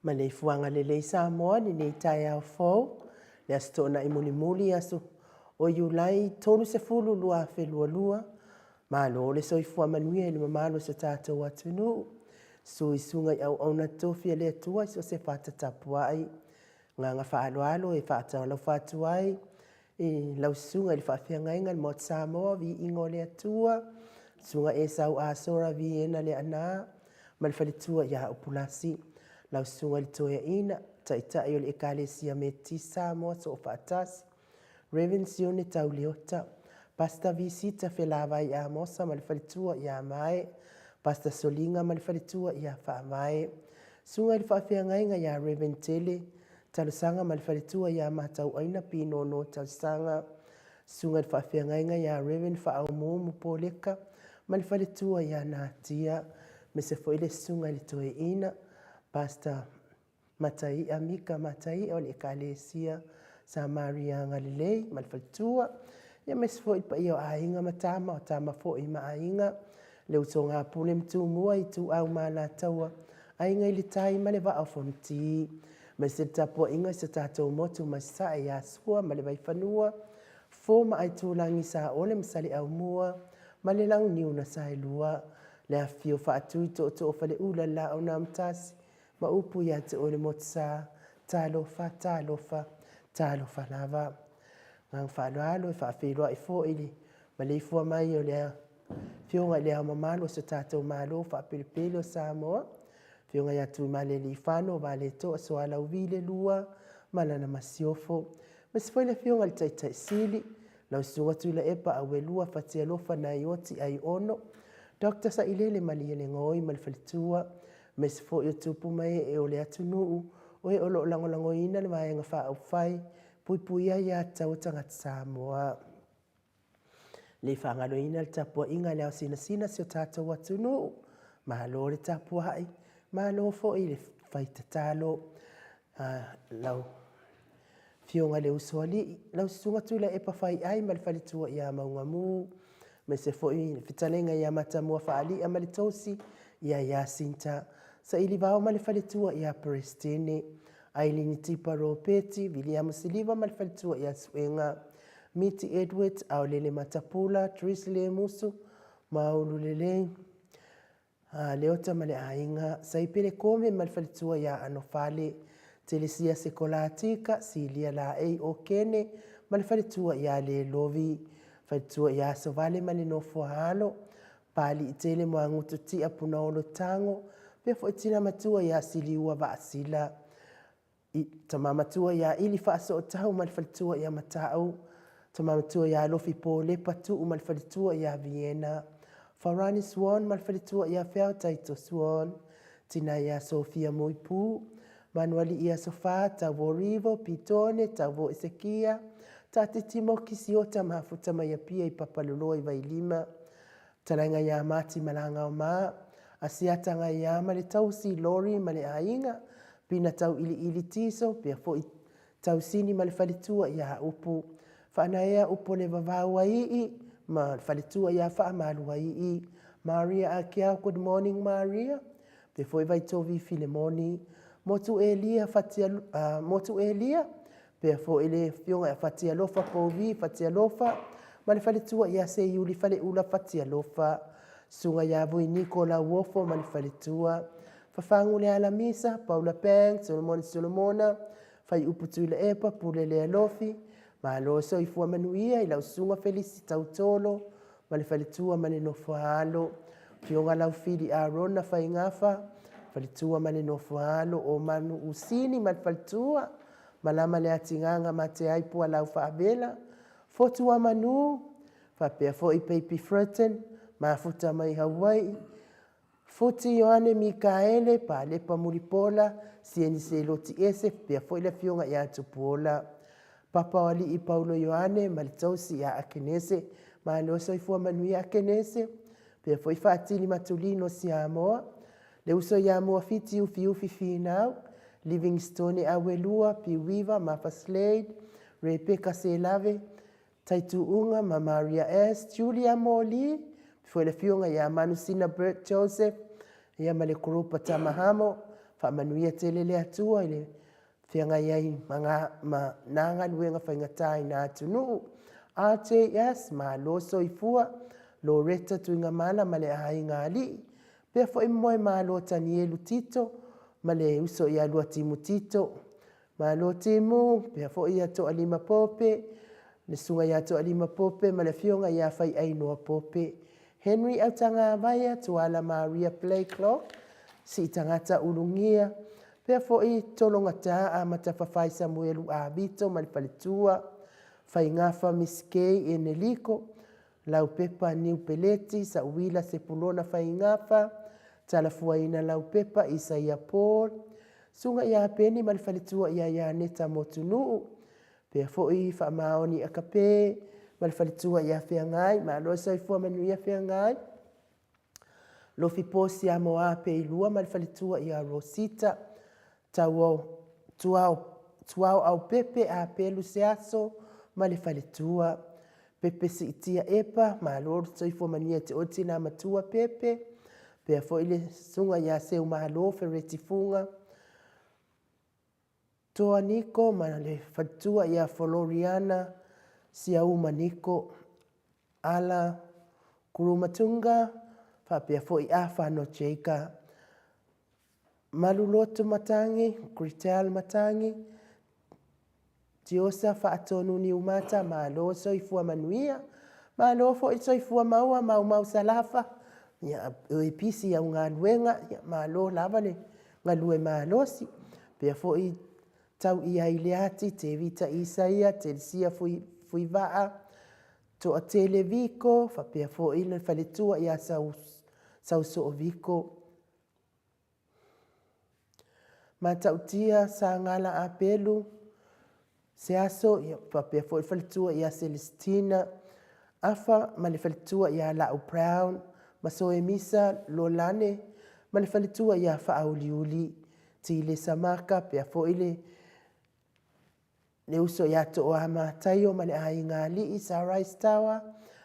Maleifuaga lelei Samoa lenei taeao fou, le Aso Toonai mulimuli aso o Iulai 30, 2022. Malo le soifua manuia i le mamalu o si o tatou atunuu. Susu i susuga i auauna totofi a le Atua i so o se fata tapuai. Agaga faaaloalo e faatalofa atu ai i lau susuga i le faafeagaiga i le Maota Samoa, viiga o le Atua, Susuga Esau Asora Viena Leaana ma le faletua ia Upulasi, lau susuga i le Toeaina, Taitai o le Ekalesia Metotisi Samoa Soofaatasi, Rev. Sione Tauleota, Pastor Visita Felavai Amosa ma le faletua ia Mae, Pastor Soliga ma le faletua ia Faavae, Susuga i le Faafeagaiga ia Rev. Tele Talosaga ma le faletua ia Matauaina Pinono Talosaga, Susuga i le Faafeagaiga ia Rev. Faaumuumu Poleka ma le faletua ia Natia, aemaise foi le Susuga i le Toeaina, Pastor Mataia Mika Mataia o le Ekalesia Samaria Agalelei ma le faletua, aemaise foi le paia o aiga ma tama, o tama foi ma aiga, le usoga a Pule ma Tumua, Ituau ma Alataua, Aiga i le Tai ma le Vaa o Fonoti, aemaise le tapuaiga i si o tatou motu mai Sasae ia Sua ma le Vaifanua, Fofo ma Aitulagi, Saole ma Saleaaumua ma le Launiu na Saelua, le afifio Faatui Tootoo o Faleula le Laau na Amotasi ma upu ia te oe le Motusa, talofa, talofa, talofa lava. Agaga faaaloalo e faafeiloai foi i le maleifua mai o le Afioga i le Ao Mamalu o si o tatou Malo faapelepele o Samoa, Afioga ia Tuimalealiifano Vaaletoa Sualauvi II ma lana Masiofo. Aemaise foi le Afioga i le Taitai Sili, lau Susuga Tuilaepa Auelua Fatialofa Naioti Aiono, Dr. Sailele Malielegaoi ma le faletua, aemaise foi o tupu ma ee o le atunuu o e o lo o lagolagoina le Vaega Faaupufai Puipuia Aia Tatau a Tagata Samoa. Le faagaloina le tapuaiga i le ao sinasina si o tatou atunuu. Malo le tapuai, malo foi le fai tatalo. Lau Afioga i le Usoalii, lau Susuga Tuilaepa Faiai ma le faletua ia Maugamu, aemaise foi le fetalaiga ia Matamua Faalia ma le tausi ia Iasinta, Sailivao ma le faletua ia Peresetene, Ailini Tipa Ropeti, Viliamo Siliva ma le faletua ia Suega, Miti Edwards, Aolele Matapula, Therese Lemusu, Maulu Lelei, Leota ma le aiga, Saipele Kome ma le faletua ia Anofale, Telesia Sekolatika, Silia Laei Okene ma le faletua ia Lelovi, faletua ia Asovale ma le nofo a alo, Papaliitele Moagutu Tia Punaolo Tago, pea foi tina matua ia Siliua Vaasila, I tama matua ia Ili Faasootau ma le faletua ia Matau, tama matua ia Alofi Polepa Tuu ma le faletua ia Viena, Farani Swan ma le faletua ia Feao Taito Swan, tina ia Sofia Moipu, Manualii ia Sofa, Tauvo Rivo, Pitone, Tauvo Esekia, Tatiti Moki Siota Mafuta mai Apia i Papaloloa i Vailima, Talaiga ia Mati Malagaoma, Asiata Gaia ma le tausi, Lori ma le aiga, Pina Tauiliili Tiso, pea foi Tausini ma le faletua ia Upu, Faanaea Upu o le Vavau Aii ma le faletua ia Faamaluaii, Maria Akiau, good morning Maria, pea foi Vaitovi Filemoni, Motu Elia, Fatia, Motu Elia, Pea foi le Afioga ia Fatialofa Pouvi Fatialofa ma le faletua ia Seiuli Faleula Fatialofa, Susuga ia Vui Niko Lauofo ma le faletua, Fafagu Lealamisa, Paula Pang, Solomon Solomona, Faiupu Tuilaepa, Pule Lealofi, Malo soifua manuia i lau Susuga Felisi Tautolo ma le faletua ma le nofo a alo, Afioga Laufili Arona Faigafa, faletua ma le nofo a alo, O Manu Usini ma le faletua, Malama le atigaga ma te ai pualau faavela, fotu a manu, faapea foi Baby Fritton, mafuta mai Hawaii, Futi Ioane Mikaele, Palepa Mulipola, Sieni Seloti Ese, faapea foi le afioga ia Tupuola. Papa o Alii Paulo Ioane ma le tausi ia Akenese, Malo soifua manuia Akenese, faapea foi Faatili Matulino Siamoa, Le uso ia Muafiti Ufiufi Finau, Livingstone Auelua, Piuiva, Mafa Slade, Rebecca Selave, Taituuga ma Maria S, Julia Moli, foi le afioga ia Manusina Bert Joseph, ia ma le Kurupa Tamahamo, Faamanuia tele le Atua i le feagai ai ma, ma nā galuega faigata i nā atunuu. RJS, malo soifua, Loretta Tuigamala ma le aiga alii, pea foi Moemalo Tanielu Tito ma le uso ia Luatimu Tito. Malo Timu, pea foi ia Toalima Pope, le susuga ia Toalima Pope ma le afioga ia Faiainoa Pope. Henry Autagavaia, Tuala Maria Blakelock, Siitagata Ulugia, pea foi Tologata Amata Fafai Samuelu Avito ma le faletua, Faigafa Miss K Eneliko, Laupepa Niu Peleti, Sauila Sepulona Faigafa, Talafuaina Laupepa Isaia Paul, Susuga ia Peni ma le faletua ia Ianeta Motunuu, pea foi Faamaoni Akape ma le faletua ia Feagai, malo le soifua manuia Feagai. Lofi Posi Amoa Peilua ma le faletua ia Rosita, Tauao Tuao Tuao Aupepe Apelu Seaso ma le faletua, Pepe Siitia Epa, malo le soifua manuia te oe tina matua Pepe, pea foi le susuga ia Seumalo Fereti Fuga, Toa Niko ma le faletua ia Floriana Siauma Niko, Ala Kurumatunga, faapea foi Afa Nojeika. Maluloto Matangi, Gretel Matangi, Tiosa Faatonu Niumata, malo soifua manuia. Malo foi soifua maua, maumau Salafa, ia, e pisi au galuega, ia, malo lava le galue malosi. Pea foi tau i ai Leati, Tevita Isaia, Telesia Fui, Fuivaa, Toatele Viko, faapea foi le faletua ia Sau, Sausoo Viko. Matautia Sagala Apelu, se aso, ia, faapea foi le faletua ia Celestina Afa ma le faletua ia Lau Brown, ma Soemisa Lolane ma le faletua ia Faauliuli Tile Samaka, pea foi le le uso ia Tooamataio ma le aiga alii Sunrise Tower,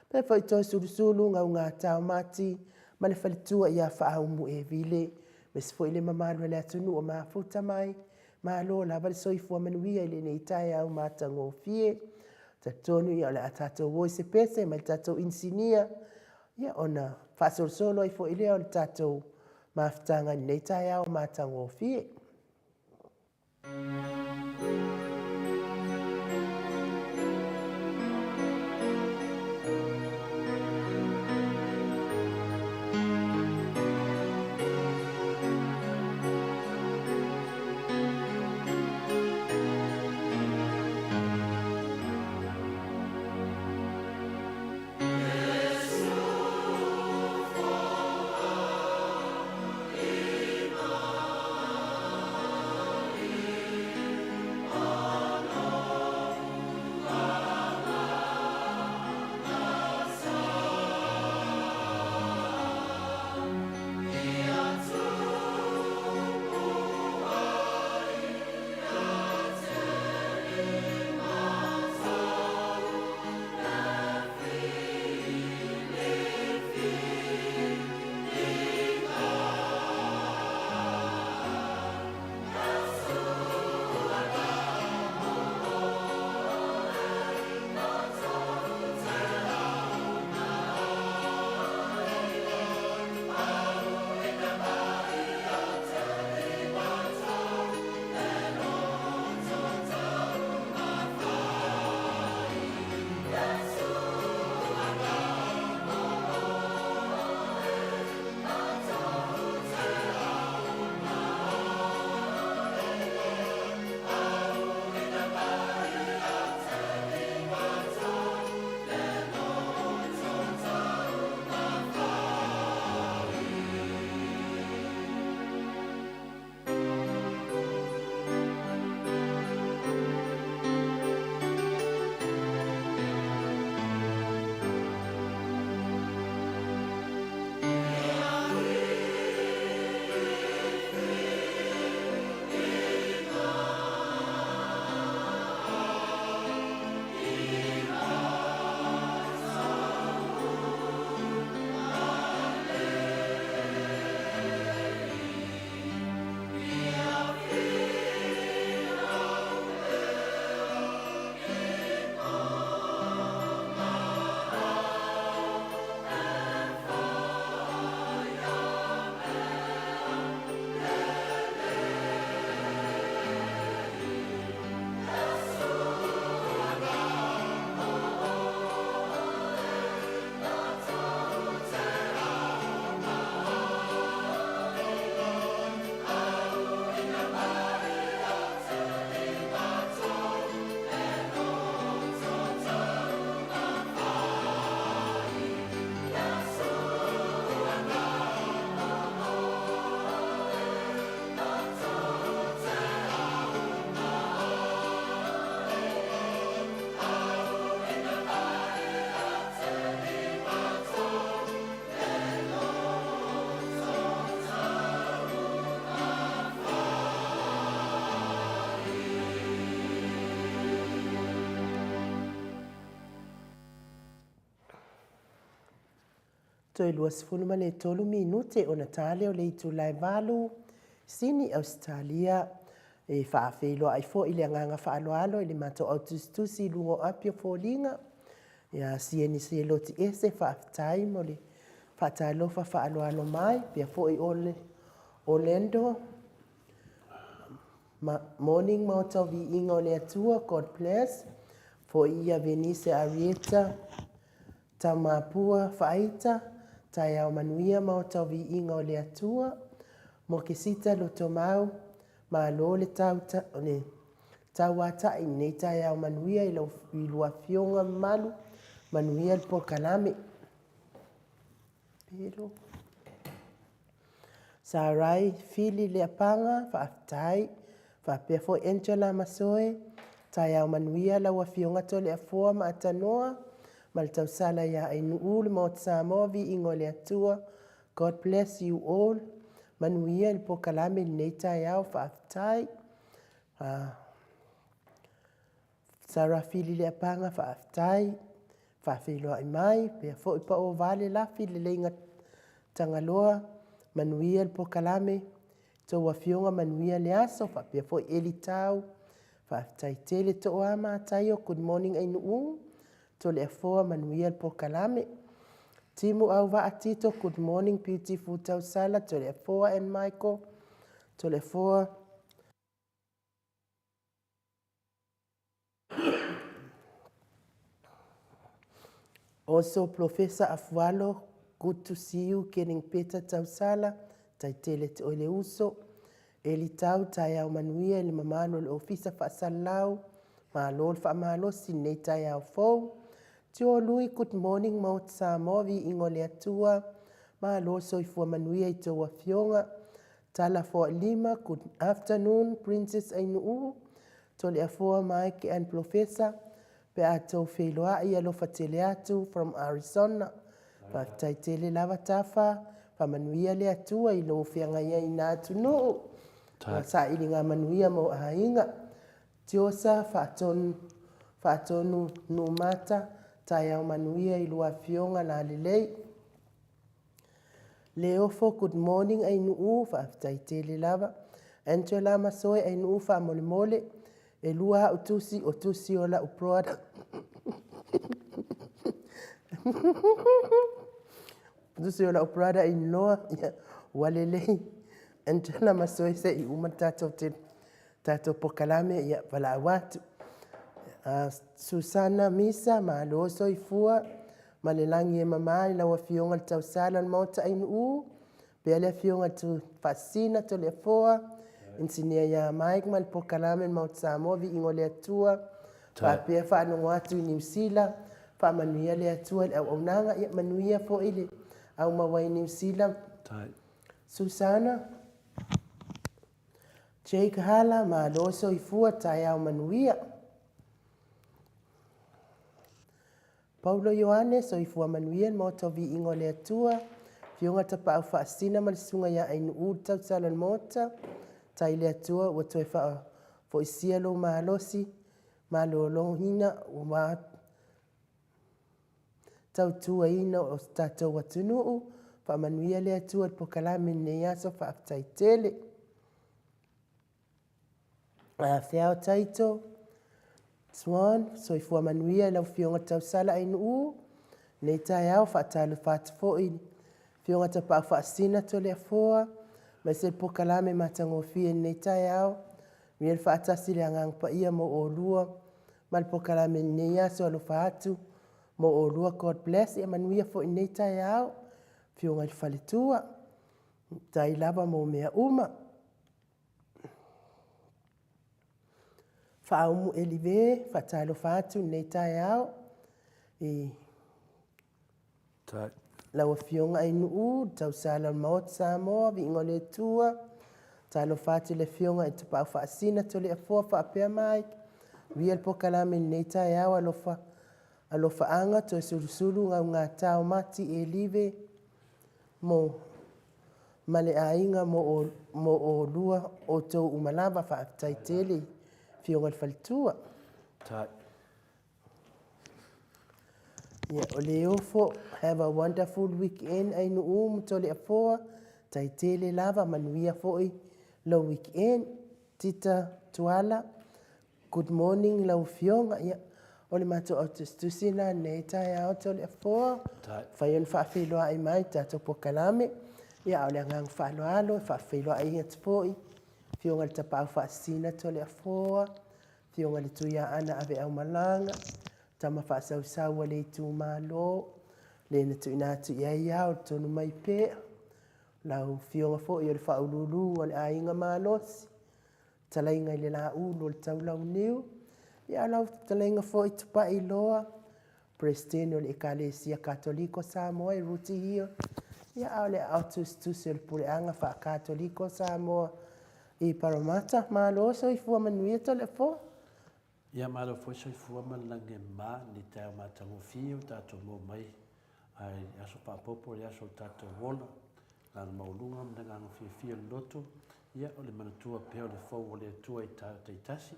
pea foi Toesulusulu Gaugata Mati ma le faletua ia Faaumu Evile, aemaise foi le mamalu o le atunuu o mafuta mai. Malo lava le soifua manuia i lenei taeao matagofie. Talitonu ia o le a tatou o i se pese mai le tatou inisinia, ia ona faasolosolo ai foi lea o le tatou mafutaga i lenei taeao matagofie. Toe 23 minute ona ta lea o le itula e 8, Sini, Ausetalia. E faafeiloai foi le agaga faaaloalo i le matou au tusitusi i luga o api o foliga. Ia Sieni Seloti ese faafetai mo le faatalofa faaaloalo mai, pea foi Orlando. Morning Maota o Viiga o le Atua, God bless. Foi ia Venice Arieta, Tamapua Faaita, taeao manuia Maota o Viiga o le Atua. Mokesita Lotomau, malo le tau le tauatai i lenei taeao manuia i lau i lua afioga mamalu, manuia le polokalame. Pero. Sarai Fili Leapaga, faafetai. Faapea foi Angela Masoe, taeao manuia lau Afioga Toleafoa ma Atanoa ma le tausala ia Ainuu le Maota Samoa, viiga o le Atua. God bless you all. Manuia le polokalame i lenei taeao, faafetai. Sarah Fili Leapaga, faafetai. Faafeiloai mai, pea foi Paovale Lafi Leleiga Tagaloa, manuia le polokalame. Tou afioga manuia le aso, faapea foi Eli Tau, faafetai tele. Toa Mataio, good morning Ainuu, Toleafoa, manuia le polokalame. Timu Auvaa Tito, good morning, beautiful Tausala, Toleafoa and Michael, Toleafoa. Also, Professor Afualo, good to see you, getting better Tausala, taitele te oe le uso. Eli Tau, taeao manuia i le mamalu o le Ofisa Faasalalau, malo le faamalosi i lenei taeao fou. Tio Lui, good morning Maota Samoa, viiga o le Atua, malo le soifua manuia i tou afioga. Tala Foalima, good afternoon Princess Ainuu, Toleafoa Mike and Professor, pe a tou feiloai alofa tele atu from Arizona. Faafetai tele lava Tafa, faamanuia le Atua i lou feagaiaina atunuu, ma sailiga manuia mo aiga. Tiosa Faatonu, Faatonu Numata, taeao manuia i lua afioga lalelei. Leofo, good morning Ainuu, faafetai tele lava. Angela Masoe Ainuu faamolemole, e lua au tusi o tusi o lau brother. Tusi o lau brother in law, ia, ua lelei. Angela Masoe se i uma le tatou te tatou polokalame, ia, valaau atu. Susana Misa, malo soifua ma le lagi e mama i lau Afioga i le Tausala o le Maota Ainuu, pea le Afioga i le Faasisina Toleafoa, Inisinia ia Mike ma le polokalame o le Maota Samoa, viiga o le Atua, faapea faalogo atu i Niu Sila, faamanuia le Atua i le auaunaga, ia manuia foi le aumaua i Niu Sila. Susana Jake Hala, malo soifua, taeao manuia. Paulo Ioane, soifua manuia le Maota o Viiga o le Atua, Afioga Tapaau Faasisina ma le Susuga ia Ainuu le tausala o le Maota, tai le Atua ua toe faafoisia lou malosi, maloloina ua tautuaina o se tatou atunuu, faamanuia le Atua i le polokalame i lenei aso, faafetai tele. Feao Taito, Swan, soifua manuia i lau Afioga i le Tausala Ainuu, lenei taeao, faatalofa atu foi i le Afioga Tapaau Faasisina Toleafoa, aemaise le polokalame matagofie i lenei taeao, manuia le faatasi i le Agaga Paia mo oulua ma le polokalame i lenei aso, alofa atu mo oulua, God bless. Ia manuia foi i lenei taeao, Afioga i le Faletua, faafetai lava mo mea uma. Faaumu Elive, faatalofa atu i lenei taeao i lau Afioga Ainuu, le tausala o le Maota Samoa, viiga o le Atua. Talofa atu i le Afioga i Tapaau Faasisina Toleafoa faapea Mike. Manuia le polokalame i lenei taeao, alofa alofaaga, toe sulusulu gaugatao mati Elive mo ma le aiga mo oulua outou uma lava. Faafetai tele i Afioga i le Faletua. Ia, o le ofo, have a wonderful weekend Ainuu ma Toleafoa, tai tele lava, manuia foi lou weekend. Tita Tuala, good morning lau Afioga. Ia, o le matou au tusitusi lena i lenei taeao Toleafoa, mafai ona faafeiloai mai i le tatou polokalame. Ia, a o le agaga faaaloalo e faafeiloai atu foi i le Afioga i le Tapaau Faasisina Toleafoa, Afioga i le Tuiaana Aveaumalaga, tama faasausau a le itumalo, le na tuuina atu i ai ao le tonu mai pea, lau Afioga foi o le Faauluulu a le Aiga Malosi, fetalaiga i le Laulu o le Taulauniu, ia lau fetalaiga foi Tupailoa, Peresetene o le Ekalesia Katoliko Samoa i Rooty Hill, ia a o le aao tusitusi o le Puleaga Faa-Katoliko Samoa i Parramatta. Malo soifua manuia Toleafoa. Ia malo foi soifua ma le lagi e mama i lenei taeao matagofie ua tatou maua mai ai le aso faaopoopo i le aso o le tatou ola, le agaga maualuga ma le agaga fiafia o le loto, ia o le manatua pea o le fou o le Atua i taeao taitasi.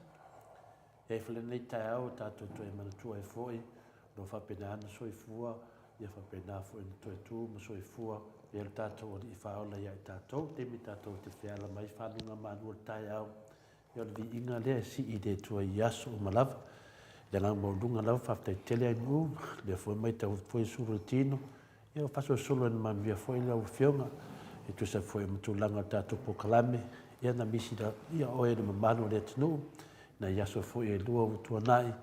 E ai foi lenei taeao ua tatou toe manatua ai foi o lo o faapena ona soifua, ia faapena foi ona toe tu ma soifua pea lo tatou Alii Faaola ia i tatou, taimi tatou te feala mai faguga malu o le taeao. Ia o le viiga lea e sii i le Atua i aso uma lava. I le agaga maualuga lava, faafetai tele Ainuu, lea foi e matau atu foi e sulu le tino. Ia ua faasolosolo ina manuia foi lau Afioga e tusa foi ma tulaga o le tatou polokalame, ia na misi ia oe i le mamalu o le atunuu i nai aso foi e lua ua tuanai,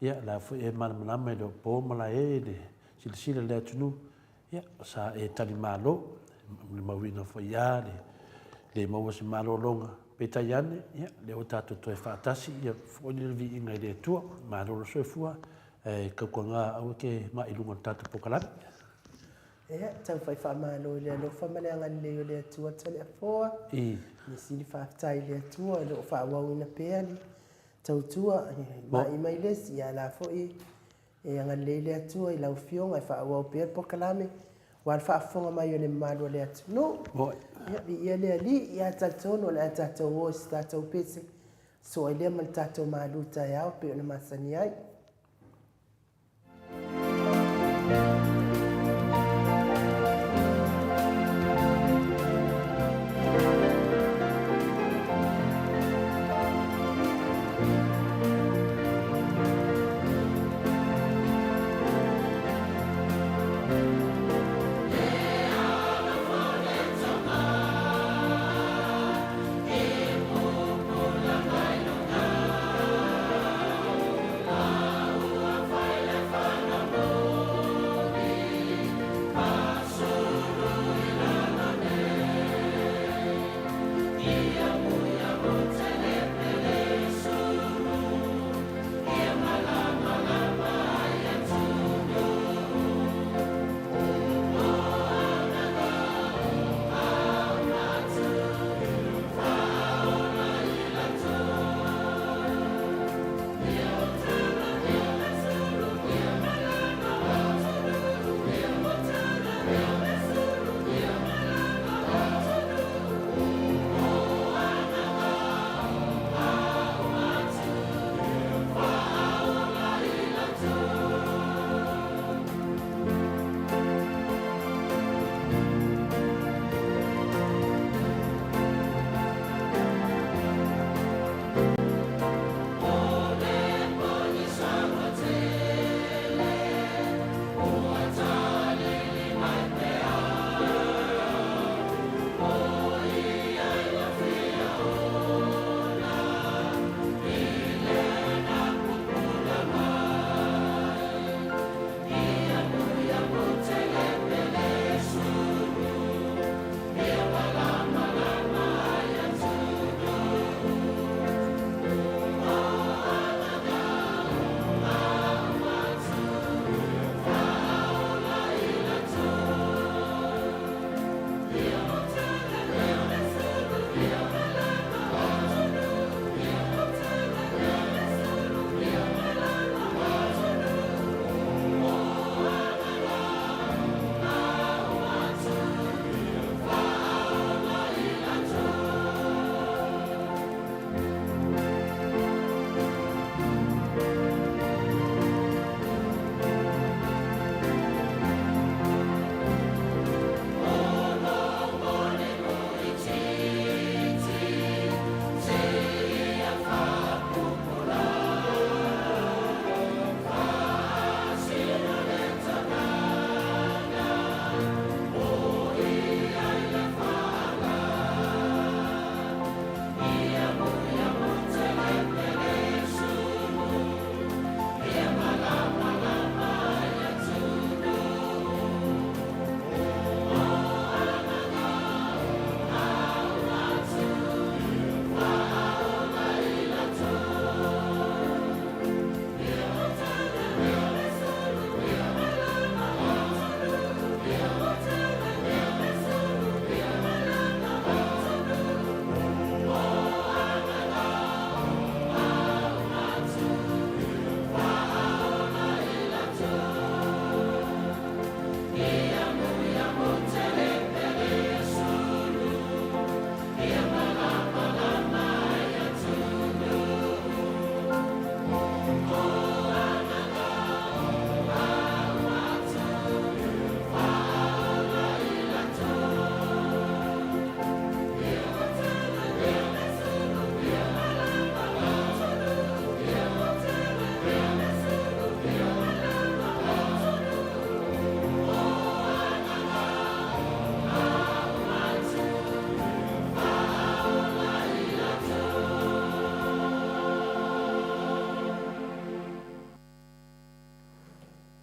ia o la foi e malamalama e le o po malae i le silasila i le atunuu, Ia, sa e talimalo, le mauina foi lava le le maua se malologa. Peitai ane, ia, lea ua tatou toe faatasi, ia foi le viiga i le Atua. Malo le soifua, ae tautuana aua e te mai i luga o le tatou polokalame. Ia, taufai faamalo i le alofa ma le agalelei o le Atua Toleafoa. I. Mea sili faafetai i le Atua o lo o faaauauina pea le tautua i mai mai le isi, ia la foi E agalelei le Atua i lau Afioga e faaauau pea le polokalame aua le faafofoga mai o le mamalu o le atunuu. Ia, viia le Alii, ia talitonu o le a tatou o i se tatou pese, sosoo ai lea ma le tatou malu taeao e pei ona masani ai.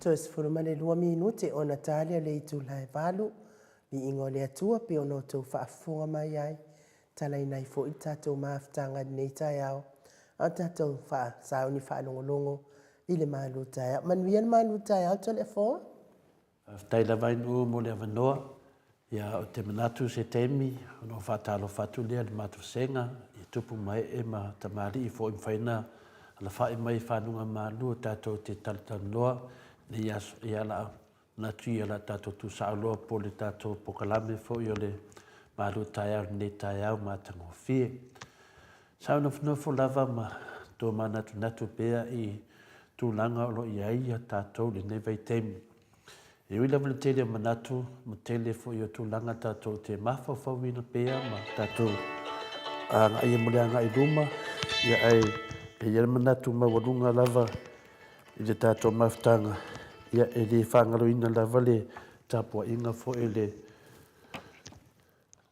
32 minute ona tali o le itula e valu, viiga o le Atua pei ona outou faafofoga mai ai, talaina ai foi le tatou mafutaga i lenei taeao, a o tatou sauni faalogologo i le malu taeao. Manuia le malu taeao Toleafoa. Faafetai lava Ainuu mo le avanoa. Ia, ou te manatu se taimi ona ou faatalofa atu lea i le matou vasega i tupu ma ee ma tamalii foi mafai ona alafai mai i fanuga malu tatou te talatalanoa i lenei aso. Ia, la manatu ia la tatou tuusao loa po le tatou pokalame foi o le malu taeao i lenei taeao matagofie. Sa ou nofonofo lava ma tomanatunatu pea i tulaga o lo o i ai ia tatou i lenei vaitaimi. E ui lava i le tele o manatu ma tele foi o tulaga tatou te mafaufauina pea ma tatou agaia mo le agai i luma, ia ae e i ai le manatu maualuga lava i le tatou mafutaga, ia e le faagaloina lava le tapuaiga foi le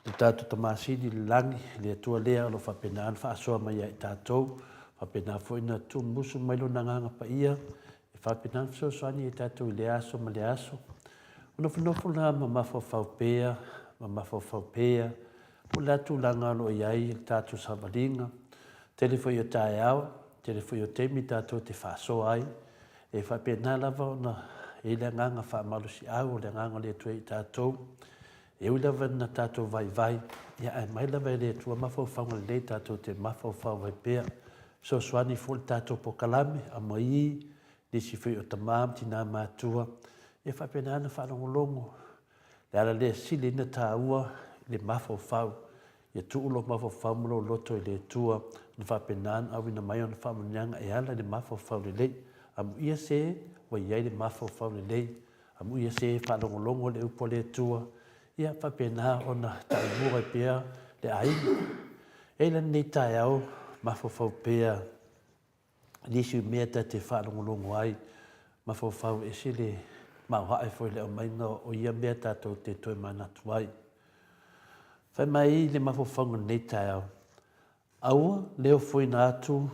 Le tatou Tama Sili i le Lagi, le Atua lea o lo o faapena ona faasoa mai ia i tatou, faapena foi ona tuumusu mai Lona Agaga Paia e faapena ona fesoasoani ia i tatou i lea aso ma lea aso. O nofonofo la ma mafaufau pea, ma mafaufau pea, po o le a tulaga o lo o i ai le tatou savaliga. Tele foi o taeao, tele foi o taimi tatou te faasoa ai, e faapena lava ona i ai le agaga faamalosiau o le Agaga o le Atua ia i tatou. E ui lava ina tatou vaivai, ia ae aumai lava e le Atua mafaufauga lelei tatou te mafaufau ai pea. Fesoasoani foi le tatou pokalame, aumai nisi foi o tama ma tina matua, ia faapena ona faalogologo. Le ala lea e sili ai ona taua le mafaufau, ia tuu lou mafaufau ma lou loto i le Atua, ona faapena ona auina mai ona faamanuiaga e ala i le mafaufau lelei. Amuia se ua i ai le mafaufau lelei Amuia se faalogologo le upu a le Atua, ia faapena ona taimua ai pea le aiga. E i ai la lenei taeao mafaufau pea nisi o mea ta te faalogologo ai, mafaufau ese le maoae foi le aumaiga o ia mea tatou te toe manatu ai. Fai mai le mafaufauga i lenei taeao, aua le ofoina atu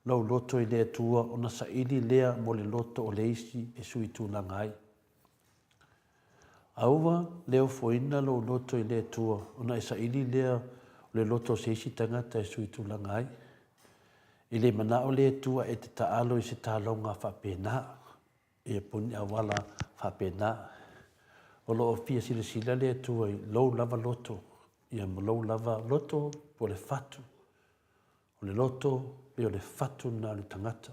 lou loto i le Atua ona saili lea mo le loto o le isi e sui tulaga ai. Aua le ofoina lou loto i le Atua ona e saili lea o le loto o se isi tagata e sui tulaga ai. E le manao le Atua e te taalo i se taloga faapena, ia po o ni auala faapena. O lo o fia silasila le Atua i lou lava loto, ia ma lou lava loto po o le fatu. O le loto e o le fatu lena o le tagata.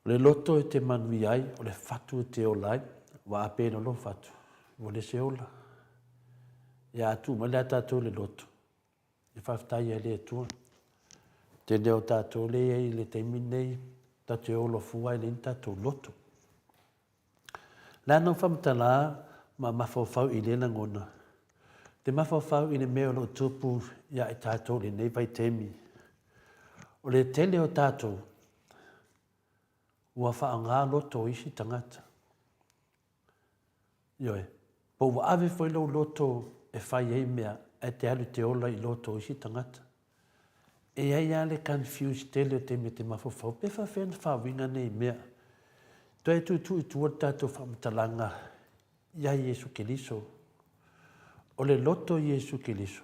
O le loto e te manuia ai, o le fatu e te ola ai. Ua a pena lou fatu, ua le se ola. Ia a tuu mai la tatou i le loto, e faafetai ai le Atua. Tele o tatou le i ai i le taimi lenei, tatou te ola fua e leai ni tatou loto. Le a nau faamatala ma mafaufau i lea lagona? Te mafaufau i le mea o lo o tupu ia i tatou i lenei vaitaimi. O le tele o tatou ua faaaoga loto o isi tagata. Ioe, po ua ave foi lou loto e fai ai mea ae te alu te ola i loto o isi tagata. E i ai lava le confuse tele o taimi e te mafaufau pe faafefea ona faauiga nei mea. Toe tuutuu i tua le tatou faamatalaga ia Iesu Keriso. O le loto Iesu Keriso,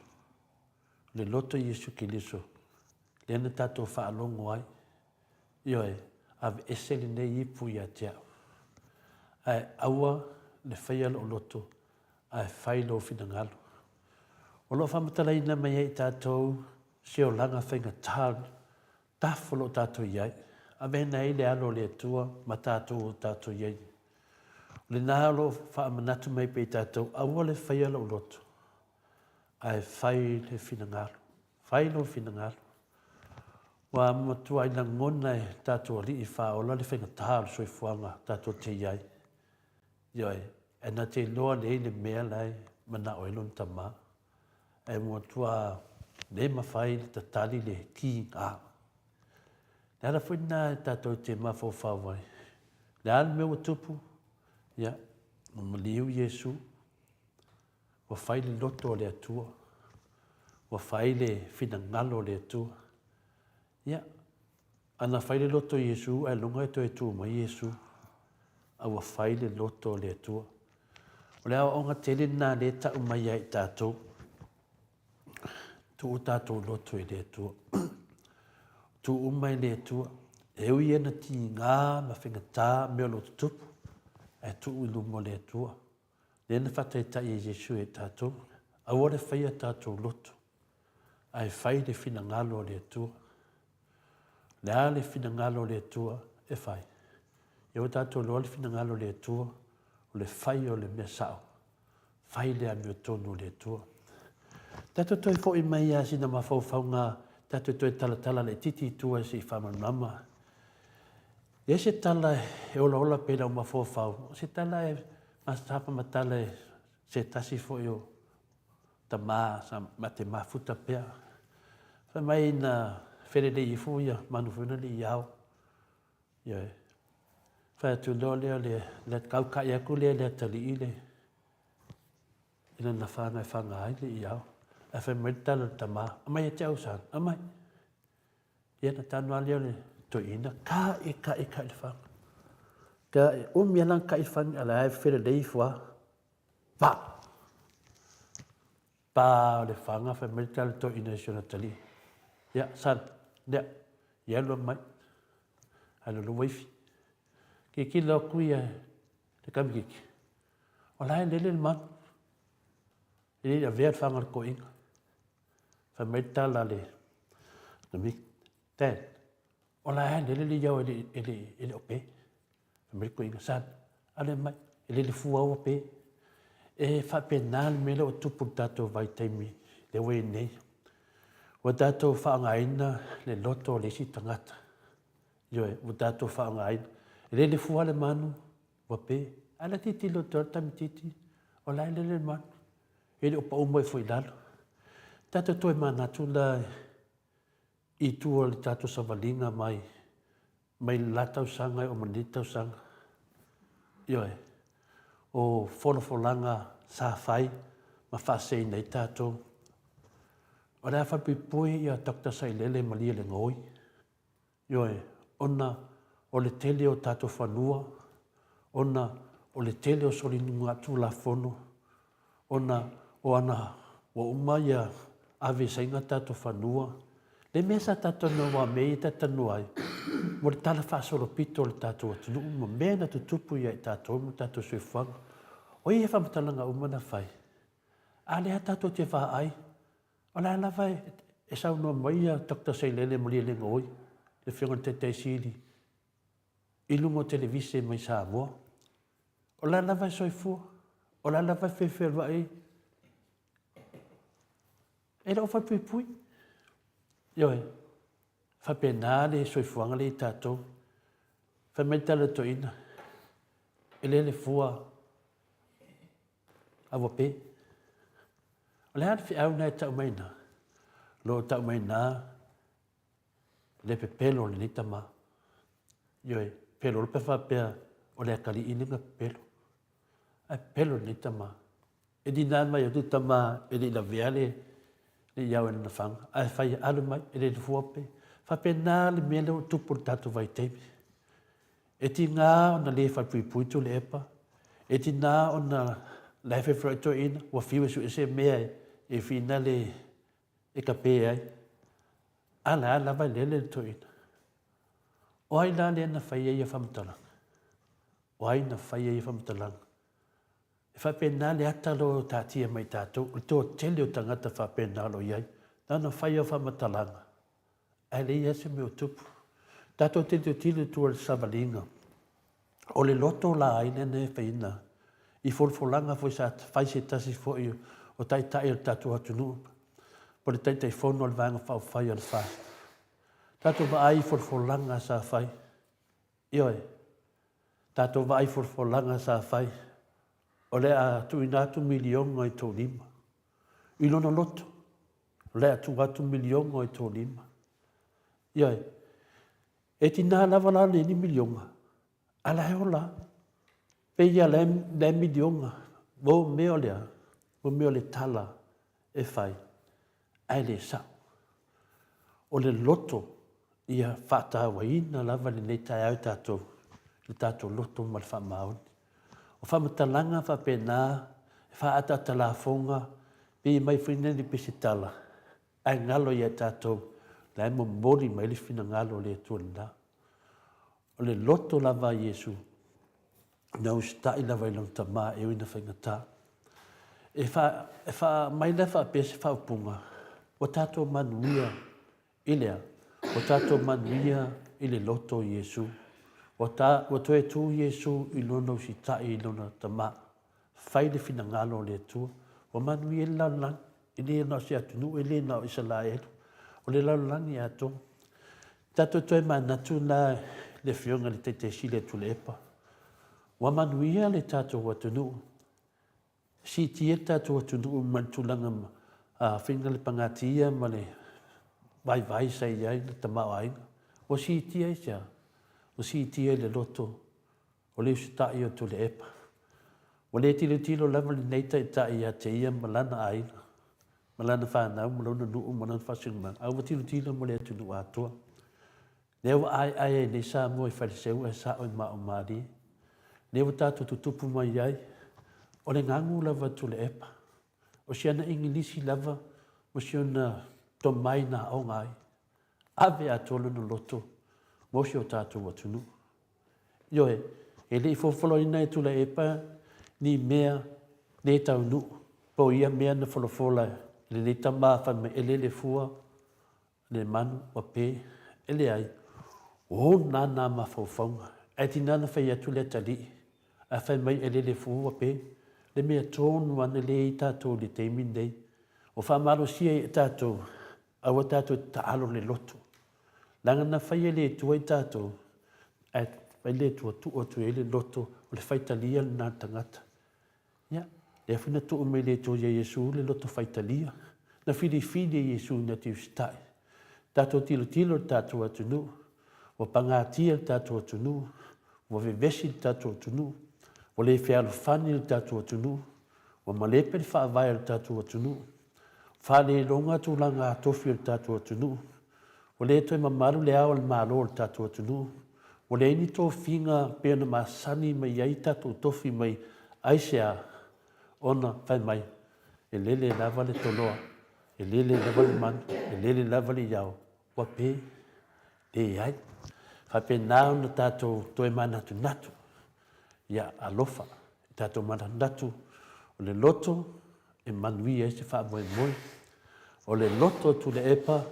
o le loto Iesu Keriso, lea na tatou faalogo ai. Ioe, aveese lenei ipu ia te au. Ae aua le faia lou loto, ae fai lou finagalo. O lo o faamatalaina mai ai i tatou se olaga faigata tough o lo o tatou i ai. Aveina ai le alo o le Atua ma tatou o tatou i ai. O lena o lo o faamanatu mai pea i tatou, aua le faia lou loto, ae fai le finagalo. Fai lou finagalo. Ua matuai lagona e tatou alii faaola le faigata o le soifuaga tatou te i ai. Ioe, ae na te iloa lelei le mea la e manao ai lona tama. Ae ua matua le mafai le tatali le kiga. Le ala foi lena e tatou te mafaufau ai. Le a le mea ua tupu? Ia, ua maliu Iesu. Ua fai le loto o le Atua. Ua fai le finagalo o le Atua. Ia, ana fai le loto o Iesu, ailoga e toe tu mai Iesu. A ua fai le loto o le Atua. O le aoaoga tele lena lea e tau mai ai i tatou. Tuu o tatou loto i le Atua. Tuu uma i le Atua. E ui ia na tiga ma faigata mea o lo o tutupu, ae tuu i luma o le Atua. Lea na faataitai e Iesu e tatou, aua le faia tatou loto, ae fai le finagalo o le Atua. O le a le finagalo o le Atua e fai? Ia ua tatou iloa le finagalo o le Atua, o le fai o le mea sao, fai le amiotonu o le Atua. Tatou toe foi mai lava sina mafaufauga, tatou toe talatala laitiiti i tua se i faamalamalama. E i ai se tala e olaola pea i lau mafaufau, o se tala e faamatala e se tasi foi o tama sa ma te mafuta pea. Fai mai na felelei ifo ia manu foi na le i ao. Ioe. Fai atu loa lea o le kaukai atu lea i le atalii le i lana faga e faga ai le i ao. Ae fai mai le tala a le tama, aumai ia te au son, aumai. Ia na tanu lava lea o le toeaina, kai, kai, kai le faga. Kai, umi lava lana kai le faga, a o la e felelei ifo lava. Pa! Pa o le faga, fai mai le tala a le toeaina i si ona atalii. Ia, son, lea, ia alu mai. Alu le waifi. Tilotilo atu ia le tamaitiiti, o la e lele le manu. E le i avea le faga o le toeaina. Fai mai le tala a le tamaitiiti, Dad, o la e lele le iao e le, e le, e le o pe. Fai mai le toeaina, Son, alu e mai, e lele fua ua pe. E faapena le mea lea ua tupu i le tatou vaitaimi lea ua i ai nei. Ua tatou faaaogaina le loto o le isi tagata. Ioe, ua tatou faaaogaina. E lele fua le manu, ua pe. Ae la tilotilo atu lava le tamaitiiti, o la e lele le manu. E le o pau mai foi i lalo. Tatou toe manatu la i tua o le tatou savaliga mai mai le la tausaga e oo mai lenei tausaga. Ioe, o folafolaga sa fai ma faaseseina ai tatou. O le a falepuipui ia Doctor Sailele Malielegaoi. Ioe, ona o le tele o tatou fanua, ona o le tele o solinugatulafono, ona o ana ua uma ia ave i Saina tatou fanua. Le mea sa tatou talanoa aua o mea ia ta te talanoa ai, mo le tala faasolopito o le tatou atunuu ma mea na tutupu ia i tatou ma le tatou soifuaga. O ia faamatalaga uma na fai, a lea tatou te vaai, O la lava e saunoa mai ia Doctor Sailele Malielegaoi, le Afioga i le Taitai Sili i luga o televise mai Samoa. O la lava e soifua, o la lava e feofeoai, e le o falepuipui. Ioe, e faapena le soifuaga lea i tatou. Fai mai le tala a le toeaina, e lele fua A ua pe. O le a le feau lena e tau mai ina? O lo o tau mai ina le pepelo o lenei tama. Ioe, pepelo loa pe faapea o le atalii lea na pepelo. Ae pepelo lenei tama. E deny mai atu le tama e le i lavea le le iao i lana faga, ae fai alu mai, e le fua pe. Faapena le mea lea ua tupu i le tatou vaitaimi. E tiga ona le falepuipui Tuilaepa, e tiga ona la e fefeloai toeaina, ua fiu e sue se mea e fina le e kape ai. A la lava e lele le toeaina. O ai la lea na faia ia faamatalaga? O ai na faia ia faamatalaga? E faapena le ata lo o taatia mai i tatou, o le toatele o tagata faapena o lo o i ai. Na ona fai lava o faamatalaga, Ae leai lava se mea o tupu. Tatou te tilotilo i tua i le savaliga. O le loto la ai lea na e faiina i folafolaga foi sa fai se tasi foi o taitai o le tatou atunuu po o le Taitaifono o le Vaega Faaupufai a le FAST. Tatou vaai i folafolaga sa fai. Ioe. Tatou vaai i folafolaga sa fai. O le a tuuina atu miliona i tou lima. I lona loto. O le a tuu atu miliona i tou lima. Ioe. E tiga lava la lenei miliona, a la e ola. Pei ia la e miliona, mo mea o le a? Mo mea o le tala e fai, ae le sao. O le loto ia faatauaina lava lenei taeao i tatou. le tatou loto ma le faamaoni. O faamatalaga faapena e faaataata lafoga pei mai foi nei pei se tala ae galo ia tatou la e momoli mai le finagalo o le Atua lena. O le loto lava a Iesu na usitai lava i lona Tama e ui ina faigata. E fa, e fa mai la faapea se faaupuga, ua tatou manuia i le a? Ua tatou manuia i le loto o Iesu. Ua, ta, ua toe tu Iesu i lona usitai i lona Tama. Fai le finagalo o le Atua. Ua manuia le lalolagi, e le na o se atunuu, e le na o Isalaelu. O le lalolagi atoa. Tatou toe manatu la le Afioga i le Taitaisili a Tuilaepa, ua manuia le tatou atunuu, siitia le tatou atunuu mai le tulaga faiga le pagatia ma le vaivai sa i ai le tamaoaiga. Ua siitia i se a? Ua siitia i le loto o le usitai o Tuilaepa. Ua le tilotilo lava lenei taitai ia te ia ma lana aiga, ma lana fanau ma lona nuu ma lona faasinomaga, a ua tilotilo mo le atunuu atoa. Lea ua aeae ai nei Samoa i Faleseu ae sao i Maomalie. Lea ua tatou tutupu mai ai, o le gagu lava a Tuilaepa. O si ana Igilisi lava ma si ona tomai na aoga ai. Ave atoa lona loto mo si o tatou atunuu. Ioe, e le i folofolaina e Tuilaepa ni mea le taunuu, po o ia mea na folafola e lenei tama fai mai e lele fua le manu ua pe. E leai, o ona nā mafaufauga. Ae tiga na fai atu le atalii, ae fai mai e lele fua ua pe. Le mea tonu lava na le i ai tatou i le taimi lenei, ua faamalosia ai e tatou Aua tatou te taalo le loto. Leaga na fai e le Atua i tatou, ae fai le Atua tuu atu i ai le loto, o le faitalia lena a le tagata. Ia, lea foi na tuu mai le Atua ia Iesu le loto faitalia. Na filifili e Iesu na te usitai. Tatou tilotilo i le tatou atunuu, ua pagatia le tatou atunuu, ua vevesi le tatou atunuu, ua le fealofani le tatou atunuu, ua malepe le faavae o le tatou atunuu, Faaleiloga tulaga tofi o le tatou atunuu. Ua le toe mamalu le ao o le Malo o le tatou atunuu. Ua leai ni tofiga pei ona masani mai ai tatou tofi mai aisea ona fai mai e lele lava le toloa, e lele lava le manu, e lele lava le iao, ua pe. Leai. Faapena ona tatou toe manatunatu ia alofa i tatou manatunatu o le loto e manuia ai se faamoemoe. O le loto o Tuilaepa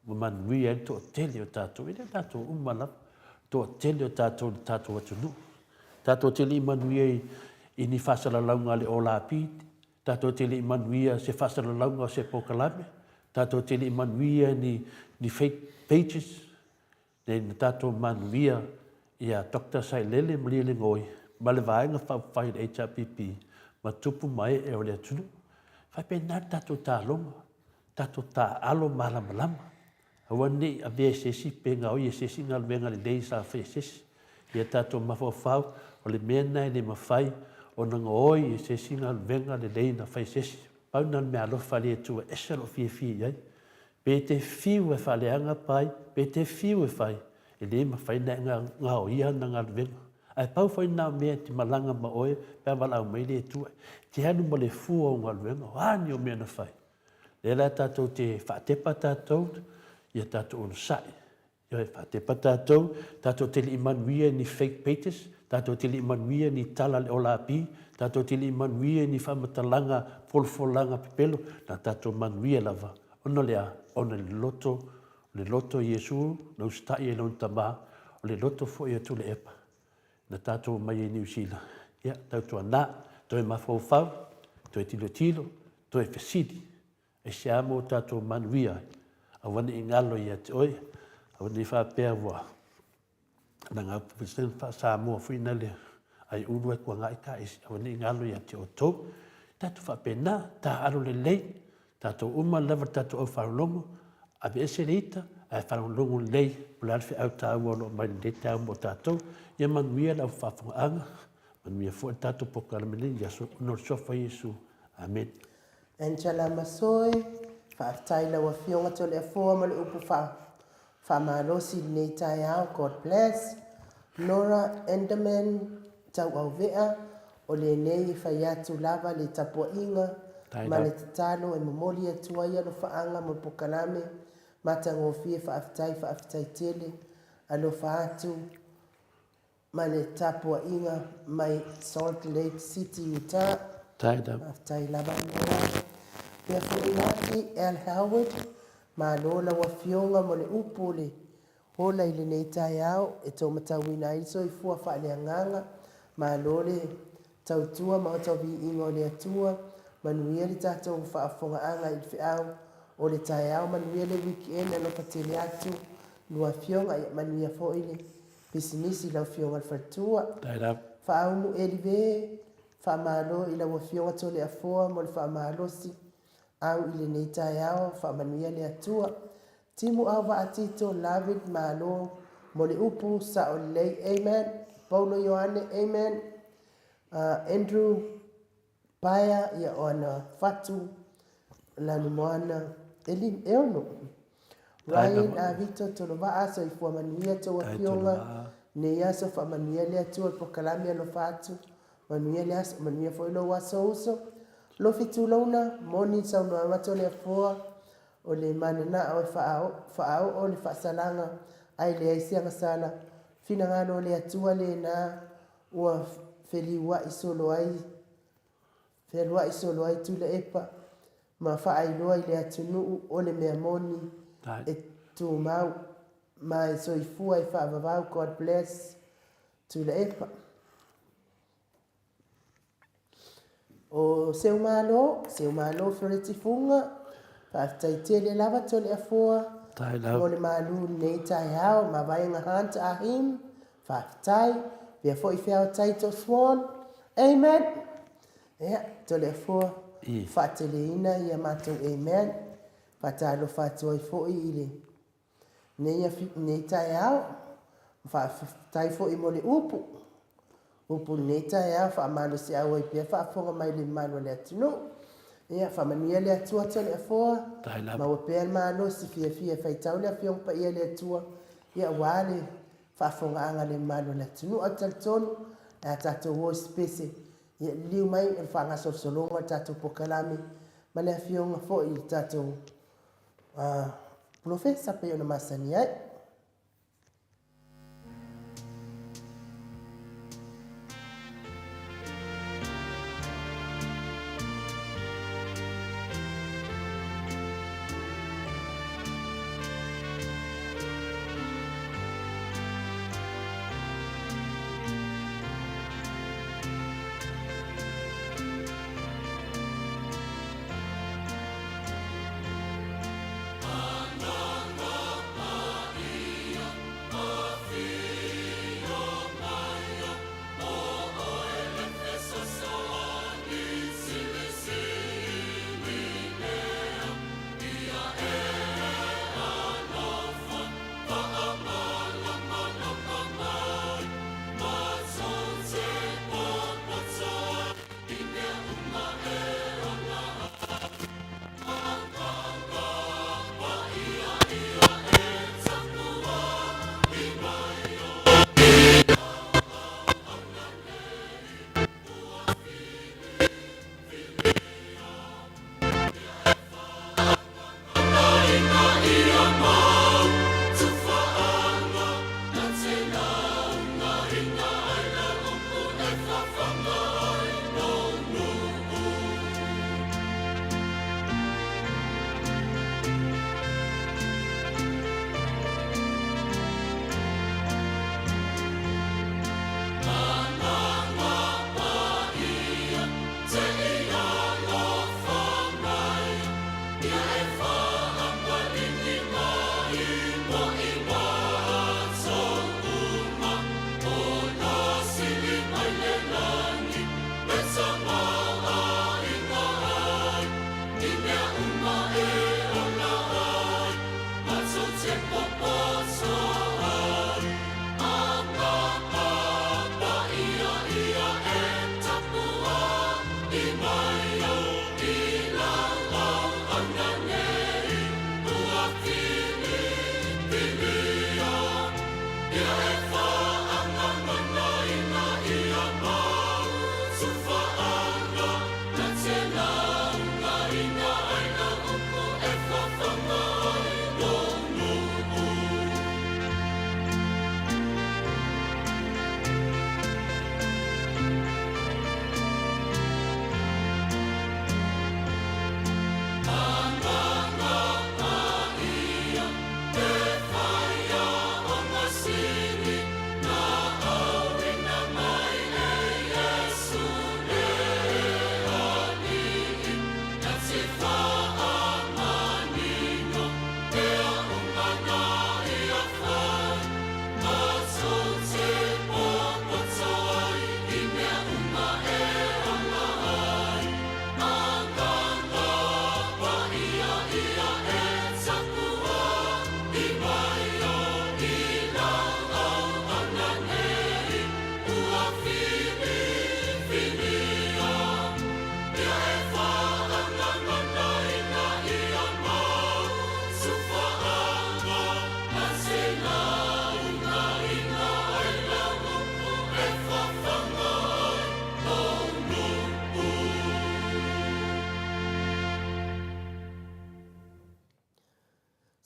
ua manuia ai le toatele o tatou, e le o tatou uma lava, toatele o tatou i le tatou atunuu. Tatou te le i manuia i ni faasalalauga a le OLAP, tatou te le i manuia se faasalalauga o se polokalame, tatou te le i manuia ni, ni fake pages, Nei na tatou manuia ia Doctor Sailele Malielegaoi ma le Vaega Faaupufai a le HRPP ma tupu ma ee o le atunuu. E faapena le tatou taloga, tatou taaalo malamalama. Aua ne i avea e se isi pe gaoi e se isi galuega lelei sa fai e se isi. Ia tatou mafaufau, o le mea lena e le mafai ona gaoi e se isi galuega lelei na fai e se isi. Pau lena o le meaalofa a le Atua e ese lou fiafia i ai. Pe te fiu e faaleaga pai, pe te fiu e fai, e le mafai ona e gaoia ana galuega. Ae pau foi lena o mea e te malaga ma oe pe a valaau mai le Atua, e te alu ma le fua o galuega, o a ni o mea na fai. Lea la tatou te faatepa tatou, ia tatou onosai. Ioe, faatepa tatou, tatou te le i manuia i ni fake pages, tatou te le i manuia i ni tala a le OLAP, tatou te le i manuia i ni faamatalaga folafolaga pepelo, na tatou manuia lava, ona o le a? Ona o le loto, o le loto o Iesu na usitai ai Lona Tama, o le loto foi o Tuilaepa na tatou omai ai i Niu Sila. Ia, tautuana, toe mafaufau, toe tilotilo, toe fesili, Aisea mo tatou manuia ai? Aua ne i galo ia te oe, aua ne i faapea ua laga faa-Samoa foi na le ai ulu ai kuagai ka isi, aua ne i galo ia te outou. Tatou faapena, taaalo lelei, tatou uma lava le tatou au faalogologo, aveese le ita, ae faalogologo lelei po o le a le feau taua o lo o aumai i lenei taeao mo tatou. Ia manuia le au faafofogaaga, manuia foi le tatou polokalame nei i aso ona o le Suafa o Iesu. Amene. Angela Masoe, Faafetai i lau Afioga Toleafoa ma le upu faa faamalosi i lenei taeao. God bless. Nora Enderman Tauauvea, o lenei e fai atu lava le tapuaiga ma le tatalo e momoli atu ai alofaaga mo le pokalame matagofie faafetai faafetai tele alofa atu ma le tapuaiga mai Salt Lake City Utah. Faafetai lava Nora. Pea foi Laki L. Howard, malo lau afioga mo le upu o le Ola i lenei taeao e tou matauina ai le soifua faaleagaga, malo le tautua ma oto viiga o le Atua, manuia le tatou faafofogaaga i le feau o le taeao, manuia le week end alofa tele atu lua afioga, ia manuia foi le pisinisi i lau afioga i le faletua. Faaumu Elive, faamalo i lau afioga Toleafoa mo le faamalosi au i lenei taeao, faamanuia le Atua. Timu au vaa Tito love it malo mo le upu sao lelei amen Paulo Ioane amen Andrew Paea ia o ana fatu Lanumoana e lim e ono Ryan Avito Tolovaa soifua manuia tou afioga nei aso faamanuia le Atua i pokalame alofa atu manuia le aso manuia foi lou aso uso Lofi Tulouna moni saunoaga Toleafoa O le mananao e faaoo le faasalaga ae leai se agasala, finagalo o le Atua lena ua feliuai solo ai, fealuai solo ai Tuilaepa ma faailoa i le atunuu o le mea moni e tumau ma e soifua e faavavau God bless Tuilaepa. O Seumalo, Seumalo Fereti Fuga, faafetai tele lava Toleafoa mo le malu lenei taeao, mavaega Hunt Ahim, faafetai, pea foi Feao Taito Swan, Amen. Ia, Toleafoa, faateleina ia matou Amen. Faatalofa atu ai foi i le Nei nei taeao, faafetai foi mo le upu. Upu lenei taeao faamalosiau ai pea faafofoga mai le mamalu o le atunuu. Ia faamanuia le Atua Toleafoa, maua pea le malosi fiafia e faitau le Afioga Paia a le Atua, ia aua le faafofogaaga a le mamalu o le atunuu. Ae talitonu, le a tatou o i se pese, ia liliu mai o le faagasolosologa o le tatou pokalame ma le Afioga foi i le tatou Polofesa pei ona masani ai.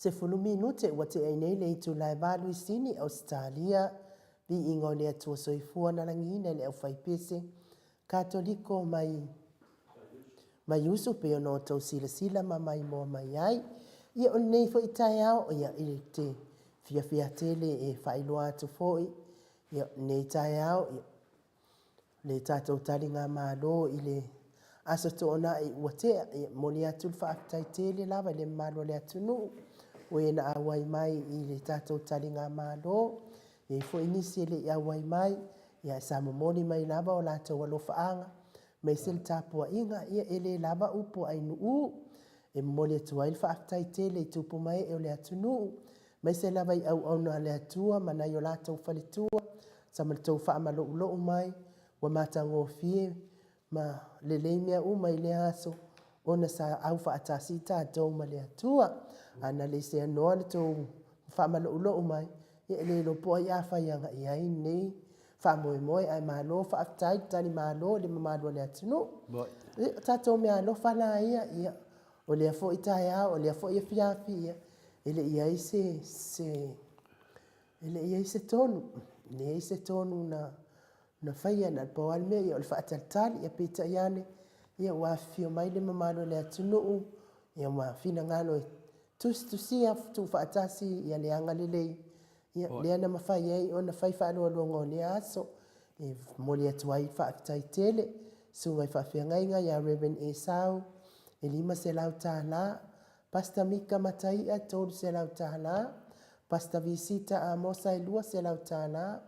10 minute ua tea ai nei le itula e 8 i Sini, Ausetalia, Viiga o le Atua Soifua na lagiina e le aufaipese Katoliko mai mai usu pei ona outou silasila ma maimoa mai ai. Ia o lenei foi taeao, ia i te fiafia tele e faailoa atu foi, ia lenei taeao, ia le tatou taligamalo i le Aso Toonai ua tea, e momoli atu le faafetai tele lava i le mamalu o le atunuu o e na auai mai i le tatou taligamalo. E i ai foi nisi e le i auai mai, ae sa momoli mai lava o latou alofaaga aemaise le tapuaiga. Ia e le lava upu a Ainuu e momoli atu ai le faafetai tele i tupu ma ee o le atunuu, aemaise lava i auauna a le Atua ma nai o latou faletua sa ma le tou faamaloulou mai ua matagofie ma lelei mea uma i lea aso ona sa aufaatasi tatou ma le Atua. A na le seanoa le tou faamaloulou mai, ia e le iloa po o ai a fai agai i ai lenei faamoemoe, ae malo faafetai le talimalo i le mamalu o le atunuu. Ia, o tatou meaalofa la ia, ia, o lea foi taeao, o lea foi afiafi, ia, e le i i ai se, se, e le i i ai se tonu, e leai se tonu na, na faia, na o le pau lava le mea, ia o le faatalitali, ia peitai ane, ia ua afifio mai le mamalu o le atunuu, ia ma finagalo e tusitusia tuufaatasi ia le agalelei, ia lea na mafai ai ona fai faaloaloga o lea aso. E momoli atu ai le faafetai tele, susuga i faafeagaiga ia Rev. Esau e $500, Pastor Mika Mataia $300, Pastor Visita Amosa e $200,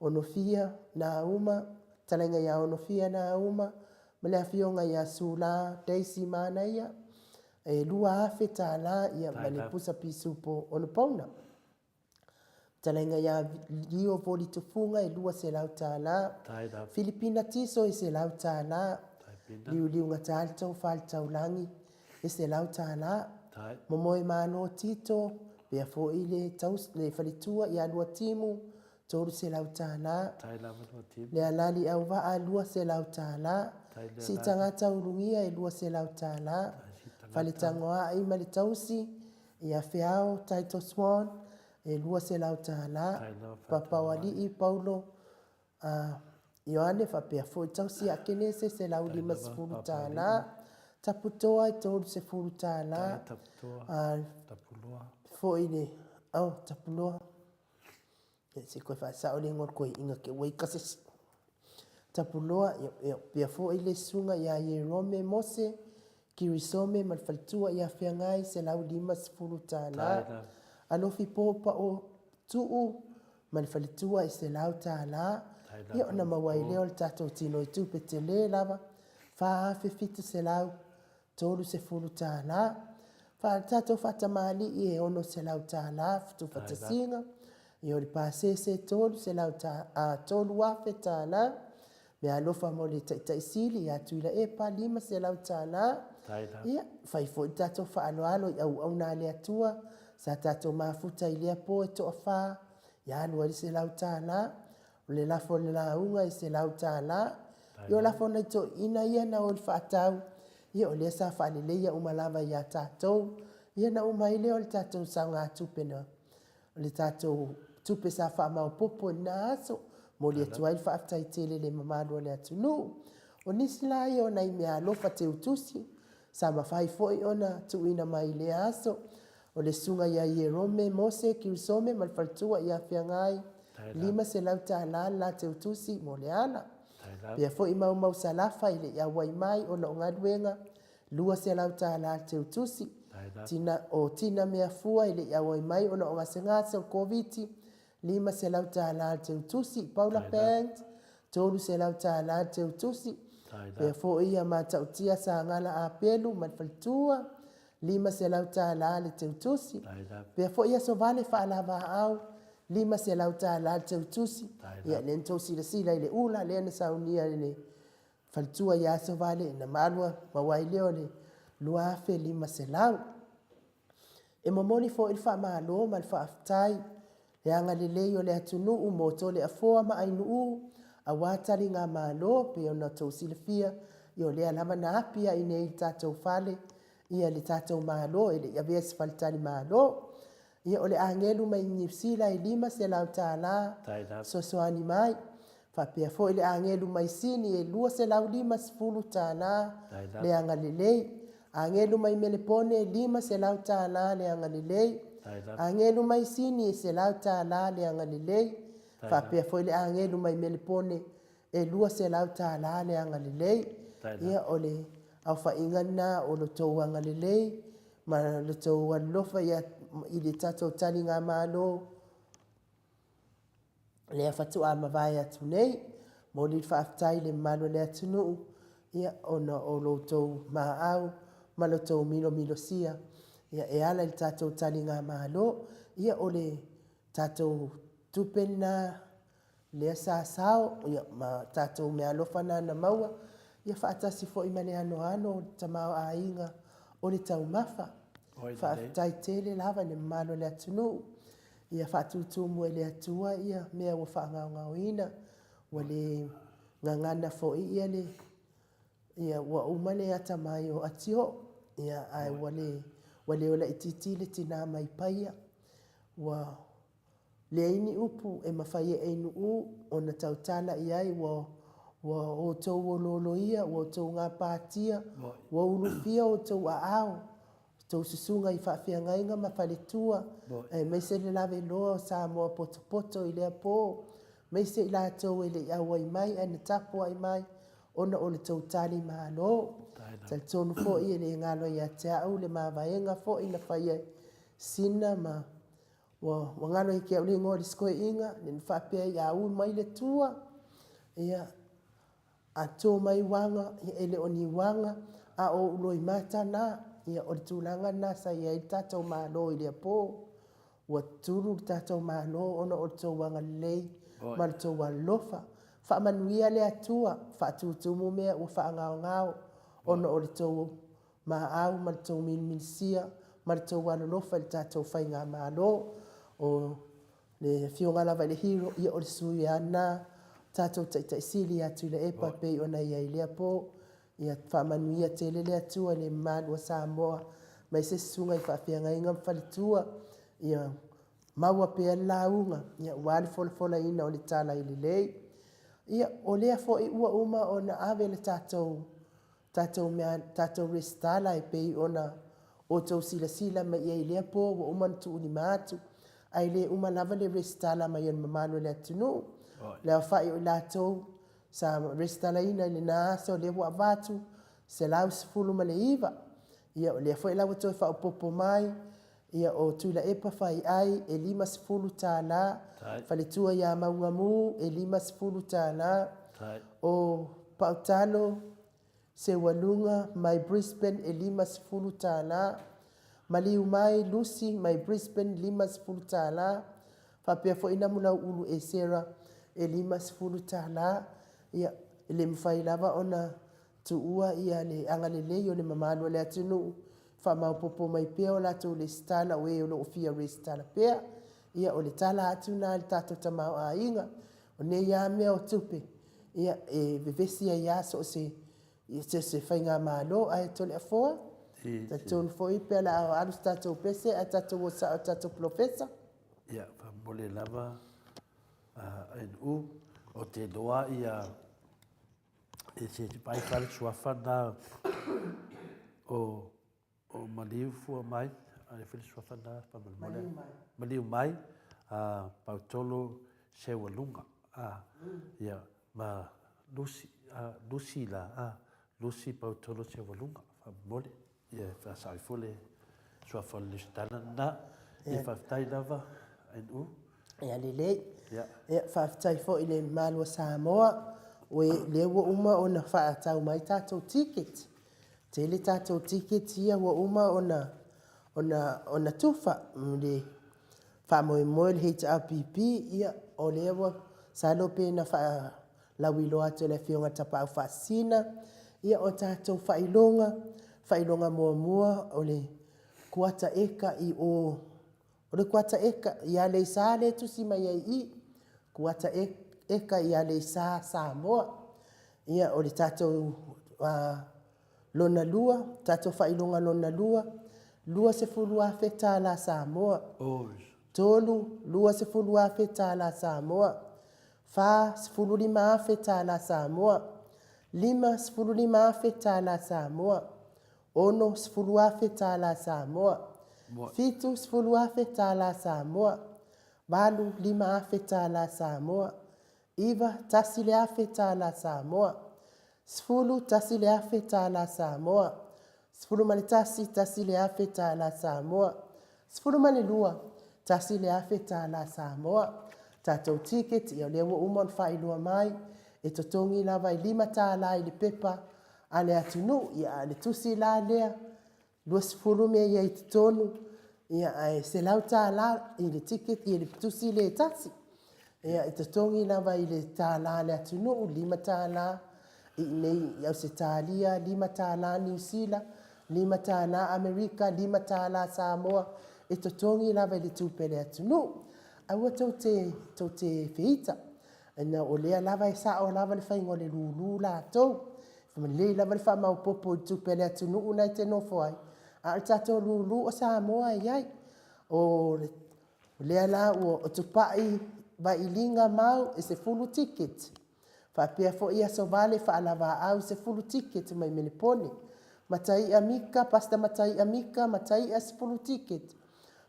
Onofia Nauma, Fetalaiga ia Onofia Nauma ma le Afioga ia Sula Daisy Manaia, e $2,000 ia ma le pusa pisupo 6 pauna. Fetalaiga ia Lio Voli Tufuga e $200, Filipina Tiso e $100, Liuliugata le Tofa le Taulagi e $100, Momoe Malo Tito, pea foi le, taus, le faletua ia Luatimu $300, Lealali Auvaa $200, Siitagata Ulugia e $200, Faletagoai ma le Tausi ia Feao Titus Swan e $200, Papaoalii Paulo a Ioane faapea foi Tausi Akenese $150, Taputoa e $30, a foi le, oh, Tapuloa. Ia se i toe faasao le igoa o le toeaina te ua ita se isi. Tapuloa, ia, pea foi le susuga ia Ierome Mose, Kirisome ma le faletua ia Feagai, $150. Alofi Popa o Tuu ma le faletua e $100. Ia ona maua ai lea o le tatou tino i tupe tele lava, $4,700. $30. Fa tatou faatamalii e $600 futufatasiga, ia o le pasese $300, a $3,000. Meaalofa mo le Taitai Sili ia Tuilaepa $500. Ia, fai foi le tatou faaaloalo i auauna a le Atua sa tatou mafuta i lea po e toafa, ia alu ai le $100. O le lafo o le lauga e $100. Ia o lafo nai toeaiina ia na o i le faatau, ia o lea sa faaleleia uma lava ia tatou. Ia na uma ai lea o le tatou saogatupe na, o le tatou tupe sa faamaopoopo i lena aso. Momoli atu ai le faafetai tele i le mamalu o le atunuu. O nisi la ia o nai meaalofa teutusi sa mafai foi ona tuuina mai i lea aso. O le susuga ia Ierome Mose Kiusome ma le faletua ia Feagai, $500 le latou tusi mo le ala. Pea foi Maumau Salafa e le i auai mai ona o galuega, $200 le teutusi. Tina, o Tina Meafua e le i auai mai ona o gasegase o le Koviti, $500 le teutusi. Paula Band, $300 le teutusi. Pea foi ia Matautia Sagala Apelu ma le faletua, $500 le teutusi. Pea foi Aso Vale Faalavaau, $500 le teutusi. Ia, lea na tou silasila i le ula lea na saunia e le faletua ia Aso Vale, na maua maua ai lea o le $2,500. E momoli foi le faamalo ma le faafetai le agalelei o le atunuu mo Toleafoa ma Ainuu aua taligamalo pei ona outou silafia, ia o lea lava na api ai nei i le tatou fale ia le tatou Malo e le i avea i se faletalimalo. Ia, o le agelu mai Niu Sila e $500 fesoasoani mai. Faapea foi le agelu mai Sini e $250 le agalelei. Agelu mai Melepone e $500 le agalelei. Agelu mai Sini e $100 le agalelei. Faapea foi le agelu mai Melepone e $200 le agalelei. Ia, o le aofaiga lena o lo outou agalelei ma lo outou alolofa i le tatou taligamalo lea faatoa mavae atu nei. Momoli le faafetai i le mamalu o le atunuu ia, ona o lo outou maau ma lo outou milomilosia ia, e ala i le tatou taligamalo. Ia, o le tatou tupe lena lea sa sao ia, ma tatou meaalofa na na maua ia, faatasi foi ma le anoano o le tamaoaiga o le taumafa. Faafetai tele lava i le mamalu o le atunuu. Ia faatutumu e le Atua ia mea ua faagaogaoina, ua le gagana foi ia le ia ua uma le atamai o Atio, ia ae ua le ua le ola itiiti le tina mai Paia. Ua leai ni upu e mafai e Ainuu ona tautala i ai, ua ua outou olooloia, ua outou gapatia, ua ulufia outou aao tou susuga i faafeagaiga ma faletua, aemaise le laveloa o Samoa potopoto i lea po, aemaise i latou e le i auai mai ae na tapuai mai ona o le tou tali malo. Talitonu foi e le galo ia te au le mavaega foi na faia e Sina ma ua, ua galo ia te au le igoa o le isi toeaina, lea na faapea ai a ui mai le tua, ia, A to mai uaga, ia e le o ni uaga, a o ou loimata na. Ia o le tulaga lena sa i ai le tatou Malo i lea po. Ua tulu le tatou Malo ona o le tou agalelei ma le tou alolofa. Faamanuia le Atua, faatutumu mea ua faagaogao ona o le tou maau ma le tou milimilisia ma le tou alolofa i le tatou Faigamalo. O Le Afioga lava i le Hero, ia o le sui lava lena, tatou Taitai Sili ia Tuilaepa e pei ona i ai i lea po. Ia faamanuia tele le Atua i le mamalu o Samoa, aemaise susuga i faafeagaiga ma faletua, ia maua pea le lauga aua le folafolaina o le tala i lelei. Ia, o lea foi ua uma ona ave le tatou tatou mea, tatou resitala e pei ona outou silasila mai i ai i lea po ua uma ona tuulima atu, ae le uma lava le resitala mai o le mamalu o le atunuu. Le aofai o i latou sa resitalaina i lena aso lea ua avatu, 119. Ia o lea foi la ua toe faaopoopo mai, ia o Tuilaepa Faiai e $50, Faletua ia Maugamu e $50, o Pautalo Seualuga mai Brisbane e $50, Maliu mai Lucy mai Brisbane $50, faapea foi Namulauulu Esera e $50. Ia, e le mafai lava ona tuua ia le agalelei o le mamalu o le atunuu, faamaopoopo mai pea o latou lesitala o e o lo o fia resitala pea. Ia, o le tala atu lena i le tatou tamaoaiga. O nei lava mea o tupe, ia, e vevesi ai lava so o se, so o se faigamalo. Ae Toleafoa, talitonu foi pe o le a alu se tatou pese ae tatou o sao i le tatou polofesa. Ia, faamomoli lava a NU, ou te iloa ia e se vaai fa le suafa na o o Maliu fua mai, ai foi le suafa na faamolemole. Maliu mai. Maliu mai, a Pautolo Seualuga, a, ia, ma Lucy, a, Lucy la, a, Lucy Pautolo Seualuga, faamolemole. Ia, e faasao ifo le suafa o le Lusitana lena. Ia, faafetai lava, NU. Ia lelei. Ia. Ia, faafetai foi i le mamalu o Samoa, lea ua uma ona faatau mai tatou ticket. Tele tatou ticket ia ua uma ona, ona, ona tufa i le faamoemoe o le HRPP, ia, o lea ua, masalo pe na faalauiloa atu e le Afioga i le Tapaau Faasisina, ia, o tatou faailoga, faailoga muamua o le kuata eka i o O le kuata eka i Aleisa lea e tusi mai ai i i, kuata eka i Aleisa, Samoa. Ia, o le tatou lona lua, tatou faailoga lona lua, 20,000 tālā Samoa. Tolu, 20,000 tālā Samoa. Whā, 15,000 tālā Samoa. Lima, 15,000 tālā Samoa. Ono, 10,000 tālā Samoa. Whitu, 10,000 tālā Samoa. Valu, 5,000 tālā Samoa. Iva, 1,000 tālā Samoa. 10, 1,000 tālā Samoa. 11, 1,000 tālā Samoa. 12, 1,000 tālā Samoa. Tātou ticket, ia o lea ua uma ona faailoa mai, e totogi lava e lima tālā i le pepa a le atunuu, ia a o le tusi la lea, 20 mea ia i totonu, ia ae $100 i le ticket, i le tusi lea e tasi. Ia e totogi lava i le tālā a le atunuu, $5 i inei i Ausetalia, $5 Niu Sila, $5 Amerika, $5 Samoa, e totogi lava i le tupe a le atunuu. Aua tou te, tou te feita. Ina o lea lava e sao lava le faiga o le lulu latou. E lelei lava le faamaopoopo i le tupe a le atunuu na e te nofo ai, a o le tatou lulu o Samoa e i ai. O lea la ua tupai vailiga mau e 10 ticket. Faapea foi aso vale faalavaau 10 ticket mai Melepone. Mataia Mika, Pastor Mataia Mika, Mataia 10 ticket.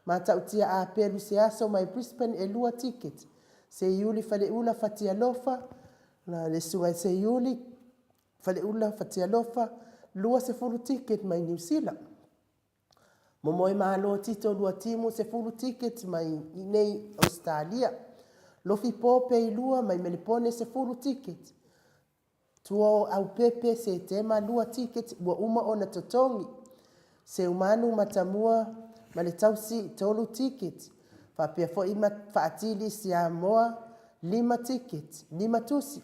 Matautia Apelu Seaso mai Brisbane e 2 ticket. Seiuli Faleula Fatialofa, le Susuga i Seiuli Faleula Fatialofa, 20 ticket mai Niu Sila. Momoe Malo Tito Luatimu, 10 ticket mai inei Ausetalia. Lofi Pope Ilua mai Melepone, 10 ticket. Tua o Aupepe, Setema, 2 ticket ua uma ona totogi. Seumanu Matamua ma le Tausi, 3 ticket. Faapea foi ma Faatili Siamoa, 5 ticket, 5 tusi.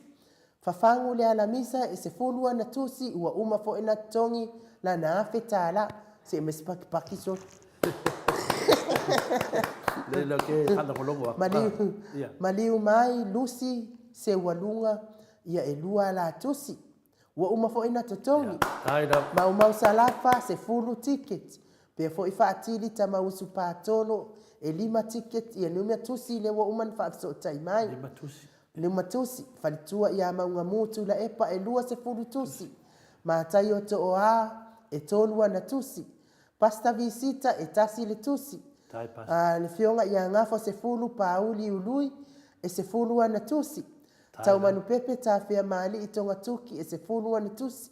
Fafagu le Alamisa e 10 ana tusi ua uma foi na totogi lana $1,000. Se i aumai se pakipaki solo. Lei la ke faalogologo atu. Maliu, maliu mai Lucy Seualuga ia e lua ala tusi. Ua uma foi na totogi. Maumau Salafa, 10 ticket. Pea foi Faatili Tamausu Patolo, e 5 ticket. Ia numea tusi lea ua uma na faafesootai mai. 5 tusi. 5 tusi. Faletua ia Maugamu Tulaepa, e 20 tusi. Mataio Tooa, e 3 ana tusi. Pasta Visita, e 1 le tusi. A le Afioga ia Gafo 10 Pauli Ului, e 10 ana tusi. Taumanupepe Tafea Maali'i Togatuki e 10 ana tusi.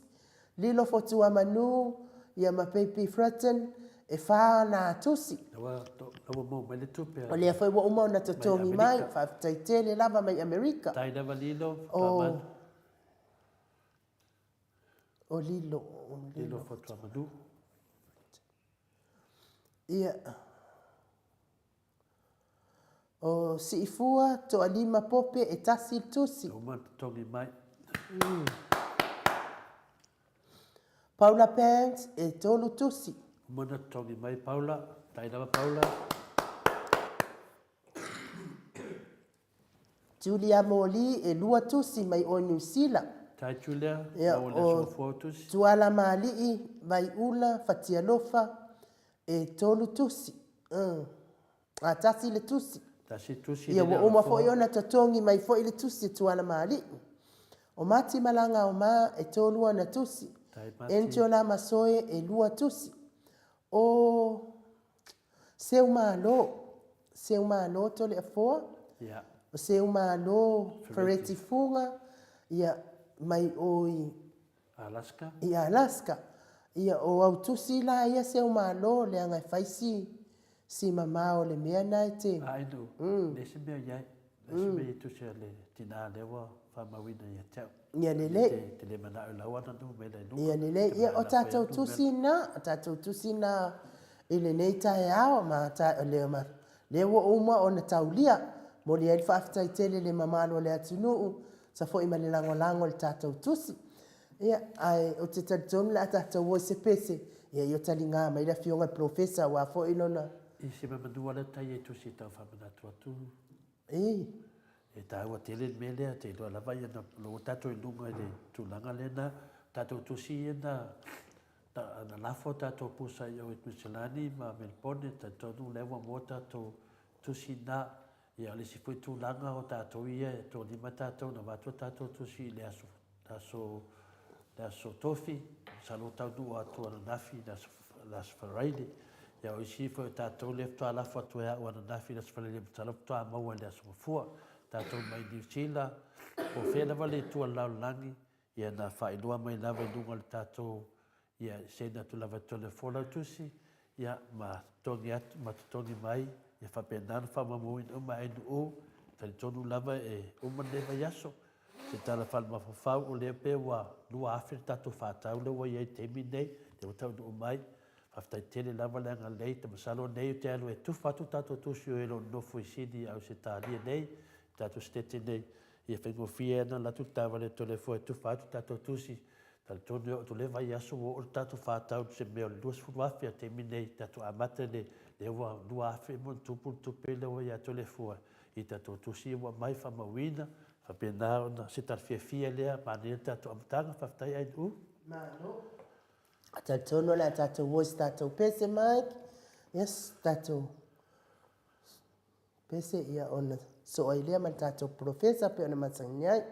Lilo Fotuamanu ia ma Peipi Fratton e 4 ana tusi. Ua maua mai le tupe O lea foi ua uma ona totogi mai, faafetai tele lava mai Amerika. Tai lava Lilo Fotuamanu. O Lilo. Lilo Fotuamanu. Ia. O Siifua, Toalima Pope e tasi le tusi. Uma totogi mai. Paula Pants e tolu tusi. Uma na totogi mai Paula. Tai lava Paula. Julia Moli e lua tusi mai o Niu Sila. Tai Julia, Ia, maua le o aso fua tusi. Tuala Maali'i, Vaiula, Fatialofa e tolu tusi. A tasi le tusi. Tasi tusi Ia ua uma foi ona totogi mai foi le tusi e Tuala Maali'i. O Mati Malaga o Ma e tolu ana tusi. Angela Masoe e lua tusi. O Seumalo, Seumalo Toleafoa, o Seumalo Fereti Fuga, ia mai o i Alaska. I Alaska. Ia, o au tusi la ia Seumalo, leaga e fai si, si mamao o le mea na e te. Ai no, le isi mea i ai, le isi mea i tusi a le tina lea ua faamauina ia te au. Ia lelei. Te le manao i lau ana numera i luga. Ia lelei. Ia, o tatou tusi na, o tatou tusi na i lenei taeao, ma ta, lea, ma, lea ua uma ona taulia. Momoli ai le faafetai tele i le mamalu o le atunuu, sa foi ma le lagolago i le tatou tusi. Ia, ae ou te talitonu o le a tatou o i se pese, ia, ia taliga mai le Afioga i le Polofesa aua foi lona. I se mamanua lea tai e tusi e tau faamanatu atu. I. E taua tele le mea lea, te iloa lava ia na, lo tatou i luga i le tulaga lea na tatou tusi ia na. Na lafo a tatou pusa i o i Tuiselani ma Melebone, talitonu o lea ua maua tatou tusi na. Ia o le isi foi tulaga o tatou ia e toalima tatou na avatu a tatou tusi i le aso, le aso, le aso Tofi, masalo ua taunuu atu ananafi i le aso, le aso Faraile. Ia o isi foi o tatou lea faatoa lafo atu e au ananafi i le aso Faraile masalo faatoa maua i le aso Gafua. Tatou mai Niu Sila, po o fea lava le itu o le lalolagi, Ia na faailoa mai lava i luga o le tatou, ia send atu lava e Toleafoa lau tusi, ia ma totogi atu, ma totogi mai, ia faapena ona faamaumauina uma e ANU, talitonu lava e uma lenei vaiaso. Se tala faale-mafaufau, o lea pe ua 2,000 le tatou faatau lea ua i ai i le taimi lenei, lea ua taunuu mai. Faafetai tele lava le agalelei, ou te masalo o nei ou te alu e tufa atu tatou tusi o e o lo o nonofo i Sini i Ausetalia nei, i tatou Setete nei, Ia faigofie ai ona alu atu le taavale a Toleafoa e tufa atu tatou tusi. Talitonu e oo atu i lea vaiaso ua oo le tatou faatau i se mea o le 20,000 a le taimi lenei, tatou amata i le, lea ua 2,000 ma ona tupu le tupe lea ua ia Toleafoa i tatou tusi ia ua aumai faamauina, faapena ona, se tala fiafia lea, manaia le tatou amataga. Faafetai ANU. Malo. Talitonu o le a tatou o i se tatou pese, Mike. Yes, tatou Pese ia ona soo ai lea ma le tatou polofesa pei ona masani ai.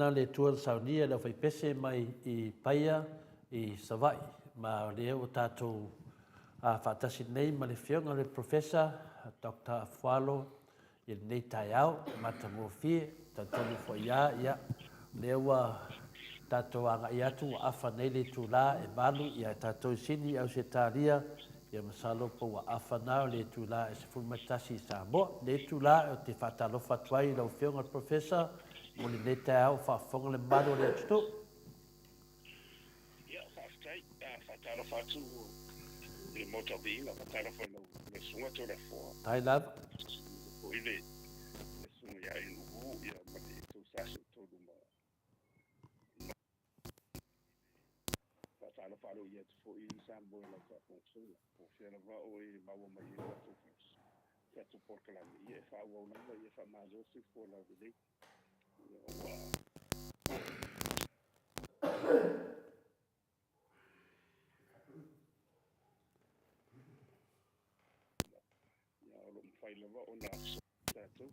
lena le Atua na saunia i le aufaipese mai i Paia i Savaii, ma o lea ua tatou faatasi nei ma le Afioga i le Professor Doctor Afualo i lenei taeao matagofie. Talitonu foi lava, ia, o lea ua tatou agai atu ua afa nei le itula e 8, ia tatou i Sini, Ausetalia, ia masalo po ua afa na o le itula e 11 i Samoa. I lenei itula ou te faatalofa atu ai i lau Afioga i le Professor mo lenei taeao o faafofoga le mamalu o le atunuu. Ia, faafetai. Faatalofa atu i le Maota o Viiga, faatalofa i lau Susuga Toleafoa. Faafetai lava. Foi le Susuga ia Inu'u, ia ma le tou Saseotolu ma faatalofa aloaia atu foi i Samoa i lau faafogafoga. Po o fea lava o e maua mai ai le tatou polokalame, ia e faaauau lava, ia faamalo le soifua laulelei. Ia, ua Ia, o lo o mafai lava ona fesoasoani tatou.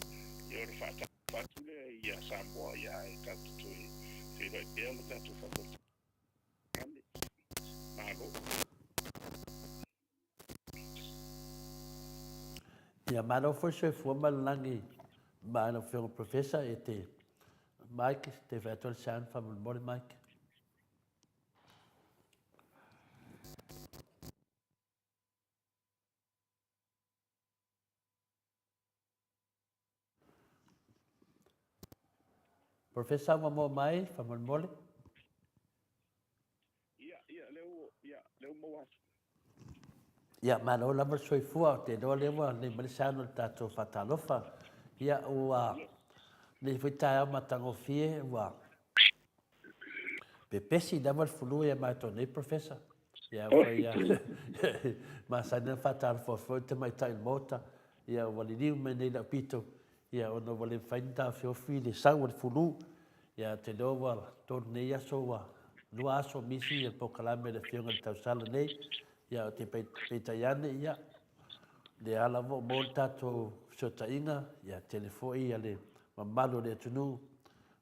Ia, o le faatalofa atu lea ia Samoa, ia, ae tatou toe feiloai pea ma tatou faatalitali. Malo. Ia, malo foi le soifua ma le lagi ma lau Afioga Professor e te Mike, te whai atu le sound faamolemole Mike. Professor ua maua mai faamolemole. Ia, ia, lea ua, ia, lea ua maua atu. Ia, malo lava le soifua, ou te iloa lea ua lelei mai le sound o le tatou faatalofa. Ia, ua lenei foi taeao matagofie, ua pepesi lava le fulu ia matou nei, Professor. Ia, ua ia, masani ona faatalofa foi le tamaitai o le Maota. Ia, ua liliu mai nei i lau pito, ia, ona ua le mafai ona taofiofi le sau o le fulu. Ia, ou te iloa ua tolu nei aso, ua lua aso misi le polokalame a le Afioga i le tausala nei. Ia, ou te peitai ane, ia, lea lava ua maua le tatou fesootaiga, ia, tele foi le mamalu o le atunuu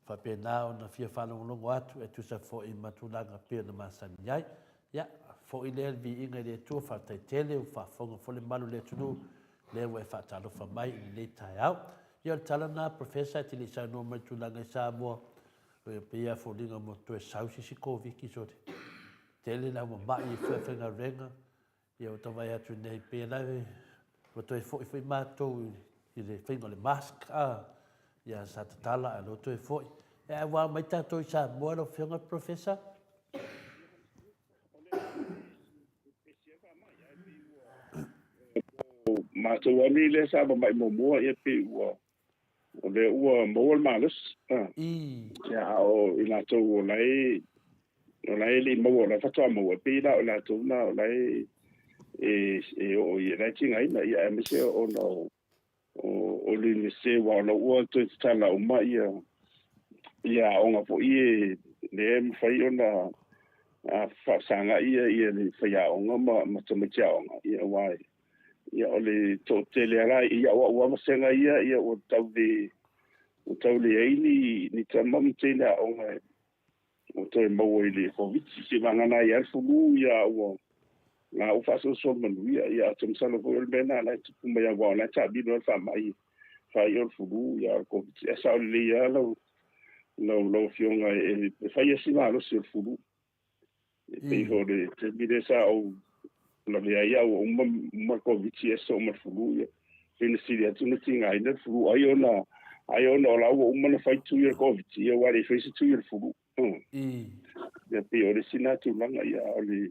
faapena ona fia faalogologo atu e tusa foi ma tulaga pei ona masani ai. Ia, foi lea le viiga i le Atua, faafetai tele, ua faafofoga foi le mamalu o le atunuu, lea ua e faatalofa mai i lenei taeao. Ia, o le tala lena, Professor, e te le i saunoa mai i tulaga i Samoa, e pei lava e foliga ua toe sau se isi Koviti, sole. Tele le au mama'i i faigaluega, Ia ua tau vaai atu nei pei la ua toe foi foi matou i le faiga o le mask a ia sa tatala ae lea ua toe foi. Ae ua ao mai tatou i Samoa lau Afioga Professor? Matou lava nei lea sa mamai muamua ia pei ua o lea ua maua le malosi. Ia, a o i latou o la e o la e le i maua, o la e faatoa maua, e pei la o i latou na o la e e oo i la e tigaina, ia aemaise ona o o le Iunivesite, aua o la ua toe tatala uma ia ia aoga foi e lea e mafai ona faafesagai ia ia le faiaoga ma tamaiti aoga, ia aua Ia, o le toatele lava la, ia o au lava vasega ia, ia ua tau le, ua tau leai ni, ni tama ma teine aoga ua toe maua i le Koviti. Seivagana ai lava le fulu, ia ua la ua faasoasoa manuia. Ia, ou te masalo foi o le mea lena o la e tupu mai aua o la e taamilo lava le faamai, faai'a o le fulu, ia o le Koviti. Ae sao lelei lava lau, lau, lau Afioga e fai lava si malosi o le fulu. E pei foi o le taimi lea sa ou lavea ai au ua uma uma le Koviti ae sosoo ma le fulu ia. Pei na sili atu ona tigaina le fulu ai ona ai ona o la ua uma ona fai tui o le Koviti ia ua le i fai se tui o le fulu. Ia pei o le isi lena tulaga ia a o le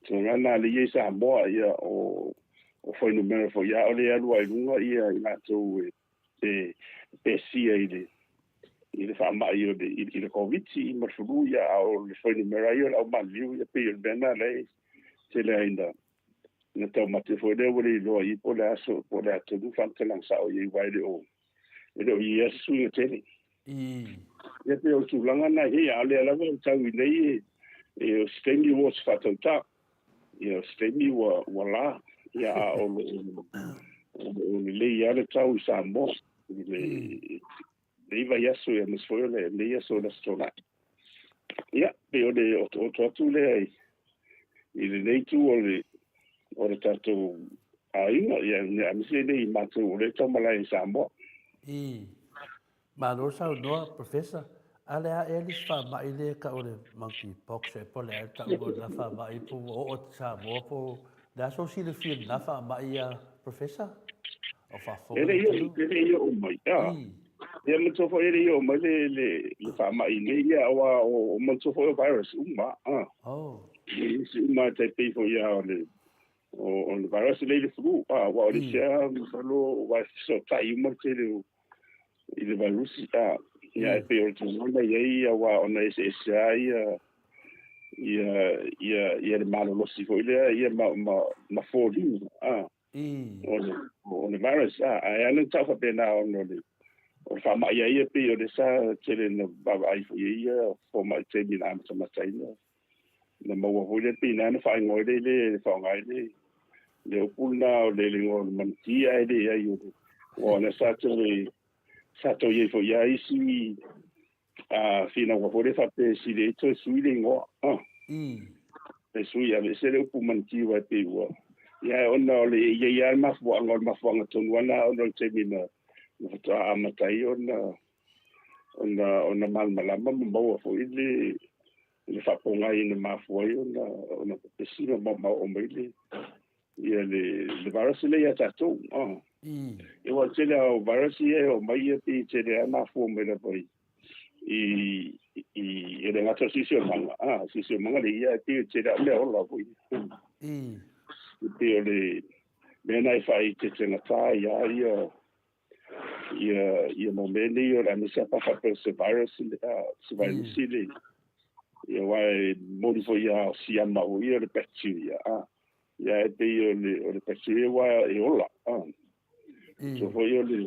tulaga lena lea e i ai i Samoa ia o o fuainumera foi a o lea e alu lava i luga ia i latou e e pesia i le i le faamai o le i le Koviti ma le flu ia a o le fuainumera ia o le au maliliu ia pei o le mea lena lea e tele ai ina na taumate foi lea ua le iloa i po o le a so po o le a tonu faamatalaga sao i ai aua e le o e le o i ai lava se suiga tele. Ia pei o le tulaga lena e i ai a o lea lava e tau i nei e e o se taimi ua o se faatautā. Ia o se taimi ua ua la, ia a o lo o lelei lava le tau i Samoa i le lenei vaiaso, ia aemaise foi o lenei aso o le Aso Toonai. Ia, pei o le otooto atu lea i i lenei itu o le o le tatou aiga, ia aemaise lenei matou o lea e taumalae i Samoa. I. Malo saunoa, Professor. A le a ea le isi faamai lea e tau o le monkey pox ea po o le a le tauga o lena faamai po ua oo atu i Samoa po o le a sou silafia i lena faamai a Professor? O faafofoga E le i oo, e le i oo mai. A. Ia manatua foi e le i oo mai le, le, le faamai nei, ia, aua o, o manatua foi o virus uma, a. Oh. Isi uma e tai pei foi ia o le, o, o le virus lea i le flu, a, aua o le isi lava masalo aua e fesootai uma le tele o, i le vairusi, a, ia e pei o le tulaga na i ai aua ona eseese lava ia, ia, ia, ia le malolosi foi lea, ia ma, ma, ma foliga, a, o le, o le virus, a, ae ala ona tau faapena ona o le, o le faamai a ia pei o lea sa tele na vaavaai foi i ai ia fomai i taimi na amatamata ai na, na maua foi lea pei na na faaigoa ai le le faaaoga ai le le upu lena o le le igoa o le manuti ae leai o le aua o lea sa toe sa toe i ai foi lava isi a finauga foi lea faapea e sili ai toe sui le igoa a e sui aveese le upu manuti aua e pei ua ia ae ona o le e i ai lava le mafuaaga o le mafuaaga tonu lava lena ona o le taimi na na faatoa amata ai ona ona ona malamalama ma maua foi le le faapogai na mafua ai ona ona pepesi ma maomao mai le ia le le virus lea ia tatou. Ah. E ua tele lava o virus ia e oo mai ia pei e tele lava mafua mai lava i i i e le gata o siosiomaga, ah, siosiomaga le ia e pei e tele lava o mea ola foi. E pei o le mea na e faaeteetegata ai lava ia ia ia mau mea nei o le aemaise lava pe a faapea o se virus le se virus le ia aua e moni foi lava o siama foi ia o le bacteria a ia e pei o le o le bacteria aua e ola a so foi o le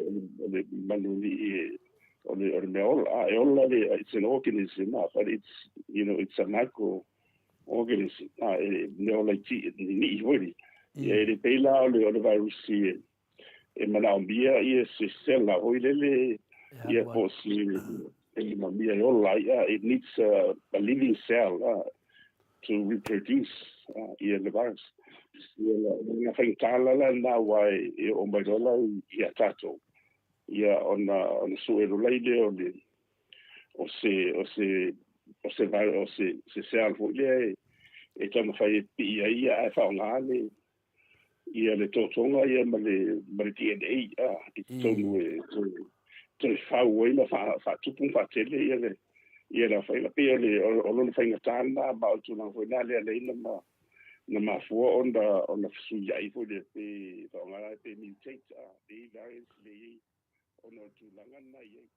o le manualii e o le o le mea ola a e ola le it's an organism a but it's you know it's a micro organism a e mea ola iti ni'i foi le ia e le pei la o le o le virus e e manaomia ia se sela foi lele ia po o se e manaomia e ola ai a it needs a, a living cell a, to reproduce a, ia le virus. Ia la, o le faigata la la lena aua e, e oo mai loa la ia tatou ia ona ona sue loa lai lea o le o se o se o se o se se cell foi lea e e taumafai e pipii ai ia ae faaaoga le ia le totoga ia ma le ma le DNA a i totonu e toe toe fau ai ma faatupu ma faatele ia le ia le aofaiga. Pei o le o lona faigata lena ma o le tulaga foi lena lea lea na ma na mafua ona ona fesuiai foi le pe faaaoga la pe mutate a pe variants le i ai ona o le tulaga lena i ai.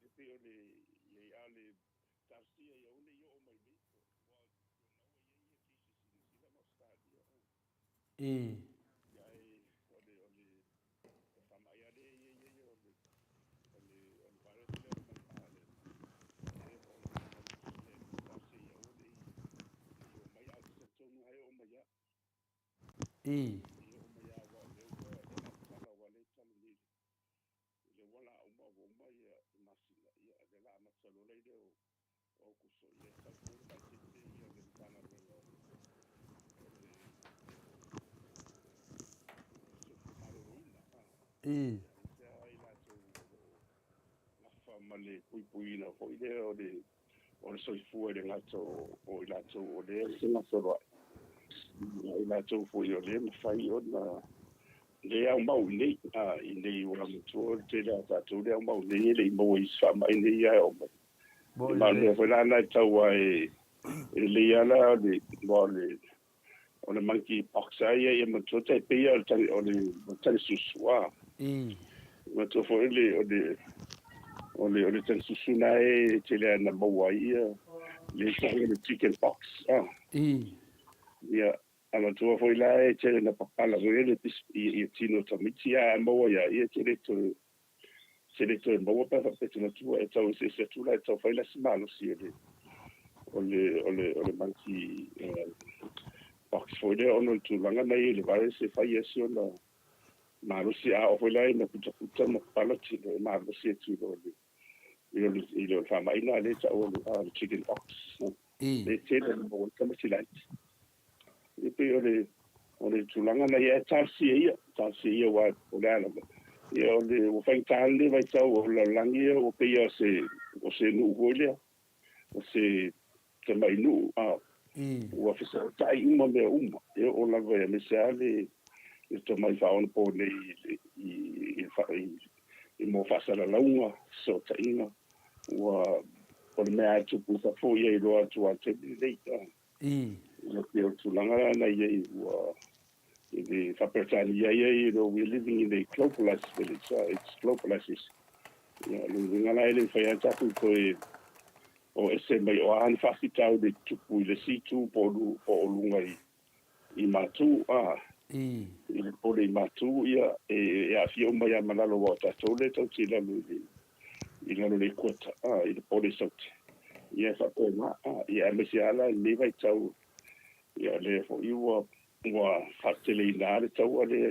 E pei o le i ai a o le talosia ia aua ne i oo mai nei Ma le puipuiina foi lea o le o le soifua i le gata o i latou o lea e fegasoloai, a i latou foi o lea e mafai ona le aumau i inei, a i inei ua matua le tele a tatou le aumau i inei e le i maua i isi faamai nei ae oo mai. Ma o le mea foi la lena e tau lava e lelei lava la o le aua o le o le monkey pox lava ia ia manatua tai pei lava o le o le tagi susu a. Manatua foi o le o le o le o le tagi susu na e tele lava ina maua ai ia le tau o le chicken pox a. Ia a manatua foi la e tele ina papala foi le ia tino o tamaiti a maua ia ia e le toe Se le toe maua pe a faapea e te matua e tau eseese atu la e tau fai la se malosi o le o le o le o le monkey pox foi lea ona o le tulaga na i ai le virus e fai ai si ona Malosi a oo foi la ina putaputa ma papala tino e malosi atu i lo le i le faamai lena lea e taua o le chicken pox. E tele ona maua ai tamaiti laiti. E pei o le o le tulaga na ia e talosia ia, talosia ia aua o le a lava. Ia o le ua faigata lenei vaitau o le lalolagi ia ua pei o se o se nuu foi lea. O se tamai nuu a ua fesootai uma mea uma. E oo lava aemaise lava le le tomai faaonaponei i i i i mo faasalalauga, fesootaiga, ua o le mea lava e tupu i fafo ia iloa atu lava i le taimi lenei. Ia pei o le tulaga la na i ai ua i le faa-Peretania ia, you know, we're living in a globalized village, it's globalization. Ia, o le uiga la e le mafai lava tatou toe o ese mai o a ni faafitauli e tutupu i le isi itu po o luga i i Matu, a, i le pole i Matu, ia, e aafia uma ai lava ma lalo aua o tatou lea e tatou te i lalo i le, i lalo i le ekueta, a, i le pole i Saute. Ia, e faapena, a, ia, aemaise lava la i lenei vaitau, ia, o lea foi ua, ua faateleina lava le taua lea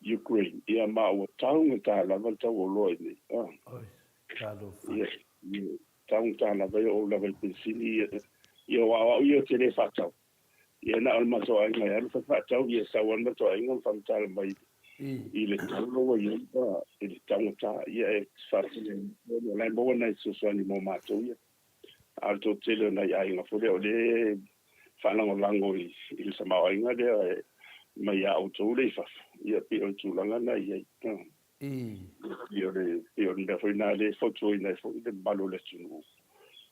i Ukraine, ia, ma ua taugata lava le tau o oloa i inei, a. Oi, talofa. Ia, ia. Taugata lava ia ou lava i penisini ia ia o au ia ou te le faatau. Ia na o le matou aiga e alu fai faatau ia sau lava le matou aiga ma faamatala mai i le tau la ua i ai i le taugata ia e faatele o la e maua nai fesoasoani mo matou ia. A o le toatele o nai aiga foi lea o lea e faalagolago i le tamaoaiga lea mai ia outou lea i fafo ia pei o le tulaga lena e i ai. Pei o le, pei o le mea foi lena lea e fautuaina ai foi le mamalu o le atunuu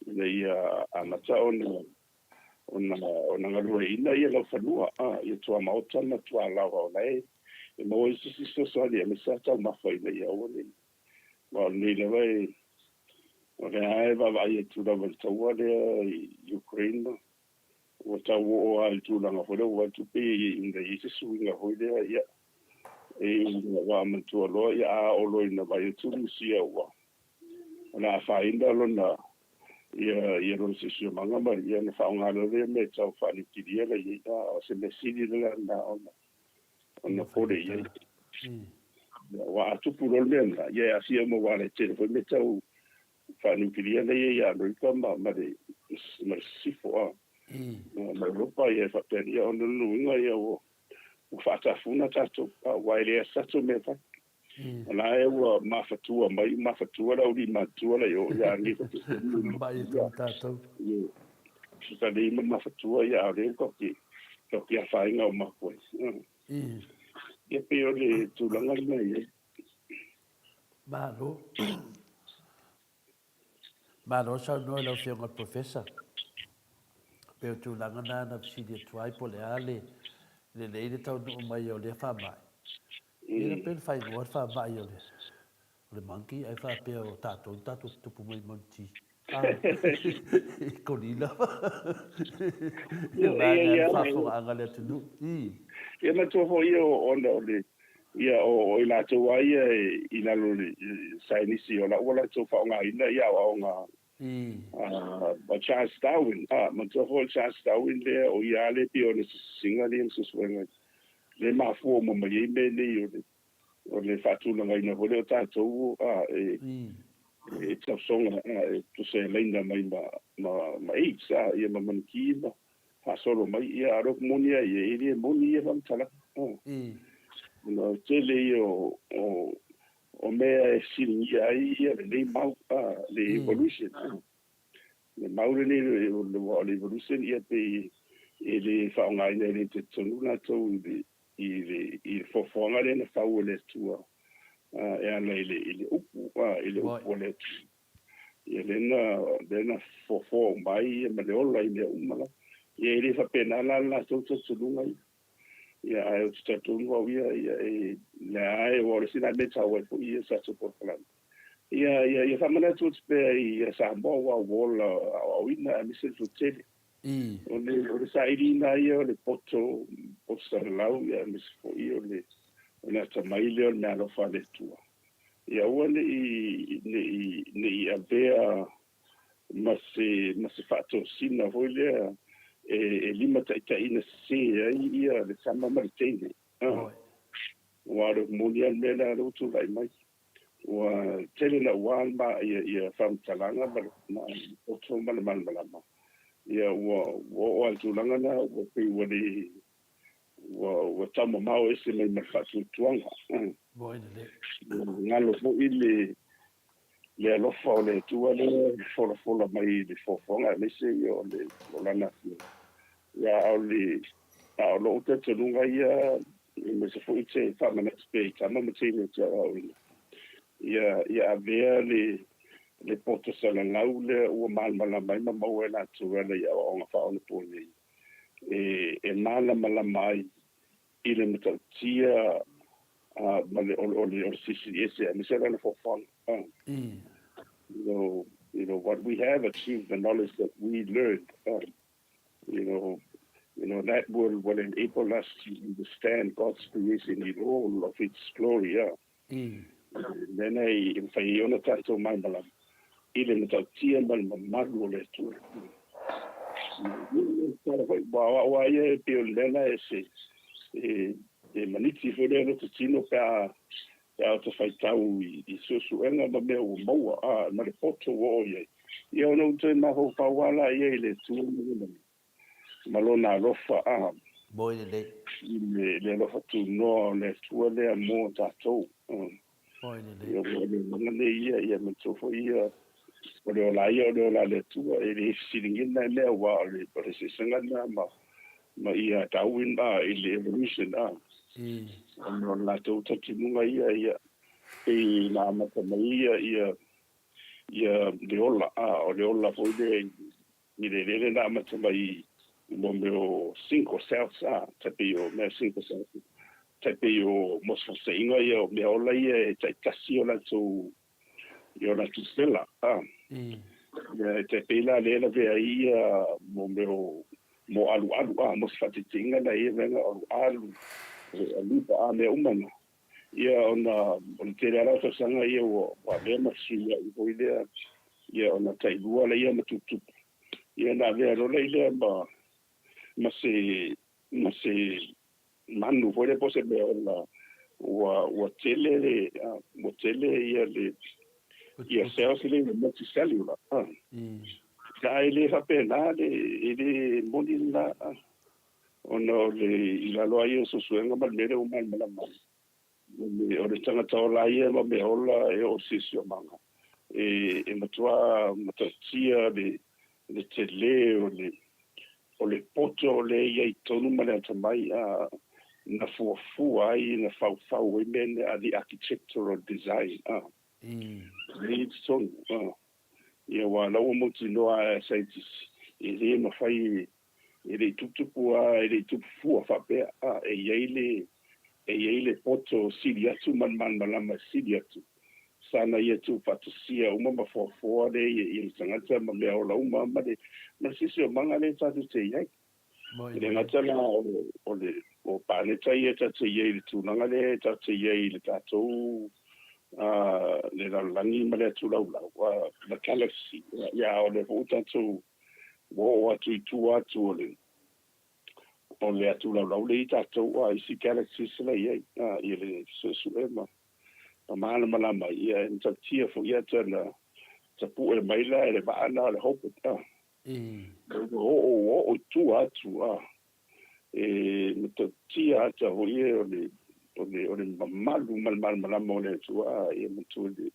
ina ia amata ona, ona, ona galueaiina ia laufanua, a, ia tuamaota ma tualaoa o la e, e maua ai se isi fesoasoani aemaise lava taumafa ina ia aua ne i, aua o lenei lava e, o lea lava e vaavaai atu lava i le taua lea i Ukraine Ua tau oo lava i le tulaga foi lea ua vaai atu pei ina i ai se suiga foi lea, ia, e ua manatua loa, ia, a oo loa ina vaai atu Rusia ua o le a afaina lona, ia, ia lona siosiomaga ma, ia, ona faaaoga loa lea mea e tau faaniukilia la i ai, a o se mea sili lea lena ona, ona pole i ai. Aua a tupu loa le mea lena, ia e aafia uma aua o la e tele foi mea tau faaniukilia lea i ai ia Amerika ma, ma le, ma le sisifo, a, ma Europa, ia e faapea, ia ona o lona uiga, ia ua, ua faatafuna tatou, a, aua e leai se tatou mea e fai. O la e ua mafatua mai, mafatua le aulimatua la i o, ia anei foi te Mai e tau tatou. Ia, sa lei ma mafatua, ia a o lea ua tatou te afaina uma atu ai. Ia pei o le tulaga lena e i ai. Malo. Malo saunoa i lau Afioga i le Professor. Pei o tulaga na na fesili atu ai po o le a le lelei le taunuu mai o lea faamai. Ia na pei na faaigoa le faamai o le o le monkey ae faapea o tatou na tatou tutupu mai i monkey. I kolila. Ia vaega le faafofogaaga a le atunuu. Ia manatua foi ia ona o le ia o i latou lava ia i lalo o le saienisi o la ua latou faaaogaina ia aoaoga a Charles Darwin. Manatua foi o le Charles Darwin lea o ia lava lea e pei ona sisiga lea ma suesuega lea e mafua uma mai ai mea nei o le o le faatulagaina foi lea o tatou e e tausoga e tusa e laina mai ma ma ma AIDS ia ma manukī ma faasolo mai ia a o le upu moni lava ia e le moni ia faamatalaga ona o le tele ia o o o mea e fesiligia ai ia lenei mau le evolution le mau lenei o le evolution ia pei e le faaaogaina e le talitonu latou i le i le i le foafoaga lea na fau e le Atua e ala i le i le upu i le upu a le Atua. Ia lea na lea na foafoa uma ai ia ma le ola i mea uma lava. Ia e le faapena la le latou talitonuga ia. Ia ae ou te talitonu au ia ia e lea e aua o le isi lena mea e taua ai foi ia tatou polokalame. Ia ia ia faamanatu atu pea i Samoa aua ua ola aoaoina aemaise le toatele. O le, o le sailiina ia o le poto, poto salalau, ia aemaise foi o le, o le atamai lea o le meaalofa a le Atua. Ia aua ne i, ne i, ne i avea ma se, ma se faatosina foi lea e, e limataitaiina sese ai ia le tama ma le teine. Aua o le upu moni lava le mea lea o lea ua tulai mai. Ua tele naua le ma ia ia faamatalaga ma le ma le poto ma le malamalama. Ia ua ua oo lava i le tulaga lena ua pei ua le ua ua taumamao ese mai ma le faatuatuaga. Moe lelei. Ua galo foi le le alofa o le Atua lea e folafola mai i le foafoaga aemaise ia o le o Lana Afioga. Ia a o le a o lou talitonuga ia aemaise foi ou te faamanatu pea i tama ma teine ou te aoaoina, ia ia avea le le poto salalau lea ua malamalama ai ma maua e latou e ala i aoaoga faaonaponei e e malamalama ai i le matautia ma le o le o le Silisili Ese aemaise lana foafoaga. You know, you know what we have achieved, the knowledge that we learned, you know, you know that will will enable us to understand God's creation in all of its glory. Yeah. Lena e mafai ai ona tatou malamalama i le matautia ma le mamalu o le Atua. Tala foi, ua o au ia e pei o le mea lena e se e maniti foi lea loto tino pe a pe a ota faitau i suesuega ma mea ua maua a ma le poto ua oo i ai. Ia ona ou toe mafaufau lava laia i le Atua ma lona ma lona alofa a. Moe lelei. I le alofa tunoa o le Atua lea mo tatou. Moe lelei. Ia ua le maga nei ia, ia manatua foi ia, o le ola ia o le ola a le Atua, e le fesiligia mea aua o le o le eseesega lena ma ma ia Darwin a i le evolution a. Ona o le latou talitonuga ia, ia pei na amata mai ia ia ia le ola a, o le ola foi lea i le eleele na amata mai i mo mea o single cells a, tai pei o mea single cells, tai pei o mosefoseiga ia o mea ola ia e taitasi o latou i o latou sela a. Ia e tai pei la lea e lavea ai ia mo mea o mo alualu a, mo se faataitaiga na ia vaega o alualu, amoeba a, mea uma na. Ia ona o le tele lava o tausaga ia ua avea ma fesuiai foi lea, ia ona tailua laia ma tuputupu. Ia ona avea loa lea ma ma se ma se manu foi lea po o se mea ola ua ua tele le ua tele ia le ia cells le multicellular. A e le faapena le e le moni lena Ona o le i lalo lava ia o suesuega ma le mea lea ua malamalama ai, o le tagata ola ia ma mea ola e oo i le siosiomaga, e matua matautia le tele o le o le poto lea e i ai i totonu ma le atamai a na fuafua ai, na faufau ai mea nei, the architectural design a. Lea e i totonu a. Ia aua o la ua mautinoa lava e saienitisi, e le mafai E le i tuputupu a, e le i tupu fua faapea, a, e i ai le, e i ai le poto sili atu ma le malamalama e sili atu. Sana ia tuufaatasia uma ma foafoa le ia, ia le tagata ma mea ola uma ma le, ma le siosiomaga lea tatou te i ai. E le gata la o, o le, o paneta ia tatou te i ai i le tulaga lea tatou te i ai i le tatou, a, le lalolagi ma le atu laulau, a, the galaxy, ia, a o lea foi ua tatou Ua oo atu i tua atu o le o le atu laulau lea i tatou a isi galaxies la i ai a i le suesue ma ma malamalama ai ia e matautia foi ia tana tapue mai la e le vaa na o le Hobart a ua oo ua oo i tua atu a e matautia ata foi e o le o le o le mamalu ma le malamalama o le Atua a ia matua le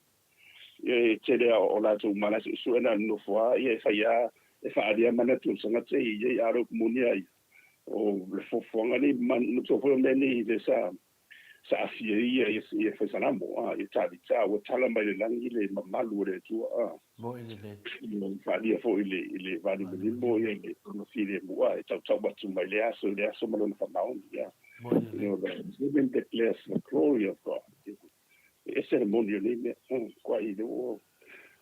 Ia e tele a o latou uma la e suesue na nonofo a ia e fai a e faaali a manatu o le tagata e i ai a o le upu moni a ia o le foafoaga nei manatua foi o mea nei lea sa sa aafia ai ia ia fai Salamo a ia Tavita ua tala mai le lagi le mamalu o le Atua a Moe lelei. Ia faaalia foi i le i le valimalimo ia le lona filemu a e tautau atu mai lea aso i lea aso ma lona faamaoni ia. Moe lelei. You know, the heaven declares the glory of God. E ese le moni o nei mea, kuai le ua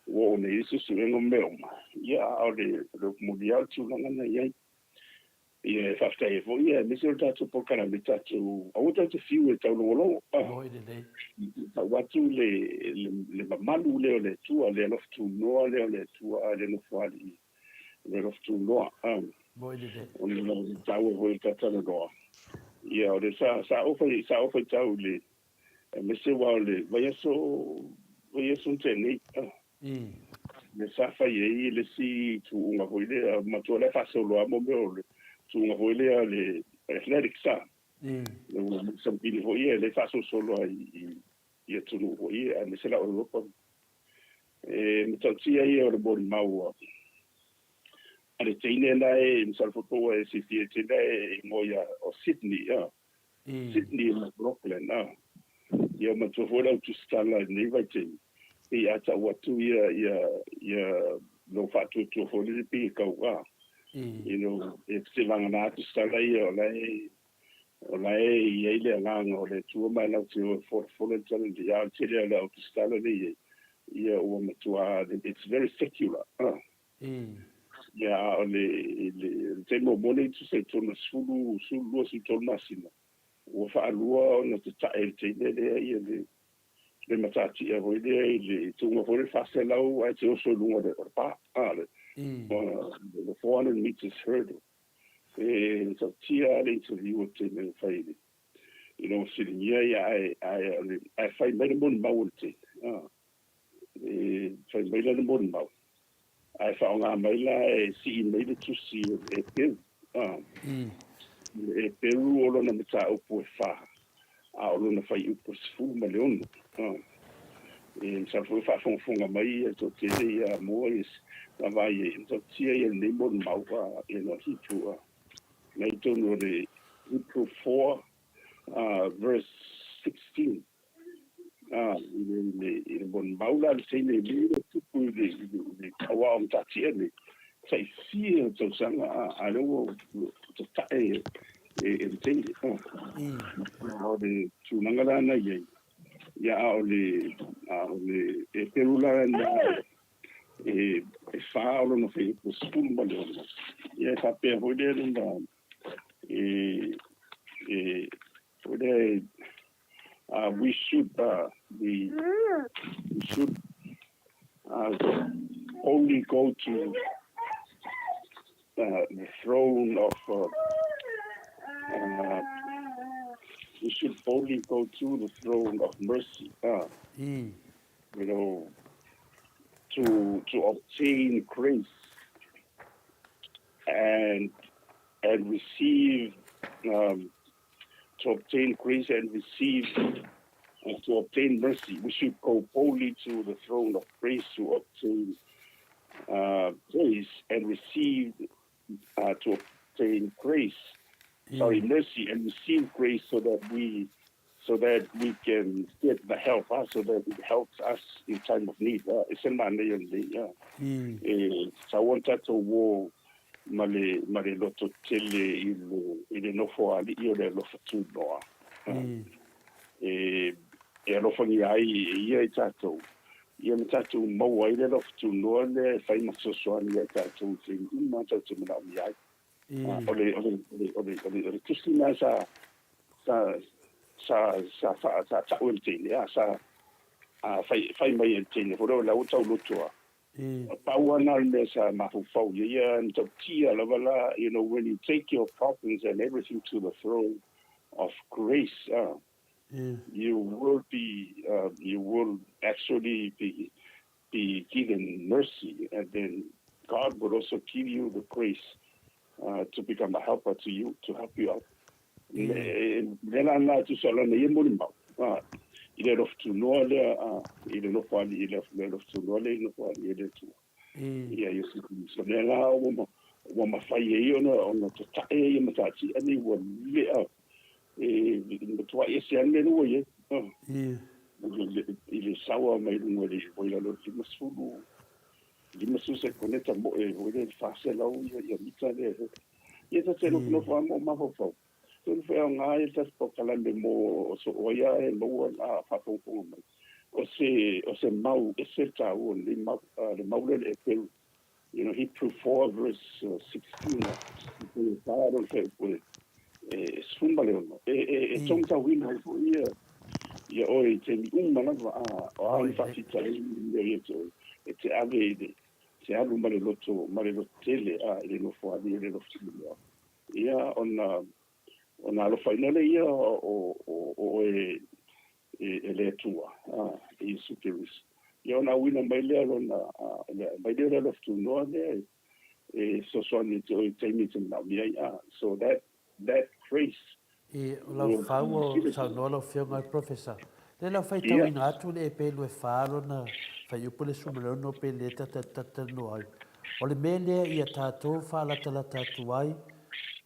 ua oo nei i suesuega o mea uma, ia a o le le upu moni lava o le tulaga na i ai. Ia e faafetai ai foi ia aemaise o le tatou polokalame tatou aua tatou te fiu e taulogologo a Moi lelei. tau atu le le le mamalu lea o le Atua, le alofa tunoa lea o le Atua a le Nofoalii, le alofa tunoa a Moi lelei. ona o le taua foi o le tatalanoa. Ia o le sa sa ou fai sa ou faitau i le. Aemaise aua o le vaiaso, vaiaso na tea nei, lea sa fai ai le isi tuuga foi lea, matua la e faasolo lava mo mea o le tuuga foi lea a le athletics a. Ua sampili foi ia lea e faasolosolo lava i atunuu foi ia, aemaise la o Europa. E matautia ia o le molimau a le teine lena e, masalo foi po ua e silafia i le teine lena e igoa ia o Sydney, Sydney McLaughlin, a. Ia matua foi le au tusitala i lenei vaitaimi, pei a tau atu ia, ia, ia lou faatuatua foi lele pei e tauga. You know, e vagana tusitala ia o la e, o la e i ai le agaga o le Atua ma e latou te o e folafola le tala lelei. A o le tele o le au tusitala lea e i ai, ia ua matua, it's very secular. Ia, a o le, le, le taimi muamua lea i tusa i totonu o le 10, 12, 13 masina, ua faalua ona tatae e le teine lea ia le, le matatia foi lea i le tuuga foi le 400 ae te oso i luga o le, o le pa, a, le, le 400 meters hurdle. E matautia lava le interview a le teine na fai i le, ina ua fesiligia ia ae, ae, ae fai mai le molimau a le teine. A. E fai mai la le molimau, ae faaaoga mai la e sii mai le tusi o le Eperu. Le Eperu o lona mataupu e fa, a o lona fuaiupu e 16. E masalo foi o faafogafoga mai ia le toatele ia Amoa ia vaavaai ai, e matautia ia lenei molimau you know, Hebrew, na i totonu o le Hebrew 4 verse 16. I le, i le, i le molimau la le teine i le tupu i le, i le, i le, aua o matatia nei, tai fia tausaga a, a lea ua tatae e, e le teine. O le tulaga la na i ai, ia a o le, a o le, e pelu la na, e, e fa o lona fuaiupu 16, ia e faapea foi lea lona, e, e, foi lea e, we should we, we should only go to the throne of we should only go to the throne of mercy you know to to obtain grace and and receive um, to obtain grace and receive and to obtain mercy. We should go boldly to the throne of grace to obtain grace and receive to obtain grace, sorry, mercy and receive grace so that we so that we can get the help, so that it helps us in time of need. E se manaia lenei, E tatau ona tatou o ma le, ma le loto tele i le, i le nofo ali'i o le alofa tunoa. E, e alofagia ai e ia i tatou, ia ma tatou maua ai le alofa tunoa lea e fai ma fesoasoani ia i tatou i taimi uma tatou te manaomia ai. O le, o le, o le, o le, o le, o le tusi lena sa, sa, sa, sa, sa, sa ta'u e le teine, a, sa, a, fai, fai mai e le teine foi lea o la ua tauloto a. Pau lava na o le mea sa mafaufau i ai ia, na tautia lava la, you know, when you take your problems and everything to the throne of grace, you will be, you will actually be, be given mercy, and then God will also give you the grace to become a helper to you, to help you out. Le la na tusa lona ia molimau, i le alofa tunoa lea, i le nofo alii i le alofa tunoa lea i le nofo alii e le Atua. Ia Iesu Keriso. Lea la ua mafai ai ona ona tatae ia mataatia nei ua lea e matuai ese lava le mea lea ua i ai. I le saoa mai luga o le ua i lalo o le 50, 50 sekone tamoe foi lea i le 400 ia mita lea. Ia ta te nofonofo lava ma ou mafaufau. Tonu foi aoga ai le tatou polokalame mo so o ai lava e maua a faafogafoga mai. O se, o se mau ese le taua o lenei mau, le mau lea o le Eperu. You know, Hebrew 4 verse 16, e fa lona fuaiupu e, e 16. E, e, e togitauina ai foi ia, ia oe i taimi uma lava, a, o a ni faafitauli mea ia te oe, e te ave i le, te alu ma le loto, ma le loto tele, a, i le nofoalii o le alofa tunoa. Ia, ona, ona alofaina lea ia o, o, o oe e le Atua, e Iesu Keriso. Ia ona auina mai lea lona, mai lea o le alofa tunoa lea e fesoasoani ia te oe i taimi e te manaomia ai. So that, that grace. I o lau fau o saunoa lau Afioga i le Professor, lea lau faitauina atu le epelu e fa lona fuaiupu le 16 pe le talanoa ai. O le mea lea ia tatou faalatalata atu ai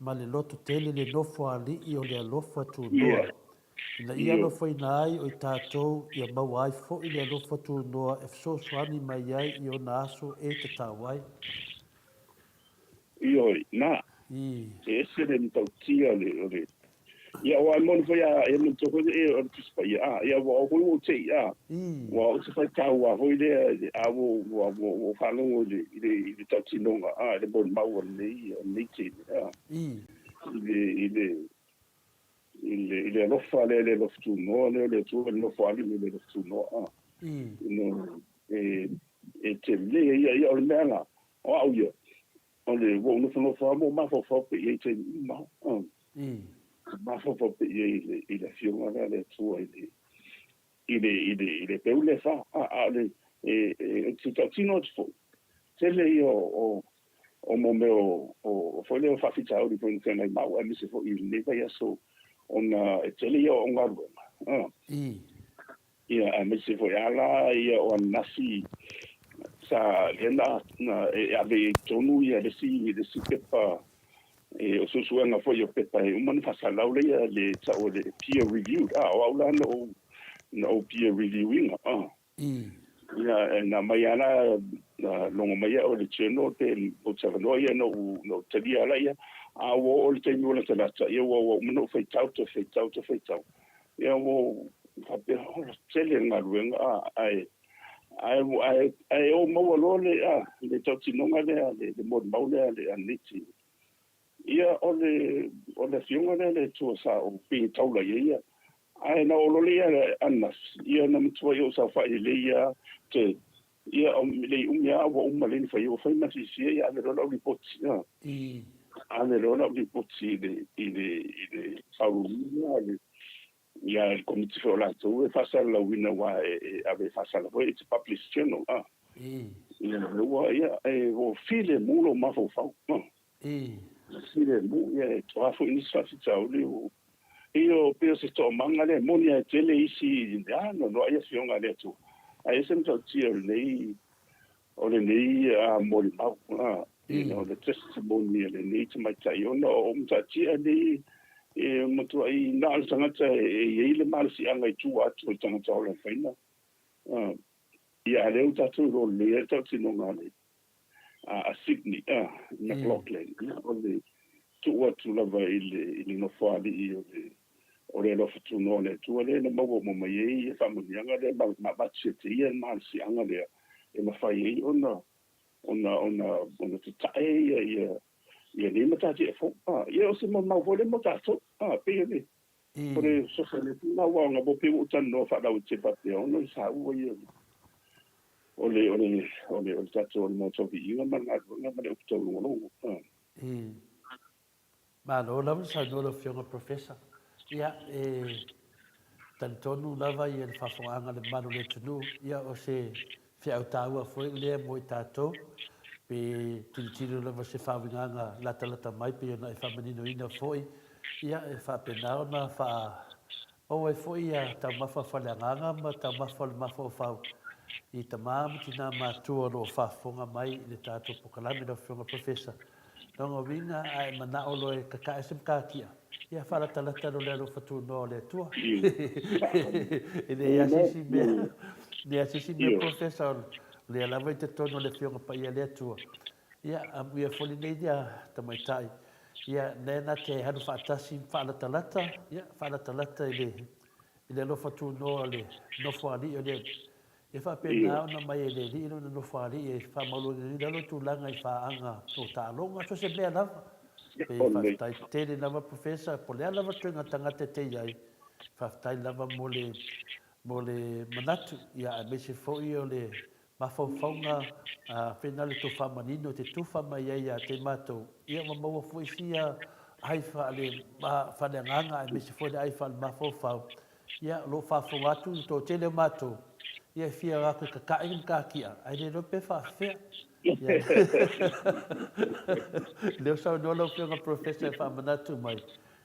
ma le loto tele le nofo alii o le alofa tunoa, ina ia alofaina ai o i tatou ia maua ai foi le alofa tunoa e fesoasoani mai ai i ona aso e tatau ai. Ioe, na. E ese le matautia o le, o le, ia aua e moni foi a, e manatua foi e o le Tusi Paia, a, ia ua foi ua ou te'i, a, ua ou te faitau a foi lea, a ua, ua, ua, ua ou faalogo i le, i le, i le tautinoga, a, i le molimau a lenei, a lenei teine, a, i le, i le, i le, i le alofa lea, le alofa tunoa lea o le Atua, le nofo alii le alofa tunoa, a, ina, e, e tele ia, ia, o le mea la, o au ia, o le, ua ou nofonofo lava ma ou mafaufau pea i ai i taimi uma, a, mafaufau pea i ai i le, i le Afioga lea a le Atua i le, i le, i le, i le peu lea e fa, a, a o le, e, e, ou te tautino atu foi, tele ia o, o, o mo mea o, o, o foi lea o faafitauli foi na feagai ma au aemaise foi i lenei vaiaso ona e tele ia o au galuega, a. Ia, aemaise foi a la ia o ananafi sa lea na, na e ave i ai tonu ia le isi, le isi pepa e, o suesuega foi o pepa e uma ona faasalalau lea le tau o le peer reviewed, a, o au la na ou, na ou peer review ina, a. Ia, e na aumai lava la, na logo mai au e le journal pe ou te avanoa ia na ou, na ou talia laia, a ua oo i le taimi ua latalata, ia ua, ua uma ona ou faitau, toe faitau, toe faitau. Ia ua ou faapea, ola tele le galuega, a, ae, ae, ae, ae ou maua loa le, a, le tautinoga lea, le, le molimau lea a le, a lenei teine. Ia, o le, o le Afioga lea a le Atua sa ou pei e taula i ai ia, ae na oo loa lea ia ananafi, ia na matuai ou saofai lelei lava, te, ia, o, le i umi lava ua uma lea na fai ai, ua fai ma fiafia, ia ave loa lau lipoti, a. Ave loa lau lipoti i le, i le, i le Faauluuluga a le, ia, le Komiti foi o latou e faasalalauina aua e, e ave e faasala foi, it's a published journal, a. Ia, ua, ia, e, ua filemu lou mafaufau, a. Filemu, ia, e toa foi nisi faafitauli, ua, ia, o pei o se toomaga lea, e moni lava e tele isi, a, noanoai afioga a le Atua, ae ese matautia o lenei, o lenei molimau, you know, the testimony a lenei tamaitai, ona o matautia nei, e matuai na o le tagata e i ai le malosiaga i tua atu o le tagata ola e faina. Ia, a lea ua tatou iloa lelei ai le tautinoga a le a Sydney McLaughlin, o le tuu atu lava i le i le nofoalii o le o le alofa tunoa o le Atua lea na maua uma mai ai ia faamanuiaga lea ma ma avatu ia te ia le malosiaga lea e mafai ai ona ona ona ona tatae ia ia ia nei matatia fou. A, ia o se molimau foi lea mo tatou. A, pei o le o le fesoasoani atu lena aua ona pei ua ou talanoa faalauaitele faapea ona o le saua ia o le o le o le o le tatou o le Maota o Viiga ma le galuega ma le upu taulogologo. Malo lava le saunoa lau Afioga Professor. Ia, e talitonu lava ia le faafofogaaga a le mamalu o le atunuu, ia o se feau taua foi lea mo i tatou, pe tilotilo lava se faauigaga latalata mai pei ona e faamaninoina foi, ia e faapena ona faa maua ai foi ia taumafa faaleagaga ma taumafa o le mafaufau i tama ma tina matua o lo o faafofoga mai i le tatou pokalame lau Afioga Professor. Lona uiga a e manao loa e kakae se matatia, ia faalatalata loa le alofa tunoa o le Atua. E leai lava se isi mea, leai lava se isi mea Professor, o lea lava i totonu o le Afioga Paia a le Atua. Ia, amuia foi lenei tamaitai, ia, lea na te alu faatasi ma faalatalata, ia, faalatalata i le, i le alofa tunoa o le Nofoalii o le E faapena ona aumai e le Alii lona Nofoalii e faamaualaloina lalo tulaga i faaga o taaloga, so o se mea lava. E faafetai tele lava Professor, po o le a lava toega tagata e te i ai, faafetai lava mo le, mo le manatu, ia aemaise foi o le mafaufauga fena le tofa manino e te tufa mai ai ia te matou, ia ua maua foi sia ai faale, faaleagaga aemaise foi le ai faalemafaufau. Ia, o lo o faafofoga atu le toatele o matou, ia e fia o atu e tata'i le matatia, ae le iloa pe faafefea. Ia, lea ua saunoa lau Afioga Professor e faamanatu mai,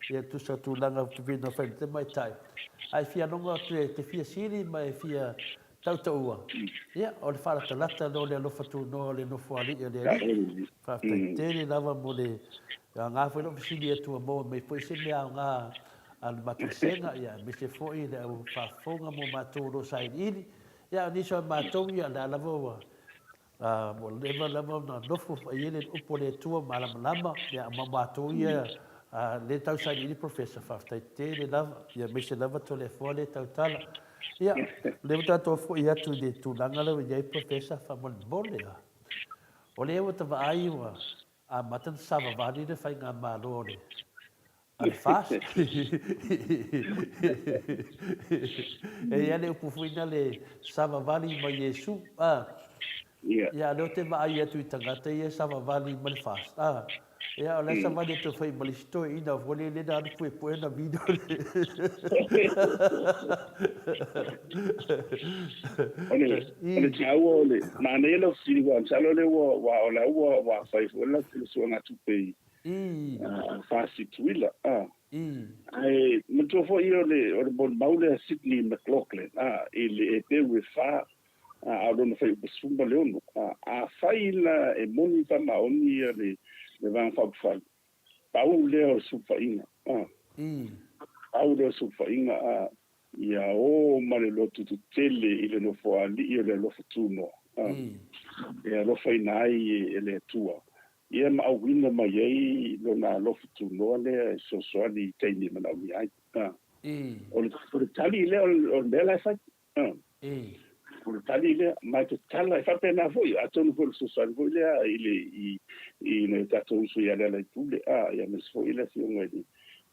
ia tusa o tulaga o tuvina o fai ma tamaitai. Ae fia logo atu e te fia sili ma e fia tautaua, ia, o le faalatalata lea o le alofa tunoa o le Nofoalii o le Alii. Faafetai tele lava mo le aoga foi lou fesili atu ua maua mai foi se mea aoga a le matou vasega, ia, aemaise foi le au faafofoga mo matou o lo o sailiili. Ia, a o nisi o matou, ia, o lea lava ua Ua leva lava ona nofo i ai le upu a le Atua malamalama, ia ma matou ia le tau sailiili Professor, faafetai tele lava, ia aemaise lava Toleafoa le tautala. Ia, o lea ua tatou foi atu i le tulaga lea ua i ai Professor, faamolemole lava. O lea ua ta vaai ua amata ona savavali le faigamalo a le A le FAST. E i ai le upu foi na le savavali ma Iesu, a. Ia. Ia, a lea ou te vaai atu i tagata ia e savavali ma le FAST, a. Ia, o la e savali atu foi ma le isi toeaina foi lele na alu puepue na vino le. O le, o le taua o le, manaia lau fesili aua masalo o lea ua, aua o la ua, ua fai foi le suegatupe i, FAST i Tutuila, a. Ae manatua foi o le, o le molimau lea a Sydney McLaughlin, a, i le Heperu e fa, a, a o lona fuaiupu 16, a, afai la e moni faamaoni ia le, le Vaega Faaupufai, pau lea o le sulufaiga, a. Pau lea o le sulufaiga, a, ia o ma le loto tetele i le Nofoalii o le alofa tunoa, a, e alofaina ai e le Atua. Ia ma auina mai ai lona alofa tunoa lea e fesoasoani i taimi e manaomia ai. O le, o le tali lea o le, o le mea la e fai. O le tali lea, ma e tatala, e faapena foi, atonu foi o le fesoasoani foi lea i le, i, i nai o tatou uso ia Lealaipule, a, ia aemaise foi le afioga i le,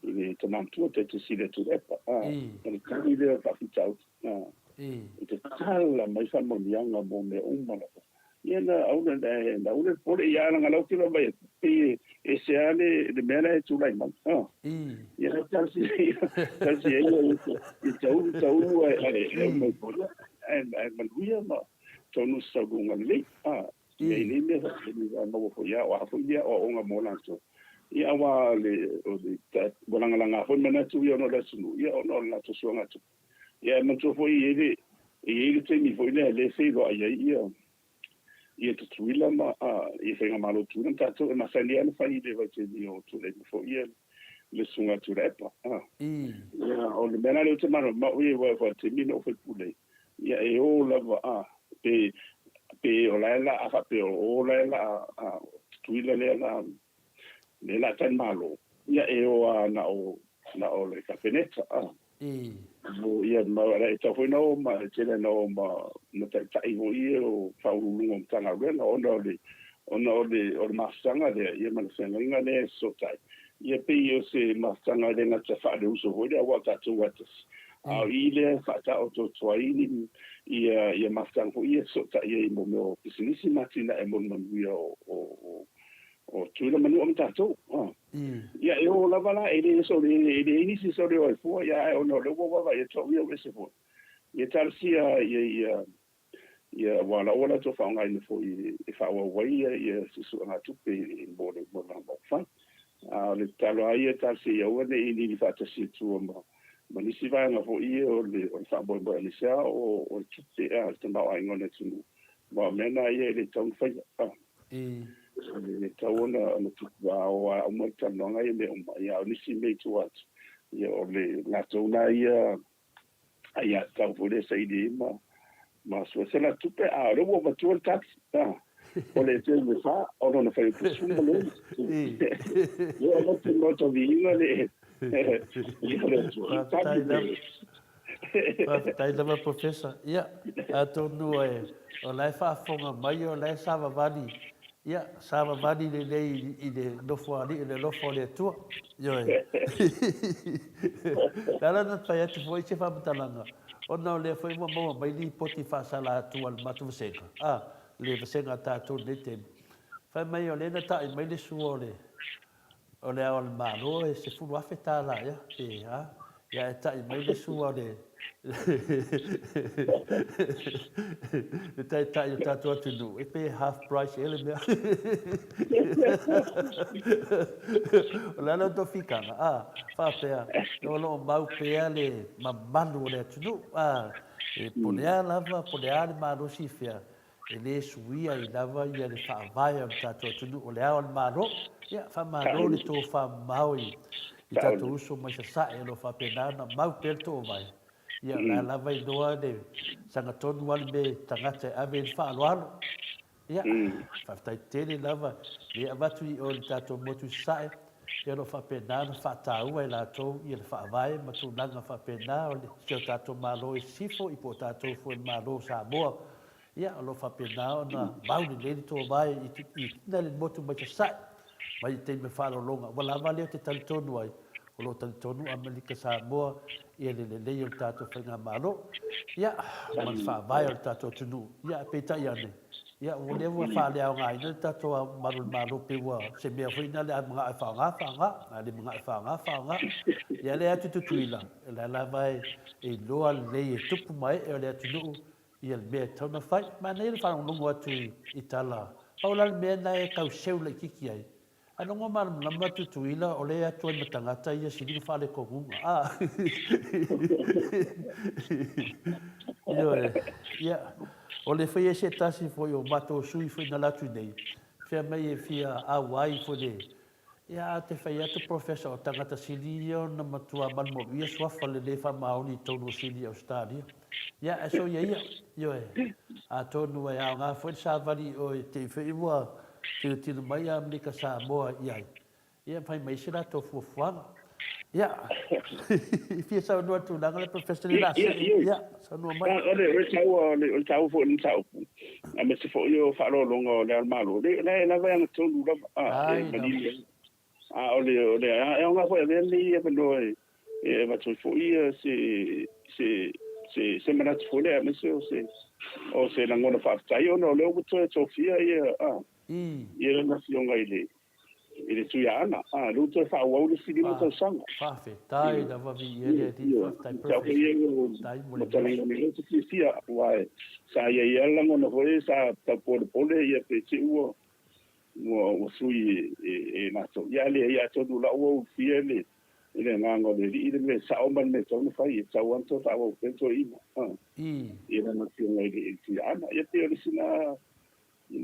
i le tama matua Taitesile Tuilaepa, a, o le tali lea o le faafitauli, a, e tatala mai faamanuiaga mo mea uma lava. Ia na aula na aula le pole ia langa lau ke mai pe e se ale le mea la e tulai mai. Ah. Ia na tasi tasi ai i tau tau ai e mai pole ai ai manuia ma tonu saulunga lelei. Ah. Ia i nei mea e maua foi ia o a foi ia o aoga mo latou. Ia aua le o le ua lagalaga foi manatu ia ona o le atunuu ia ona o le latou suagatupe. Ia e manatua foi e i ai le, e i ai le taimi foi lea e le feiloai ai ia, ia Tutuila ma, ia Faigamalo Tutuila ma tatou, e masani lava ona fai i le vaitaimi o Tuilaepa foi ia le Susuga Tuilaepa. Ia, o le mea la lea ou te malamalama au i ai, aua o le taimi na ou faipule ai, ia e o lava, a, pe, pe o la e la, a faapea o la e la, a, Tutuila lea la, lea la talimalo, ia e o lava na o, na o le Kapeneta, a. Ia, ma e tatau foi ona o ma, e tele ona o ma, ma taitai foi ia o Faauluuluga o Matagaluega, ona o le, ona o le, o le mafutaga lea, ia ma le feagaiga lea e fesootai. Ia pei o se mafutaga e le gata faaleuso foi lea aua o tatou lava e tasi, a o i lea e faataotooto ai ni, ia, ia mafutaga foi ia e fesootai ai i mo mea o pisinisi ma atinae mo le manuia o, o, o, o Tutuila ma Manua ma tatou. Ia, e oo lava la, e le sole, e leai nisi e sole o ai fua, ia, ae ona o lea ua vaavaai atu au ia ua ese foi. Ia talosia ia, ia, ia, aua o la ua latou faaaogaina foi e faaauau ai ia, ia suesuegatupe mo le, mo le vaega fai. A o le tatalo lava ia, talosia ia aua ne i nini faatasi atua ma, ma nisi vaega foi ia o le, o le faamoemoe aemaise lava o, o le tupe, a, le tamaoaiga o le atunuu. Aua o mea na ia e le tatau ona faia. E tatau ona tupu a o a uma le talanoaga ia mea uma, ia a o nisi mea i tua atu, ia o le latou la ia aiatatau foi lea e saili ai ma ma sue se la tupe, a o lea ua avatua le tali, a o le teu e fa o lona fuaiupu 16. Ia o le maota viiga le ia le Atua. Faafetai lava. Faafetai lava Professor. Ia, atonu o la e faafofoga mai o la e savavali, ia, savavali lelei i le Nofoalii o le alofa o le Atua. Ioe. O le ala lena na fai atu foi se faamatalaga, ona o lea foi ua maua mai lipoti faasala atu a le matou vasega, a, le vasega a tatou i lenei taimi, fai mai o lea na ta'i mai le sua o le O Le Ao o le Malo e $10,000 ea pe a. Ia e taʻi mai le sua o le le taitai o tatou atunuu, e pe half price ea le mea. O le a le tofigaga, a, faapea, o lo o mau pea le mamalu o le atunuu, a, e po o le a lava, po o le a le malosi i fea, e le suia ai lava ia le faavae o le tatou atunuu, o le Ao o le Malo. Ia, faamalo le tofamamao i tatou uso mai Sasae o lo o faapena ona mau pea le toovae. Ia, o le a lava iloa le sagatonu lava le mea tagata e ave i ai le faaaloalo. Ia, faafetai tele lava le avatu i o i le tatou motu i Sasae, ia o lo o faapena ona faataua e latou ia le faavae ma tulaga faapena o si o tatou Malo i Sisifo i po o tatou foi le Malo o Samoa. Ia, o lo o faapena ona mau lelei le toovae i tina le motu mai Sasae mai i taimi o faaaloaloga. Ua lava lea ou te talitonu ai, o lo o talitonu Amerika Samoa i le lelei o le tatou faigamalo, ia, ma le faavae o le tatou atunuu. Ia, peitai ane, ia, ua lea ua faaleaogaina le tatou malu o le Malo pei ua se mea foi lena a manao e faaaoga, faaaoga, a le manao e faaaoga, faaaoga. Ia, lea atu Tutuila, o la e lava e iloa lelei e tupu ma ee o le atunuu ia le mea e tatau ona fai. Manaia le faalogologo atu i tala, pau la le mea lena e tau seu laitiiti ai, ae logo malamalama Tutuila o lea e atu ai ma tagata ia sili ona faaletonuga. A! Ioe, ia, o le foi e se tasi foi o matou sui foi na alu atu nei, fea mai e fia auai foi le Ia, a te fai atu Professor o tagata sili ia ona matua malumalu ia suafa le le faamaoni i tonu o sili i Ausetalia. Ia, ae soia ia, ioe, atonu e aoga foi le savali i oe te i foi ua tilotilo mai Amerika Samoa i ai, ia fai mai se latou fuafuaga. Ia, i fia saunoa i le tulaga lea Professor le la see, ia, saunoa mai. O le taua, o le taua foi o le mataupu, aemaise foi o faaaloaloga o le Ao o le Malo, o la e lava e agatonu lava, e manino. A o le, o le, e aoga foi e avea lenei avanoa e, e avatu ai foi se, se, se, se manatu foi lea, aemaise o se, o se lagona faafetai ona o lea ua toe tofia ia, a, ia lana Afioga i le, i le Tuiaana, a, lea ua toe faaauau le isi 5 tausaga. Faafetai lava viia le Alii, faafetai Professor, faafetai mo le mea. Lea ou te fiafia, aua sa i ai lava le lagona foi sa tau polepole ia pe te i ua ua sui e latou. Ia ae leai, atonu o la ua ulufia le agaga o le Alii le mea sao ma le mea e tatau ona fai, e tatau lava ona toe faaauau pea le toeaina i lana afioga i le Tuiaana. Ia pei o le isi lena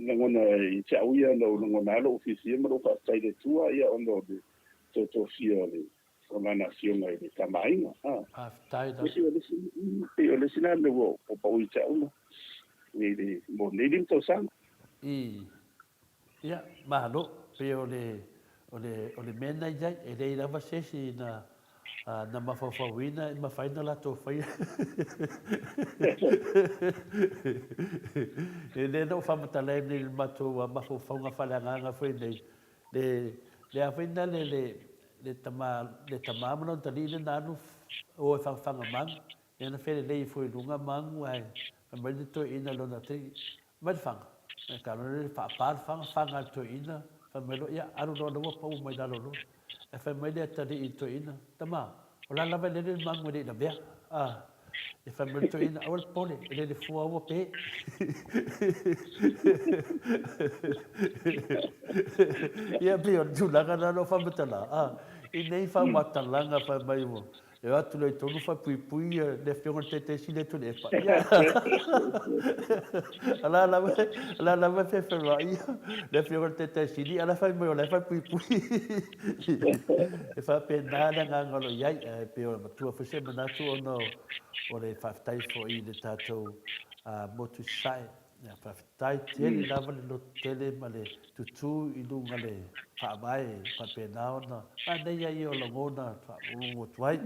lagona ia te au ia, na ou lagona lava lou fiafia ma lou faafetai i le Atua ia ona o le toatofia o le o lana afioga i le Tama Aiga. Faafetai lava. Pei o le isi lena mea ua pau ia te au i le mo lenei 5 tausaga. I. Ia, malo. Pei o le, o le, o le mea lena i ai, e leai lava se isi na, na mafaufauina e mafai ona latou faia. E lea na ou faamatala ai nei i le matou mafaufauga faaleagaga foi nei, le, le a foi lena le, le, le tama, le tama ma lona talii lea na alu o e fagafaga manu, lea na felelei ifo i luga manu ae fai mai le toeaina i lona talii, Aumai le faga. Ae ka loa le faapa le faga, faga e le toeaina, fai mai loa, ia, alu loa la ua pau mai lalo loa. Ae fai mai le atalii i le toeaina, Tama, o la lava e lele le magu e le i lavea. A, e fai mai le toeaina, aua le popole, e lele fua ua pe. Ia, pei o le tulaga lena na ou faamatala, a, i nei faamatalaga fai mai ua, E o atu loa i tonu faapuipui le afioga i le Taitai Sili atu i le epa. Ia, a la lava, a la lava e fefeloai le afioga i le Taitai Sili, a la fai mai o la e faapuipui. E faapena le agaga o lo o i ai, ae pei o le matua foi se manatu ona o le faafetai foi i le tatou motu i Sasae. Ia, faafetai tele lava le lototele ma le tutū i luga le faavae e faapena ona manaia ia o lagona faalogologo atu ai.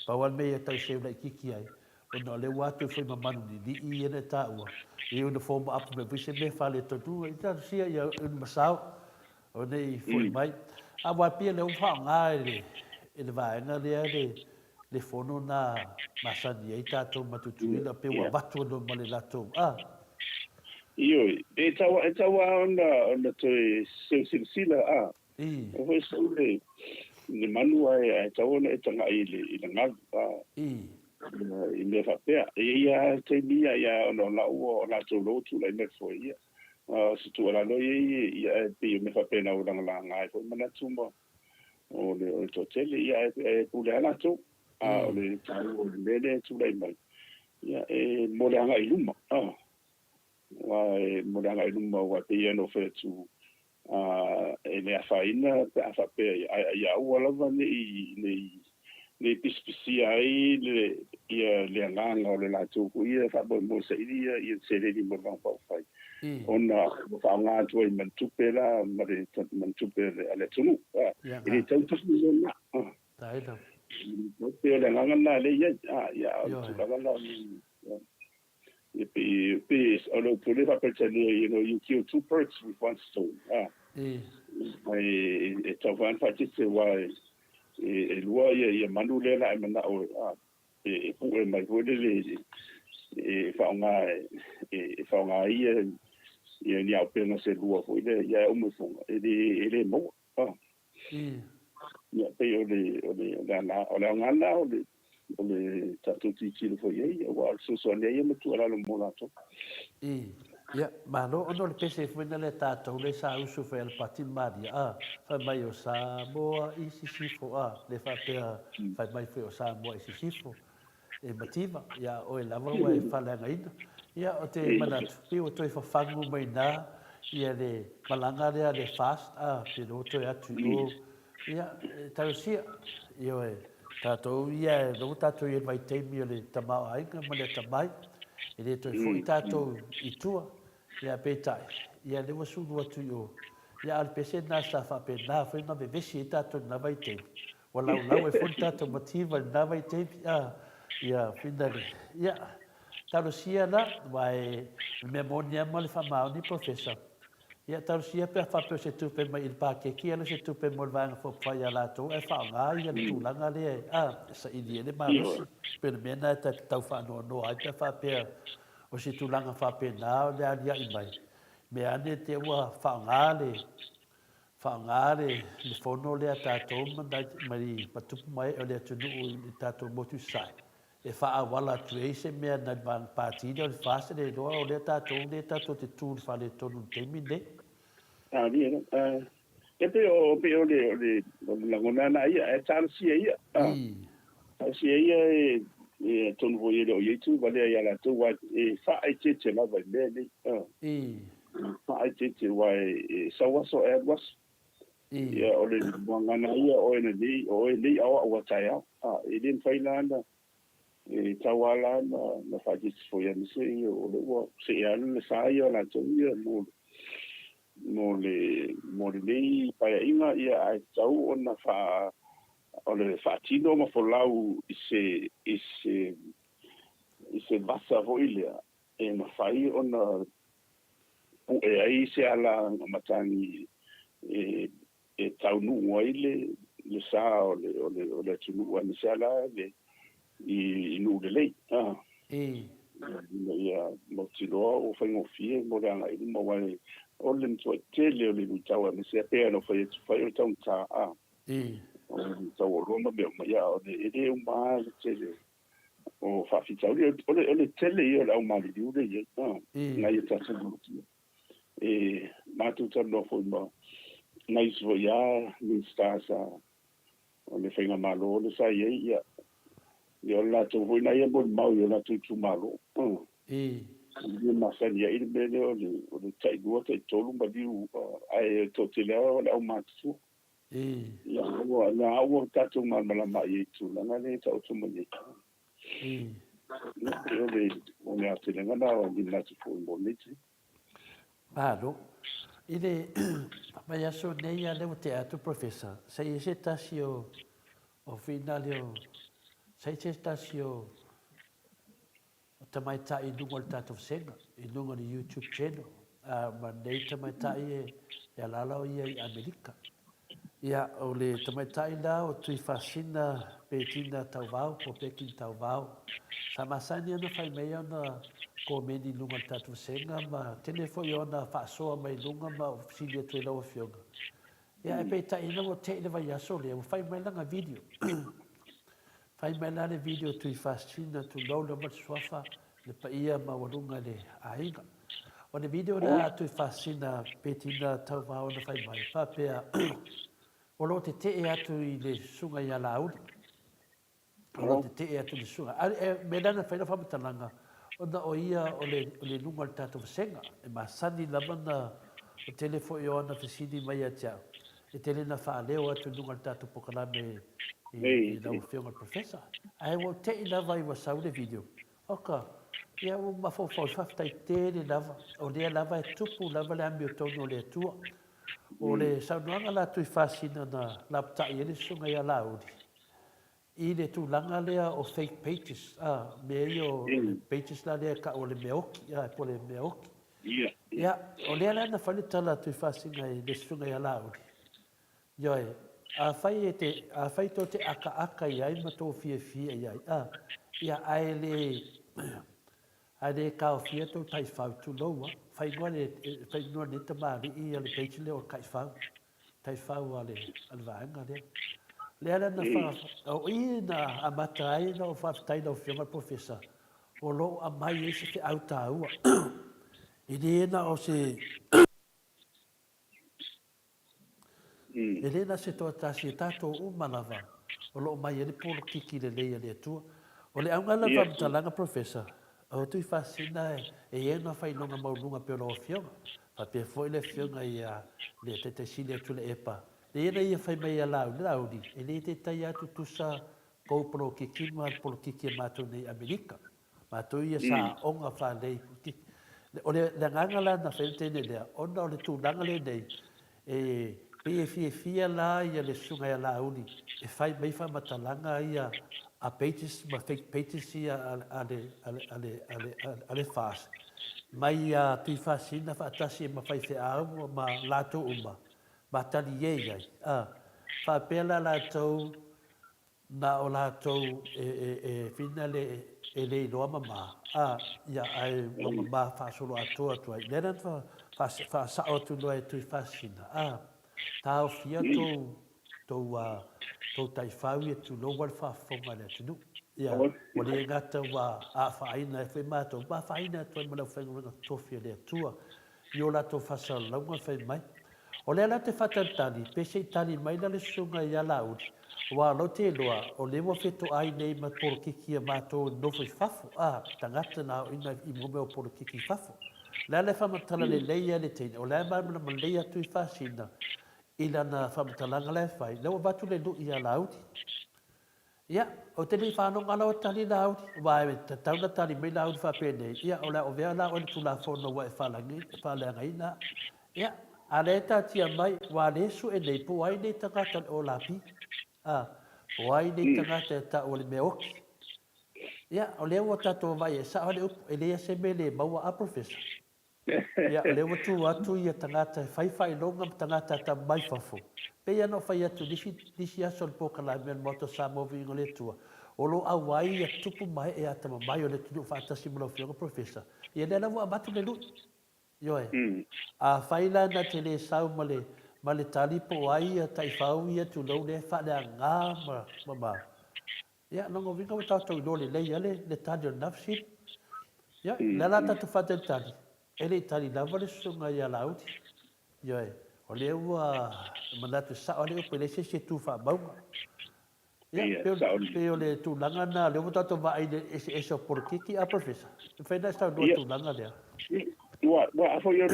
Pau lava le mea ia tau seu laitiiti ai, ona o lea ua atu ai foi ma manu lilii ia na e taua, i uniform apu mai foi se mea faaletonu, i talosia ia Unimasao o ne i foi mai. A ua pei o lea ua faaaoga e le, e le vaega lea le, le fono na masani ai tatou ma Tutuila, pei ua avatu ai loa ma le latou, a. Ioe, e tau, e tau lava ona, ona toe seu silasila, a. O foi sau le, le manu ae ae tatau ona e tagai i le i le galu a i mea faapea. E i ai lava taimi ia ia ona o la ua o latou loa ua tulai mai foi ia. O se tuualalo ia ia ae pei o mea faapena ua lagalaga ai foi manatu ma o le o le toatele ia ae ae pule lava latou. A o le taua o le mea lea e tulai mai ia e mo le agai i luma a. Aua e mo le agai i luma aua e pei lava ona ou fai atu e le afaina pe a faapea ia aua lava ne i ne i ne i pisipisia ai le ia le agaga o le latou foi ia faamoemoe saili ia ia seleni mo le Vaega Faaupufai ona ua faaaoga atu ai ma le tupe la ma le ma le tupe a le atunuu. E le tatau tasi le mea lena. E pei o le agaga lena lea e i ai. Ia a o le tulaga la E pei, pei o le upu lea faa-Peretania, you know, you kill two birds with one stone. Ah. E, e tau foi lava ona faaeteete aua e, e lua ia, ia manu lea la e manao e, ah, e, e pue mai foi lele e, e faaaoga e, e faaaoga ai ia, ia ni auupega se lua foi lea, ia e uma ifoga, e le, e le maua. Ah. Ia, pei o le, o le, o le ala, o le aoga lena o le, o le tatou tilotilo foi i ai, aua o le fesoasoani lava ia ma tuualalo mo latou. Ia, malo ona o le pese foi lena lea tatou lea sa usu foi a le Pati le Maria, a, fai mai o Samoa i Sisifo, a, le faapea fai mai foi o Samoa i Sisifo. E mativa, ia oe lava ua e faaleagaina. Ia, ou te manatu, pei ua toe fafagu mai i ina ia le malaga lea a le FAST, a, pe le ua toe atu i o. Ia, e talosia, ioe, tatou ia, o lea ua tatou i ai i le vaitaimi o le tamaoaiga ma le atamai, e le toe foi tatou i tua. Ia, peitai, ia, lea ua sulu atu i o. Ia, a o le pese lena sa faapena foi ona vevesi ai tatou i lena vaitaimi. Ua laulau ai foi le tatou mativa i lena vaitaimi, a, ia, finally. Ia, talosia la, aua e, o le mea moni lava ma le faamaoni, Professor, ia, talosia pe a faapea o se tupe mai i le paketi, alu se tupe mo le Vaega Faaupufai ia latou ae faaaoga ia le tulaga lea e, a, e saili ai le malosi. Pei o le mea lena e ta te tau faanoanoa ai pe a faapea o se tulaga faapena o le aliaʻi mai, mea ane te ua faaaoga le, Faaaoga le fono lea a tatou ma ma tupu ma ee o le atunuu i le tatou motu i Sasae e faaauala atu ai se mea nai le vaega pati lea o le FAST le iloa o lea tatou lea tatou te tu i le faaletonu i le taimi lenei. E pei o pei o le o le o le lagona lena ia ae talosia ia. Talosia ia e e atonu foi e le o i ai tuvalea ia latou aua e faaeteete lava i mea nei. Faaeteete aua e sau aso e alu aso. Ia o le gagana ia o oe nei, o oe nei a o au a taeao. E le mafai la ona e tau lava la ona faaeteete foi aemaise ia o lea ua see alu le sa ia o latou ia mo mo le mo lenei paeaiga ia ae tatau ona faa o le faatino ma folau i se i se i se vasa foi lea e mafai ona pu'e ai se ala matagi e e taunuu ai le le sa o le o le o le atunuu aemaise lava la le i nuu lelei a ina ia mautinoa ua faigofie mo le agai i luma aua o le matuai tele o le luitau aemaise lava pei ona ou fai atu fai o le taugata a o le tau o oloa ma mea uma ia o le e le uma lava le tele o faafitauli o le o le tele ia o le au maliliu lea e i ai a nai o tatou malutia. E matou talanoa foi ma nai isi foi lava Minisita sa o le faigamalo lea sa i ai, ia, ia o le latou foi lena ia molimau i o latou itumalo. E masani ai le mea lea o le, o le tailua, taitolu maliu, ae toatele lava o le aumatutua. Ia, ua, la ua tatou malamalama i ai i tulaga lea e taoto mai nei. Ia, o le, o le aotelega lena o ni manatu foi mo lenei taimi. Malo. I le vaiaso nei a lea ua tea atu Professor, sa i ai se tasi o o finale o sa i ai se tasi o tamaitai i luga o le tatou vasega, i luga o le YouTube channel, a ma nei tamaitai e e alaala o ia i Amerika. Ia, o le tamaitai la o Tuifasina Petina Tauvao, po o Pekin Tauvao, sa masani ona fai mai ana komeni i luga o le tatou vasega ma tele foi ona faasoa mai luga ma fesili atu ai lau Afioga. Ia, ae peitai ina ua te'i le vaiaso lea, ua fai mai lana video. Fai mai la le video Tuifasina, tulou lava le suafa, le paia maualuga i le aiga. O le video lea a Tuifasina Petina Tauvao na fai mai, faapea, o lo o tetee atu i le susuga ia Laauli. O lo o tetee atu i le susuga. A e mea lea na fai lau faamatalaga, ona o ia o le, o le luga o le tatou vasega. E masani lava na, o tele foi o ana fesili mai ia te au, e tele na faaleo atu i luga o le tatou polokalame i, i lau Afioga i le Professor. Ae ua ou te'i lava ai ua sau le video. Oka, ia ua mafaufau, faafetai tele lava, o lea lava e tupu lava le amiotonu o le Atua. O le saunoaga la Tuifasina na lapatai ai le susuga ia Laauli, i le tulaga lea o fake pages, a, mea ia o le pages la lea e tau o le mea oti, a, po o le mea oti. Ia, o lea la na fai le tala a Tuifasina i le susuga ia Laauli, Ioe, afai e te, afai tou te akaaka i ai ma tou fiafia i ai, a, ia, ae le, ae le taofia tou taifau, tulou a, fai noa le, fai noa lenei tamalii ia le page lea o le taifau, taifau a le, a le vaega lea. Lea la na fa, o i na amata ai na ou faafetai i lau Afioga i le Professor, o lo o aumai ai se feau taua. E le na o se. E le na se toatasi, e tatou uma lava o lo o mai ai le polokiki lelei a le Atua. O le auga lava faamatalaga Professor, o Tuifasina e i ai ona faailoga maualuga pei o lau Afioga, faapea foi le Afioga ia le Taitai Sili a Tuilaepa, lea na ia fai mai ia Laauli, Laauli, e le taitai lava tutusa kou polokiki ma le polokiki a matou nei i Amerika. Matou ia sa aoga faalei. O le agaga la na fai ai le teine lea, ona o le tulaga lenei, e pei e fiafia la ia le susuga ia Laauli e fai mai faamatalaga ia a pages ma fake pages ia a le FAST mai ia Tuifasina faatasi ma faifeau ma latou uma, ma taliē i ai. Faapea la latou Na o latou e whina le e le iloa mama, a, ia, ae ua mama faasoloatoa atu ai. Lea la na faasao atu loa e Tuifasina, a, taofia tou, tou, a, tou taifau ia tulou a le faafofoga a le atunuu. Ia, ua le gata ua afaina ai foi matou, ua afaina atu ai ma le aufaigaluega totofi a le Atua i o latou faasalalauga fai mai. O lea la te faatalitali, pe se i tali mai la le susuga ia Laauli, aua o lau te iloa, o lea ua fetoai nei ma polokiki a matou e nofo i fafo, a, tagata na aoina i mo mea o polokiki i fafo. O le a le faamatala lelei a le teine, o la e malamalama lelei atu i Faasina i lana faamatalaga la e fai, lea ua avatu le lui ia Laauli. Ia, ou te le i faalogo lava o tali Laauli, aua e tatau ona tali mai Laauli faapenei, ia, o le a ovea la oe i le Tulafono ua e faaleagaina. Ia, a o lea e taatia mai, aua o lea e sue nei, po o ai nei tagata o le OLAP, a, po o ai nei tagata e tau o le mea oti. Ia, o lea ua tatou vaai e sao lava le upu, e leai lava se mea e le maua a Professor. Ia, o lea ua tu atu ia tagata e fai faailoga ma tagata tama mai fafo. Pei lava ona ou fai atu i nisi, nisi aso o le polokalame a le Maota o Samoa Viiga o le Atua, o lo o auai ia tupu ma ee atamamai o le atunuu faatasi ma lau Afioga Professor. Ia lea la ua avatu le lui. Ioe. Afai la na te le sau ma le, ma le tali po o ai ia taifau ia tulou lea e faaleaga ma, ma, ma. Ia, lona uiga ua tatou iloa lelei lava le tali o lena fesili. Ia, o le a la tatou faatalitali? E le i tali lava le susuga ia Laauli. Ioe, o lea ua manatu e sao lava le upu, e leai se isi e tu faamauga. Ia, pei o le tulaga lena, o lea ua tatou vaai i le eseese o polokiki. A Professor, e mafai ona e saunoa i le tulaga lea? Ia, aua foi o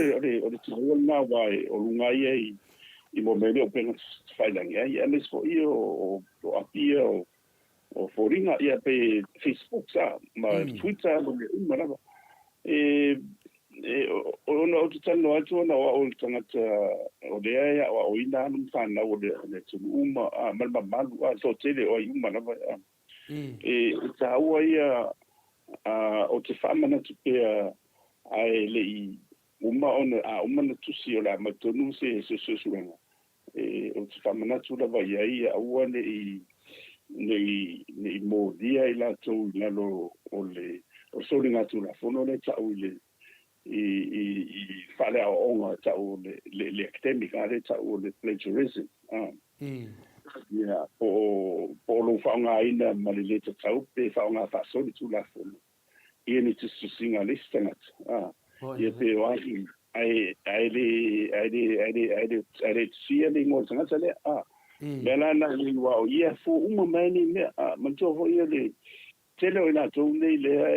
le taua lena aua o luga ia i mea o upega tafailagi ai, aemaise foi o api ia o foliga ia pe Facebook sa ma Twitter ma mea uma lava. E ona ou te talanoa atu ona o au o le tagata o lea e aoaoina alo ma fanau o le atunuu ma le mamalu le toatele o ai uma lava. E taua ia ou te faamanatu pea ae le i uma ona a uma ona tusi o le a aumai tonu se suesuega e ou te faamanatu lava i ai ia aua ne i ne i ne i molia i latou i lalo o le o le soligatulafono lea e tau i le i i i faaleaoaoga e ta'u o le le le academic a lea e ta'u o le plagiarism a. Ia po o po o lou faaaogaina ma le lē tatau pe faaaoga faasoli Tulafono ia ni tusitusiga a le isi tagata a. Ia pe o a ae ae le ae le ae le ae le ae le tusia le igoa o le tagata lea a. Mea la na aua o ia e fua uma mai ai nei mea a. Manatua foi ia le Tele o i latou nei lea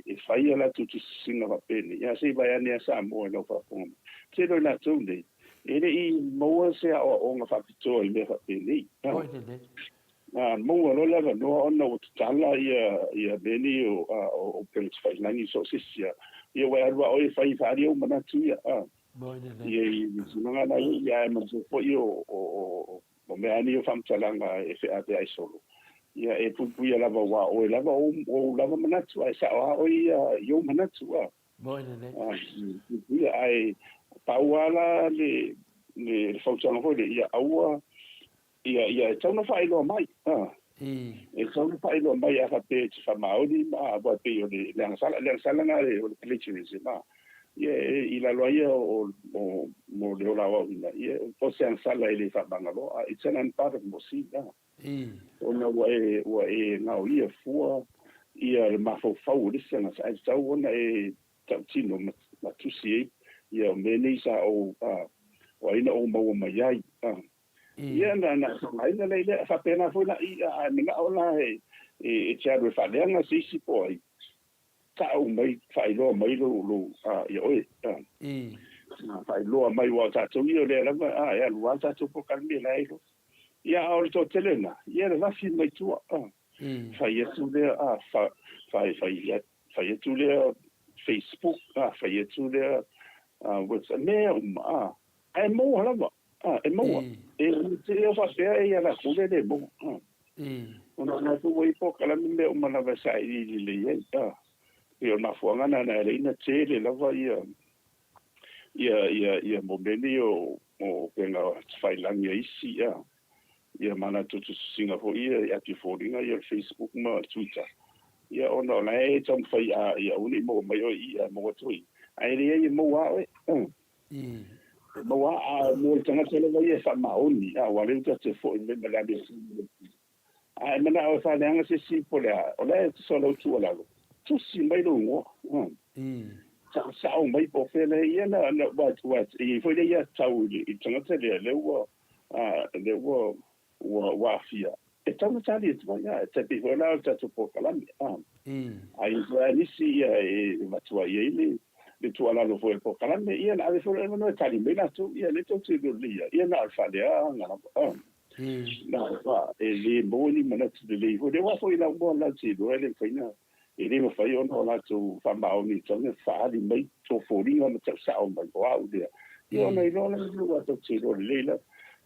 e fai a latou tusitusiga faapenei, a se i vae ane a Samoa i lau faafofoga mai. Tele o i latou nei, e le i maua se aoaoga faapitoa i mea faapenei. Oi lelei. Na maua loa le avanoa ona ua tatala ia ia mea nei o o upega tafailagi so o se isi a. Ia ua e alu lava oe e fai e faaali ou manatu ia. Moi lelei. Ia i le tulaga la ia, ae manatua foi o o O mea lava nei o faamatalaga e feaveai solo, ia e puipuia lava aua o oe lava ou ou lava manatu, ae sao lava oe ia i ou manatu, a. Moi lelei. A, puipuia, ae pau lava la le, le, le fautuaga foi lea, ia aua, ia, ia e tatau ona faailoa mai, a. E tatau ona faailoa mai a faapea e te faamaoni, a, aua e pei o le, le agasala, le agasala lena o le plagiarism, a. Ia, i lalo lava ia o, o, mo le ola aoaoina, ia, o se agasala e le faamagaloa, a, it's an unpardonable sin, a. Ona ua e, ua e gaoia fua ia le mafaufau o le isi tagata, ae tatau ona e tautino ma, ma tusi ai ia o mea nei sa ou, a, o ai na ou maua mai ai, a. Ia, na, na faaaogaina lea i lea, faapena foi la i, a, a e manao la e, e, e te alu e faaleaga se isi po o ai, Ta'u mai, faailoa mai lou, lou, a, ia oe, a. Faailoa mai, aua o tatou ia o lea lava, a, e alu lava le tatou polokalame la e iloa. Ia, a o le toatele lena, ia e lalafi mai tua, a. Fai atu lea, a, fa, fai, fai, fai atu lea Facebook, a, fai atu lea, a, WhatsApp, mea uma, a. Ae maua lava, a, e maua. E te o faapea e ia latou lea e le maua, a. Ona o latou ua i ai polokalame mea uma lava e sailiili lelei ai, a. Pei o le mafuaaga lena na ala ai ona tele lava ia, ia, ia, ia mo mea nei o, o upega tafailagi a isi, a. Ia ma latou tusitusiga foi ia i api foliga ia o le Facebook ma Twitter. Ia ona o la e taumafai a, ia aua ne i maua mai oe i i, a maua atu i i. Ae leai e maua lava oe. E maua a mo le tagata lava ia e faamaoni, a ua leu tatou foi mai ma le amiotonu. A e manao e faaleaga se isi po o le a, o la e tusa o lau tuualalo, tusi mai lou igoa. Saosao mai po o fea lea ia na, na, ua, ua, e i ai foi le aiatatau i le, i le tagata lea, lea ua, a, lea ua, ua, ua aafia. E tatau ona tali atu ai, a, e tai pei foi la o le tatou polokalame, a. A i ai foi lava nisi ia e avatu ai i ai le, le tuualalo foi a le polokalame, ia na ave foi le avanoa e tali mai latou, ia lea tou te iloa lelei ai, ia na o le faaleaga lava, a. Na o le, e le maua ni manatu lelei foi lea, aua foi la uma latou te iloa e le mafai ona, e le mafai ona o latou faamaoni e tatau ona faaali mai tou foliga ma tau sao mai, o au lea. Ia ona iloa lea ua tou te iloa lelei lava.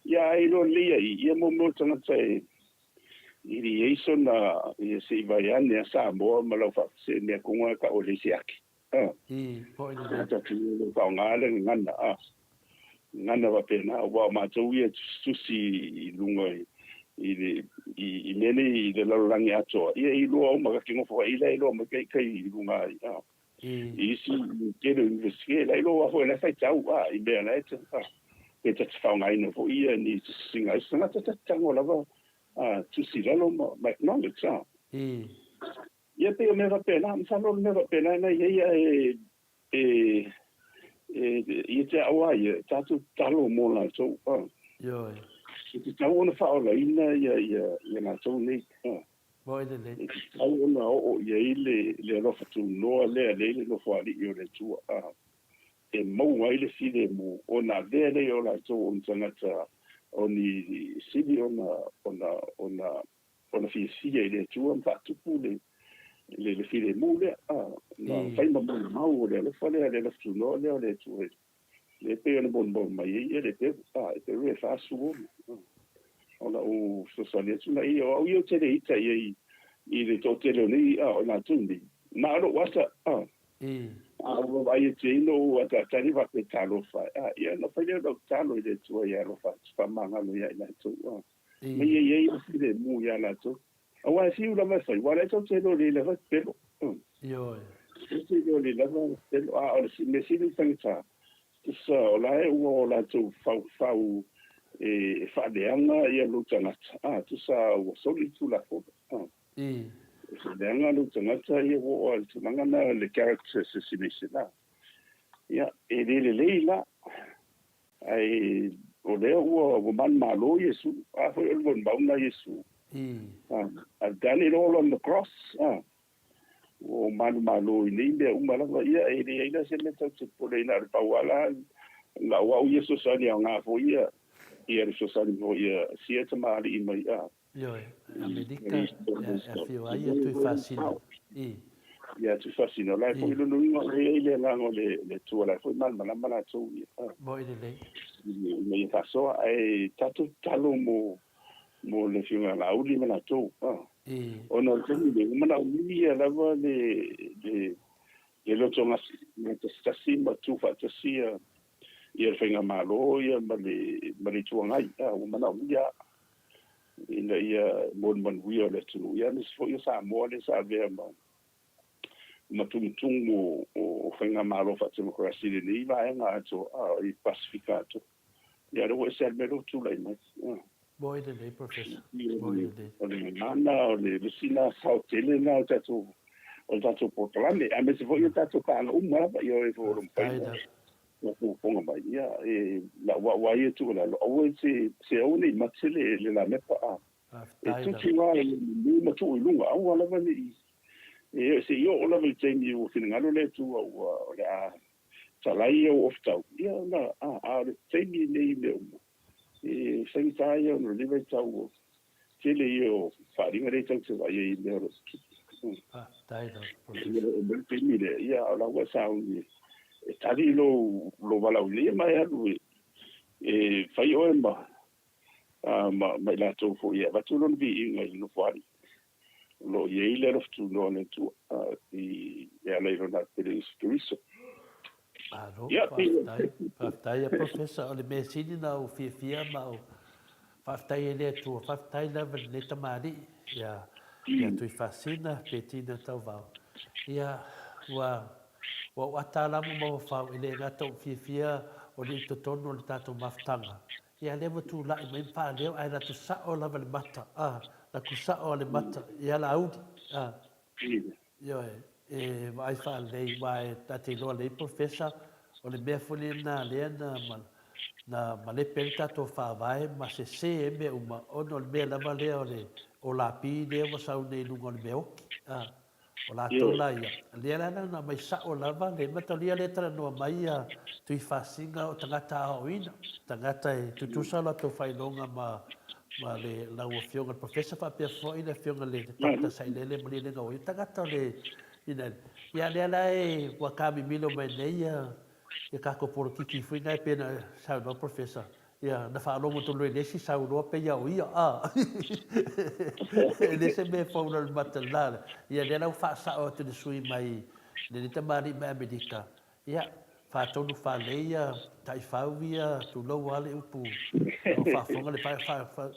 Ia a iloa lelei ai, ia mo mea o tagata e e le i ai sona, ia se i vae ane a Samoa ma lau faafesee mea koga ka o le se ake. A. Poʻe lelei. A tatou le faaaoga le gagana, a. Gagana faapena, aua o matou ia e tusitusi i luga i, i le, i, i mea nei i le lalolagi atoa, ia e iloa uma, ka te nofo ai la e iloa mai kai, kai i luga ai, a. I isi i tele o Universite, la iloa foi la e faitau, a, i mea la e, a, pe ta te faaaogaina foi ia ni tusitusiga a isi tagata, ta te tago lava, a, tusi i lalo ma, ma acknowledge, a. Ia pei o mea faapena, masalo o le mea faapena na i ai ae e e ia te au lava ia, tatou tatalo mo latou. Ioe. E tatau ona faaolaina ia ia ia latou nei. Moi lelei. E tatau ona oo i ai le le alofa tunoa lea lea i le Nofoalii o le Atua. E maua ai le filemu ona avea lea o latou o ni tagata o ni sili ona ona ona ona fiafia i le Atua ma faatupu le, le, le filemu lea, a, ma fai ma molimau o le alofa lea, le alofa tunoa lea o le Atua, lea e pei ona molimau mai ai ia le Eperu, a, Eperu e 46. A, o lau fesoasoani atu na ia, o au ia ou te le ita i ai i le toatele o nei, a, o latou nei, na o lou ata, a, a ua vaai atu ai lou ataatali faapea talofa, a, ia ona fai lea o lau tatalo i le Atua ia alofa atu, faamagalo ia i latou, a. Ma ia i ai le filemu iā latou. Aua e fiu lava e fai, aua o la e tou te iloa lelei lava e pepelo. Ioe. Ese le o le lava pelo a o le mea sili ona faigata, tusa o la e ua o latou faufau e faaleaga ia lou tagata, a, tusa ua soli le Tulafono, a. E faaleaga lou tagata ia ua oo lava i le tulaga lena o le character assassination, a. Ia, e le lelei la, Ae o lea ua manumalo Iesu, a foi o le molimau lena a Iesu. I've done it all on the cross. Ua ou manumalo i nei mea uma lava. Ia, e leai la se mea tatou te popole ai, na o le pau lava la lau au ia fesoasoani aoga foi ia, ia le fesoasoani foi ia sia tamalii mai. Ioe, Amerika e afio ai ia Tuifasina. I. Ia Tuifasina, o la e foi lona uiga o la e i ai le agaga o le Atua, o la e foi malamalama latou ia. Moi lelei. Ina ia faasoa, ae tatou tatalo mo mo le Afioga ia Laauli ma latou. I. Ona o le taimi nei, ua manaomia lava le le le loto gatasitasi ma tu faatasi ia ia le Faigamalo ia ma le ma le Itu Agai. Ua manaomia ina ia mo le manuia o le atunuu, ia aemaise foi o Samoa lea sa avea ma ma tumutumu o faigamalo faatemokarasi i lenei vaega atoa i Pasefika atoa. Ia lea ua ese lava le mea lea ua tulai mai. Moi lelei Professor. Moi lelei. O le gagana, o le isi lena sao tele lena o le tatou o le tatou polokalame, aemaise foi o tatou paaga uma lava, ioe foi o lo o mafai ona faafogafoga mai, ia, e lau au lava ia tuualalo, aua e te, aua ne i mate le lamepa, a. E tutu lava i le lulu ma tuu i luga, aua lava ne i, e, se i oo lava i le taimi ua finagalo le Atua ua, o le a talai ou ofutau, ia ona, a, a o le taimi lenei i mea uma, e faigata ia ona o lenei vaitau ua tele ia o faaaliga lea tatou te vaai ai i mea o lo o tutupu. Faafetai lava, Professor. Ia, oo mai le taimi lea, ia, a o la ua e sauni e tali lou, lou valaauina, ia ma e alu e, e fai oe ma, ma, ma i latou foi e avatu lona viiga i le Nofoalii. O lo o i ai le alofa tunoa o le Atua i, e ala i Lona Pele Iesu Keriso. Malo, faafetai, faafetai ia Professor, o le mea sili na ou fiafia ma ou faafetai ai i le Atua, faafetai lava i lenei tamalii ia, ia Tuifasina Petina Tauvao. Ia, ua, ua ou ata lava ma mafaufau e le gata ou fiafia o le i totonu o le tatou mafutaga, Ia lea ua tulai mai ma faaleo ae latou sao lava le mata a, latou sao a le mata ia Laauli a. Ioe, e vaai faalelei aua e ta te iloa lelei Professor o le mea foi lena lea na na malepe ai le tatou Faavae ma sese ai mea uma ona o le mea lava lea o le olapi lea ua sau nei i luga o le mea oki a. O latou la ia, lea la na aumai sao lava le mataulia lea e talanoa mai ia Tuifasina o tagata aoaoina, tagata e tutusa o latou faailoga ma ma le lau Afioga i le Professor faapea foi le Afioga i le Doctor Sailele Malielegaoi, o tagata o le ina ia lea la e ua taamimilo mai nei ia ia tatou polokiki foi na e pei ona saunoa Professor, Ia, na faalogo tonu e le isi sau loa pei o ia, a. E le se mea e fou i le mata lena. Ia, lea la ua faasao atu i le sui mai lenei tamalii mai Amerika, ia, faatonu faalelei ia taifau ia, tulou lava le upu, a o faafofoga le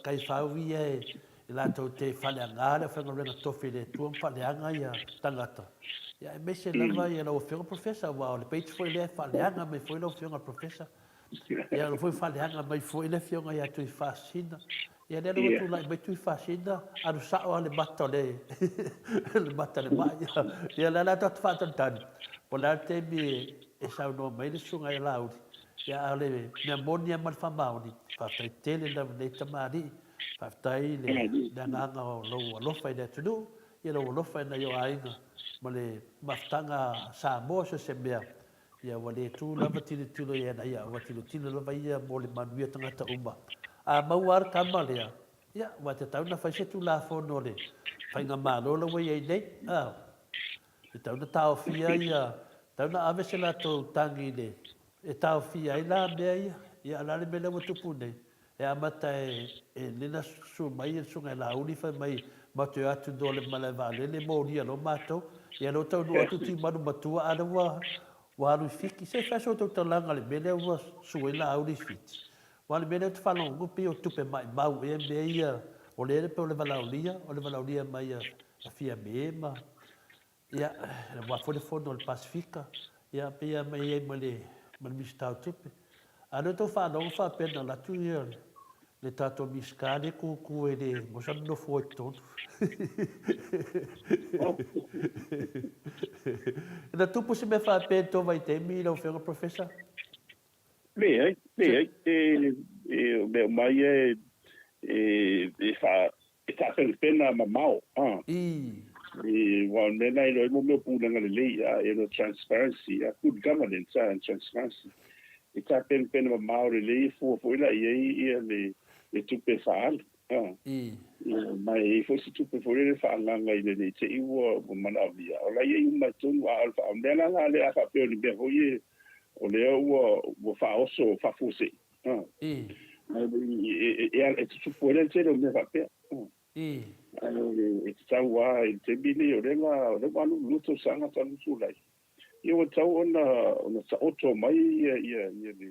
taifau ia e latou te faaleaga le aufaigaluega tofi a le Atua ma faaleaga ia tagata. Ia, aemaise lava ia lau Afioga Professor, aua o le page foi lea e faaleaga mai foi lau Afioga Professor. Ia o foi faaleaga mai foi le afioga ia Tuifasina. Ia lea ua tulai mai Tuifasina, alu sao lava le mata o le le mata o le mai. Ia lea la tatou faatalitali, po o le a le taimi e saunoa mai le susuga ia Laauli. Ia a o le mea moni lava ma le faamaoni, faafetai tele lava i lenei tamalii, faafetai i le agaga o lou alofa i le atunuu, ia lou alofa i nai ou aiga ma le mafutaga a Samoa so o se mea. Ia ua le tu lava tilotilo i ana ia, ua tilotilo lava ia mo le manuia o tagata uma. A maua lava le tama lea, ia, ua tatau ona fai se Tulafono o le Faigamalo la ua i ai nei, a. E tatau ona taofia ia, tatau ona ave se latou tagi i le, e taofia ai la mea ia. Ia, a o le a le mea lea ua tupu nei? E amata e lena susu mai le susuga ia Laauli fai mai matou te o atu loa le malae vaalele molia loa matou. Ia lea ua taunuu atu Timalu matua a lea ua ua alu i Fiti. Se i fai so outou talaga i le mea lea ua susu ai Laauli i Fiti. Aua o le mea lea ou te faalogo atu pei o tupe maimau ea mea ia o lea pei o le valaaulia, o le valaaulia mai a Fiame ma. Ia, aua foi le fono a le Pasefika, ia, pei lava e i ai ma le, ma le Minisita o Tupe. A o lea ua tou faalogo faapea na alu atu ia le tatou Minisita lea e tutu e le maua sana nofoa i totonu. Na tupu se mea faapea i le tou vaitaimi lau Afioga Professor? Leai, leai, e, e, o mea uma ia e, e, e, wha, e whaapenapena mamao. Ah. I. E, wa o mea na iloa ai mo mea o pulega lelei, a, e no transparency, a, good governance a, and transparency. E tapenapena mamao lelei e fua foi la i ai ia le, le tupe e faaalu. Ah. I. Ia, ma e i ai foi se tupe foi lele faaagaaga ina ne i te i ua, ua manaomia. O la e i ai uma i totonu, a o le wha, o mea la la lea a faapea o ni mea foi e, O lea ua ua faaoso faafuasei. I. E, e, e tutupu ai le tele o mea faapea. I. E tatau lava i le taimi lenei, o lea la, o lea ua alu lua tausaga talu tulai. Ia ua tatau ona, ona taoto mai ia, ia, ia le,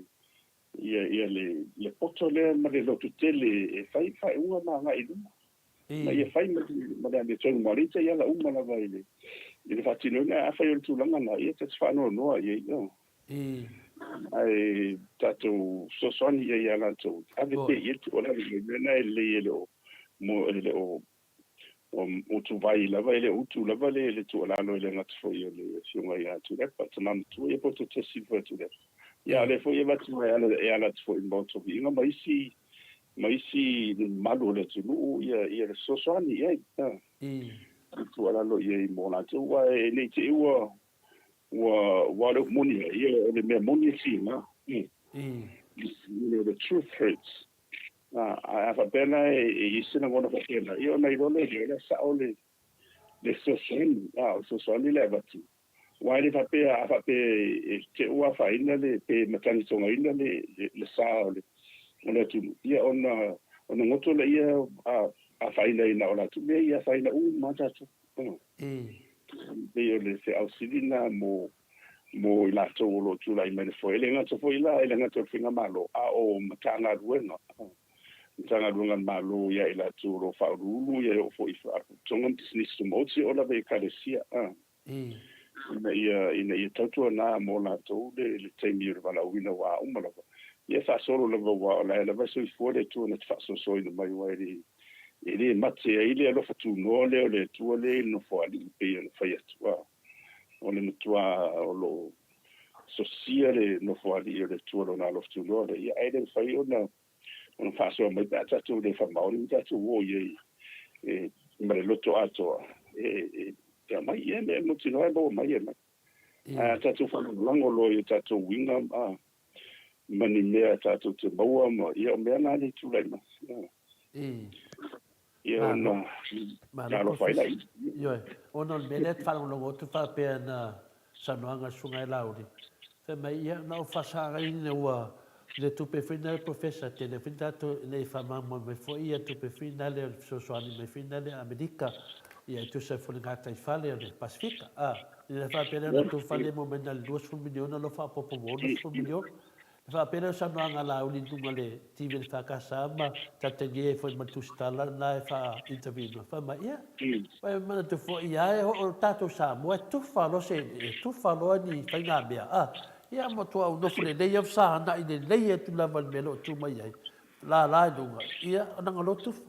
ia, ia le, le poto lea ma le lototele e fai faaiuga ma agai i luma. Ma ia fai ma ma le amiotonu ma o lea e taiala uma lava i le i le faatinoina. Ae afai o le tulaga lena, ia ta te faanoanoa i ai, ioe. Ae tatou fesoasoani i ai ia latou, ave pea i ai le tuualalo i mea na e lelei e le o mo e le o utuvai lava, e le o utu lava le le tuualalo e le gata foi o le Afioga ia Tuilaepa, tama matua ia po o Toetasi foi a Tuilaepa. Ia a o lea foi e avatu e ala e ala atu foi i le Maota o Viiga ma isi ma isi mamalu o le atunuu ia ia le fesoasoani i ai, i tuualalo i ai mo latou, aua e ne i te i ua ua aua o le upu moni ai, ia o le mea moni e tiga. You know, the truth hurts. Ae a faapea la e i ai se lagona faapena, ia ona iloa lea o le sao le le fesoasoani, a o le fesoasoani le avatu. Aua e le faapea, a faapea e te ua afaina le, pe matagitogaina le, le sa o le, o le atunuu, ia ona, ona goto laia a, afaina ai na o latou mea ia afaina uma lava tatou. Pei o le feau sili lena mo, mo i latou o lo o tulai mai i le foe. E le gata foi la, e le gata o le Faigamalo, a o Matagaluega, Matagaluega a le Malo ia i latou o lo o faauluulu, ia e oo foi i Faalapotopotoga ma Pisinisi Tumaoti, e oo lava i Ekalesia, ina ia, ina ia tautuana mo latou le, le taimi o le valaauina aua uma lava. Ia e faasolo lava aua o la e lava e soifua le Atua na te faasoasoaina mai aua e le, e le mate ai le alofa tunoa lea o le Atua lea i le Nofoalii pei ona fai atu, a. O le matua o lo o sosia le Nofoalii o le Atua Lona alofa tunoa lea, ia ae le mafai ona ona faasoa mai pe a tatou le faamaoni ma tatou o i ai e, ma le loto atoa e, e, e aumai ia mea mautinoa e maua mai e mai. Ae a tatou faalagolago loa i o tatou uiga ma, ma ni mea tatou te maua ma, ia o mea na lea e tulai mai. Ia ona na alofa ai laia. Ioe, ona o le mea lea e faalogologo atu faapea na saunoaga a le Susuga ia Laauli, fai mai, ia na ou faasagaina ua le tupe foi na le Professor, tele foi tatou ina ia faamalamalama mai foi ia tupe foi na le o le fesoasoani mai foi na le Amerika ia e tusa ai foi le gataifale o le Pasefika. A, ina faapea lea na tufa lea maua mai na le 20 miliona lo faaopoopo ua 60 miliona. E faapea lea o saunoaga a Laauli i luga o le TV a le FKS ma taitagia ai foi ma le tusitala lena e faa-interview ina. Fai mai, ia, ua e manatu foi ia e o tatou Samoa e tufa loa se, e tufa loa ni faigamea, a, ia matua ou nofo lelei au sa hanai lelei atu lava i le mea o lo o tu mai ai, lala i luga, ia, ona loa tufa.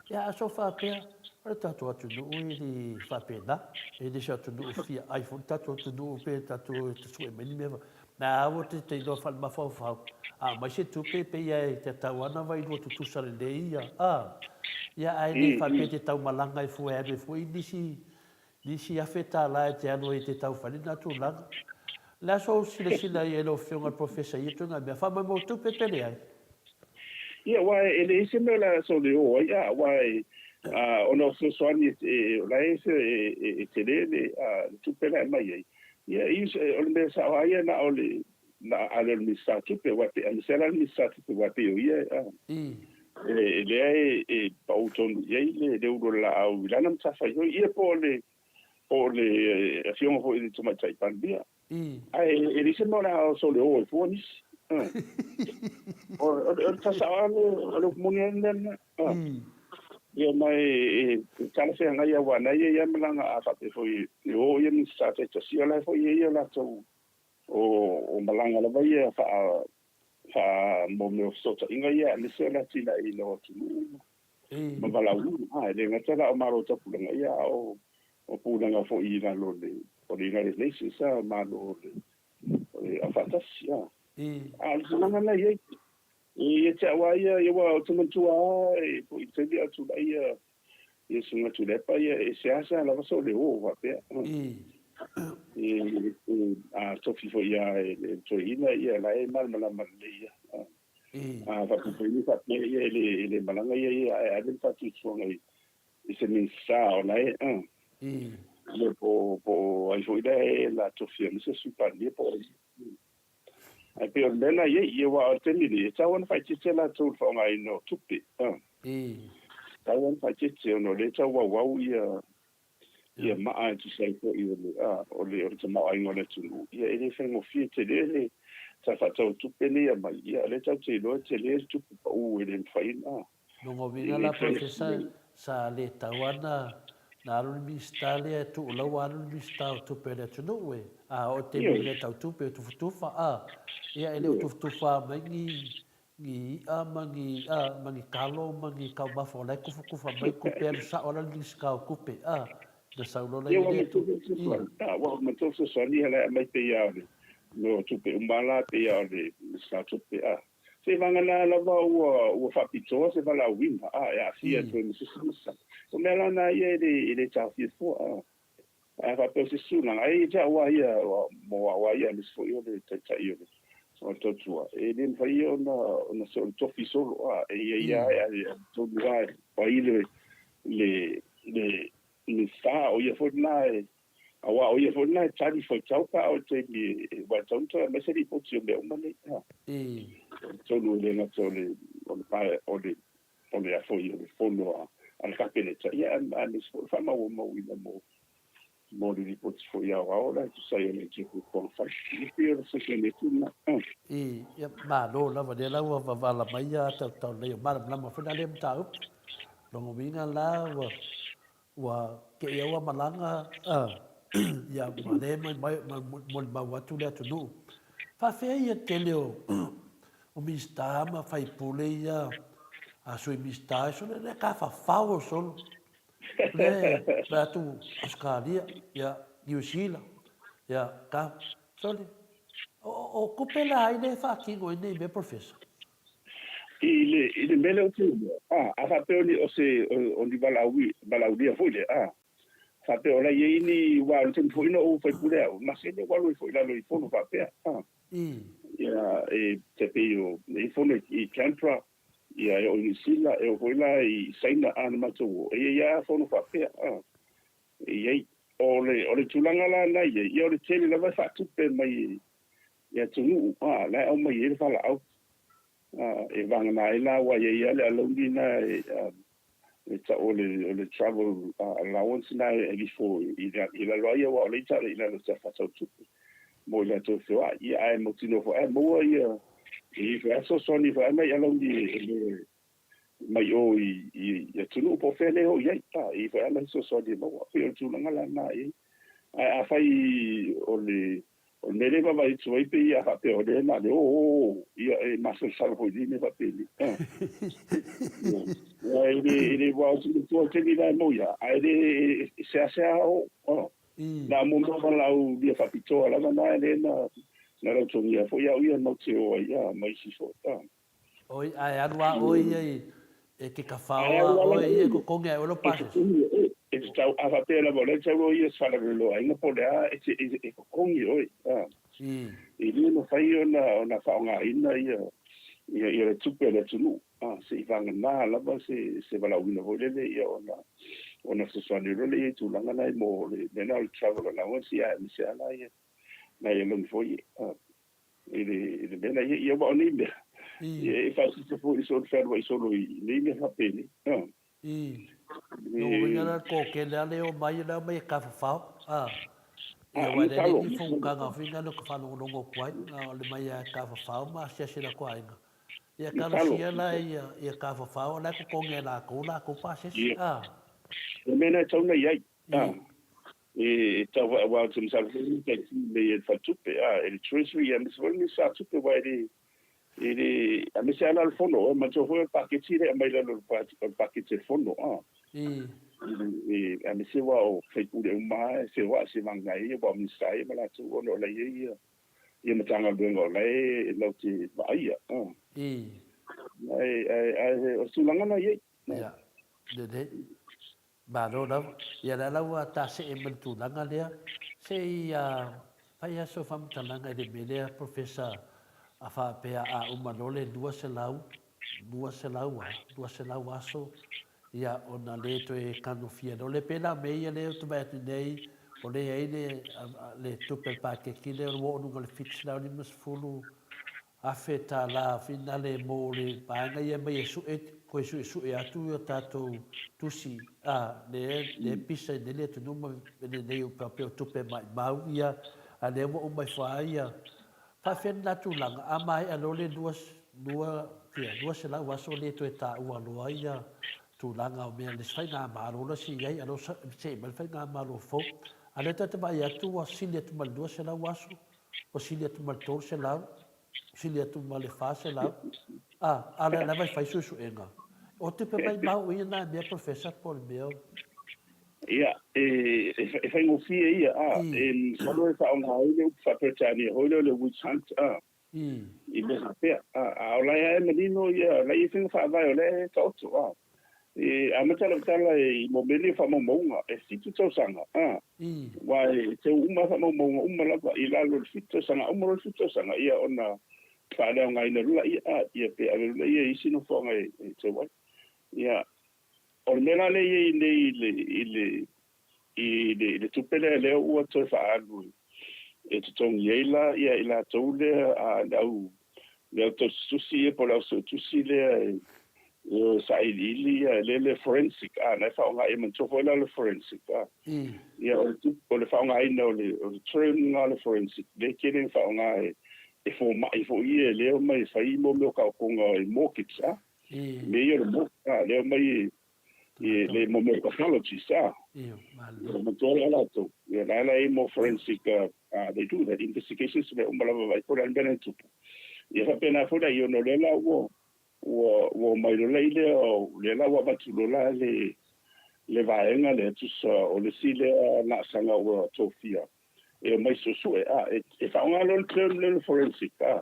Ia, a so faapea, o le tatou atunuu e le faapena, e le o se atunuu fia ai foi le tatou atunuu pe tatou e tasue mai ni mea Na aua te te iloa faale-mafaufau, a aumai se tupe pei ia e tatau ana vailua tutusa lelei ia, a. Ia ae le faapea e te tau malaga ai fua e alu ai foi nisi, nisi $1000 e te alu ai e te tau fai lena tulaga. O le a sou silasila i ai lau Afioga i le Professor i ia ituaiga mea? Faamoemoe tupe pe leai? Ia, aua e leai se mea o le a soleo ai, a, aua e, a, ona o fesoasoani e, o la e, e, e tele le, a, le tupe la e aumai ai. Ia, e use, o le mea sao lava ia, na o le, na o le Minisita o Tupe, aua e pei, aemaise lava la le Minisita o Tupe, aua e pei o ia, a, e, lea e, e pau tonu i ai le, le ulu o le laau i lana matafaioi, ia po o le, po o le Afioga foi i le Tamaitai Palemia. Ae e leai se mea o le a soleo ai fua nisi. O le tasa lava o le upu moni lea lena. Ia ma e talafeagai aua na ia ia malaga a faapea foi e o ia Minisita taitasi, ia o la e foi e i ai o latou o malaga lava ia faa faa mo mea o fesootaiga ia aemaise o le atinaeina o atunuu ma valaauina. A e le gata la o Malo Taupulega ia a o pulega foi i lalo o le United Nations a Malo o le Aufaatasi a. A o le tulaga la e i ai, Ia te au lava ia, ia aua ou te manatua lava e foi i le taimi a o tulai ia ia Susuga Tuilaepa ia e seasea lava sou leo faapea. E a tofi foi lava e le toeaina ia la e malamalama lelei ia. A faapea foi ia faapea ia e le e le malaga ia ia ae ave le faatuatuaga i se Minisita o la e ia po o ai foi la e la tofia ma se Sui Palemia po o ai. Ae pei o le mea lena e i ai, ia aua o le taimi nei, e tatau lava ona faaeteete latou i le faaaogaina o tupe. E tatau lava ona faaeteete ona o lea e tau auau ia ia maa e tusa ai foi o le o le o le tamaoaiga o le atunuu. Ia e le faigofie tele le Tala Faatatau o Tupe lenei e aumai, ia o lea tatou te iloa e tele le tupe pau e le mafai ona Lona uiga la Professor, sa le tatau lava na na alu le Minisita lea e tuu lau alu le Minisita o Tupe a le atunuu e. A oo i le taimi i mea tau tupe e tufatufa a, ia e le o tufatufa mai ni ni i'a ma ni a, ma ni talo ma ni taumafa o la e tufatufa mai tupe alu sao lava le Minisita o Tupe a, na sau loa la i le tu. Ua matou fesoasoani ia la e aumai pei lava o le mea o tupe uma la pei lava o le Minisita o Tupe a. Seivagana lava ua faapitoa se valaauina, a, e aafia atu ai ma se isi misa. O mea la na ia e le taofia fua, a. Ae faapea o se isi tulaga, ai ia te au lava ia, mo au lava ia aemaise foi o le Taitai o le Tautua, e le mafai ia ona se o le tofi solo, a, e i ai lava e tonu lava e fai le Minisita, o ia foi lena e Aua o ia foi lena e tali faitau pe a oo i le taimi e, aua e tatau ona toe aumai se lipoti o mea uma nei. Atonu e le gata o le, o le pae, o le, o le a foi, o le fono a, a le Kapeneta, ia aemaise foi o le faamaumauina mo, mo le lipoti foi aoao la e tusa ai o le fuafuaga fai. E pei o le fesoasoani atu lena. Ia, malo lava, lea la ua wavala mai ia tautau nei o malamalama foi la lea mataupu. Lona uiga la ua Ua kei au a malaga ia ma le molimau atu le atunuu. Faafea ia tele o Minisita ma faipule ia a Sui Minisita e solo le tafafao o solo. Le fai atu Ausetalia, ia Niu Sila, ia ka sole. O tupe la ai lea e faatino ai nei mea Professor? I le, i le mea lea ou te iloa, a, a faapea o ni, o se, o, o ni valaui, valaaulia foi lea, a, faapea o la e i ai ni, aua o le taimi foi na ou faipule au, masani ou alu ai foi i lalo i fono faapea, a. Ia, e tai pei o, e i ai fono i Canberra, ia, e oo i Niu Sila, e oo foi la i Saina, a, na matou o, e i ai lava fono faapea, a. E i ai. O le, o le tulaga la na i ai, ia o le tele lava e faatupe mai e, i atunuu, a, la e aumai ai le valaau, a, e vagana ai la aua e i ai lava le alauni na e, a, e tau o le, o le travel allowance na e lifo i, i lalo ai aua o lea e tau i lalo o le faatau tupe mo i latou feoai. Ia ae mautinoa foi ae maua ia, e i ai foi lava fesoasoani foi lava nai alauni e maua mai o i, i atunuu po o fea lea e o i ai. A, e i ai foi lava nai fesoasoani e maua. E pei o le tulaga la lena e i ai. Ae afai o le O le mea lea e vaavaai atu ai pei a faapea o lea na o le o o o, ia e masalosalo foi i nei mea faapenei. Ia, e le, e le, aua ou te manatua le taimi la e mau ia, ae le, e seasea o, na o mo mea valaaulia faapitoa lava na, lea na, na lautogia foi au ia matou te o ai, ma isi foi. Oi, ae alu a oe ia i, e ke kawhao a oe ia e totogi ai oe lou pasese. E te tau, a faapea lava o lea e tau loa ia se faalavelave aiga po o le a, e te, e totogi oe. E le mafai ona, ona faaaogaina ia, ia, ia le tupe a le atunuu, se i vagana lava se, se valaauina foi lele ia ona, ona fesoasoani loa lea i tulaga na mo le mea lena o le travel allowance ia aemaise lava la ia nai alauni foi ia. I le, i le mea la ia, ia aua o nei mea, ia e faaosooso foi i sou fealuai solo i nei mea faapenei. Lona uiga la le kokele lava lea e omai, o la e omai e tafafao, a. Ia aua e leai ni fonotaga foi na o ka faalogologo atu ai, na o le omai lava e tafafao ma asiasi i latou aiga. Ia Masalo. talosia la ia ia tafafao o la e totogi e latou latou pasese Ia. a. O le mea lena e tatau ona i ai. I. E tau aua ou te masalo foi e taitī nei e le faletupe, e le Treasury aemaise foi le Minisita o Tupe aua e le e le aemaise lava la o le Fono, manatua foi o le paketi lea e aumai i lalo o le paketi a le Fono, I. Aemaise aua o sui usufono uma lava e feoai seiavagana ai aua o Minisita ia ma latou ona o la e i ai ia Matagaluega o la e latou te vaaia. I. Ae o le tulaga lena e i ai. Ia, lelei. Malo lava. Ia lea la ua ta see mai le tulaga lea, se i fai lava sau faamatalaga i le mea lea Professor a faapea a uma loa le 200, 200 a, 200 aso, ia ona le toe tanofia loa lea. Pei la o mea ia lea ou te vaai atu nei, o lea e i ai le, le tupe a le paketi lea o le ua oo i luga o le $750 $1,000 finale mo le vaega ia mai e sue, toe suesue atu i o tatou tusi, a, lea, lea e pisa i nei le atunuu ma lenei o pea o tupe maimau ia, a lea ua uma ifo lava ia, faafefea lena tulaga, a maea loa le lua, lua, fia, 200 aso le toe taua loa ia tulaga o mea, le isi faigamalo la se i ai, a lea ua see mai le faigamalo fou, a lea ta te vaai atu ua sili atu ma le 200 aso, Ua sili atu ma le 300, sili atu ma le 400, a, a o lea lava e fai suesuega. O tupe maimau ia na mea Professor po o le mea o. Ia, e, e faigofie ia, a, e masalo e faaaoga ai le upu faa-Peretania foi lea o le witch hunt, a, i mea faapea, a, a o la e lava e manino ia, o la e i ai faiga faavae o lea e taoto, a. E amata lau tala i mea nei o faamaumauga, e 7 tausaga, a, aua e teu uma lava faamaumauga uma lava i lalo o le 7 tausaga, a uma loa le 7 tausaga, ia ona faaleaogaina loa laia, a, ia pe ave loa laia i isi nofoaga e teu ai. Ia, o le mea la lea e i ai nei i le, i le, i le, i le tupe lea, lea ua toe faaalu e totogi ai la ia i latou lea, a le au, le au tausitusi ia po o le au suetusi lea e, e sailiili ia le, le forensic, a, na e faaaoga, ia manatua foi la o le forensic, a. Ia, o le tupe, o le faaaogaina o le, o le term lena o le forensic, lea e tele ina faaaoga e, e fomai foi ia lea e omai e fai mo mea o taotoga i mortgage, a. Mea ia o le mortgage, a, lea e omai e, i le mo mea o pathologist, a. Ia manatua la latou, ia la la e mo forensic, they do that investigations mea uma lava vaai po o le a le mea na tupu. Ia faapena foi la i ona o lea la ua ua ua omai loa la i lea lea la ua avatu loa la le le vaega lea tusa o le isi lea laasaga ua tofia e omai suesue, a, e faaaoga loa le term lea o le forensic, a.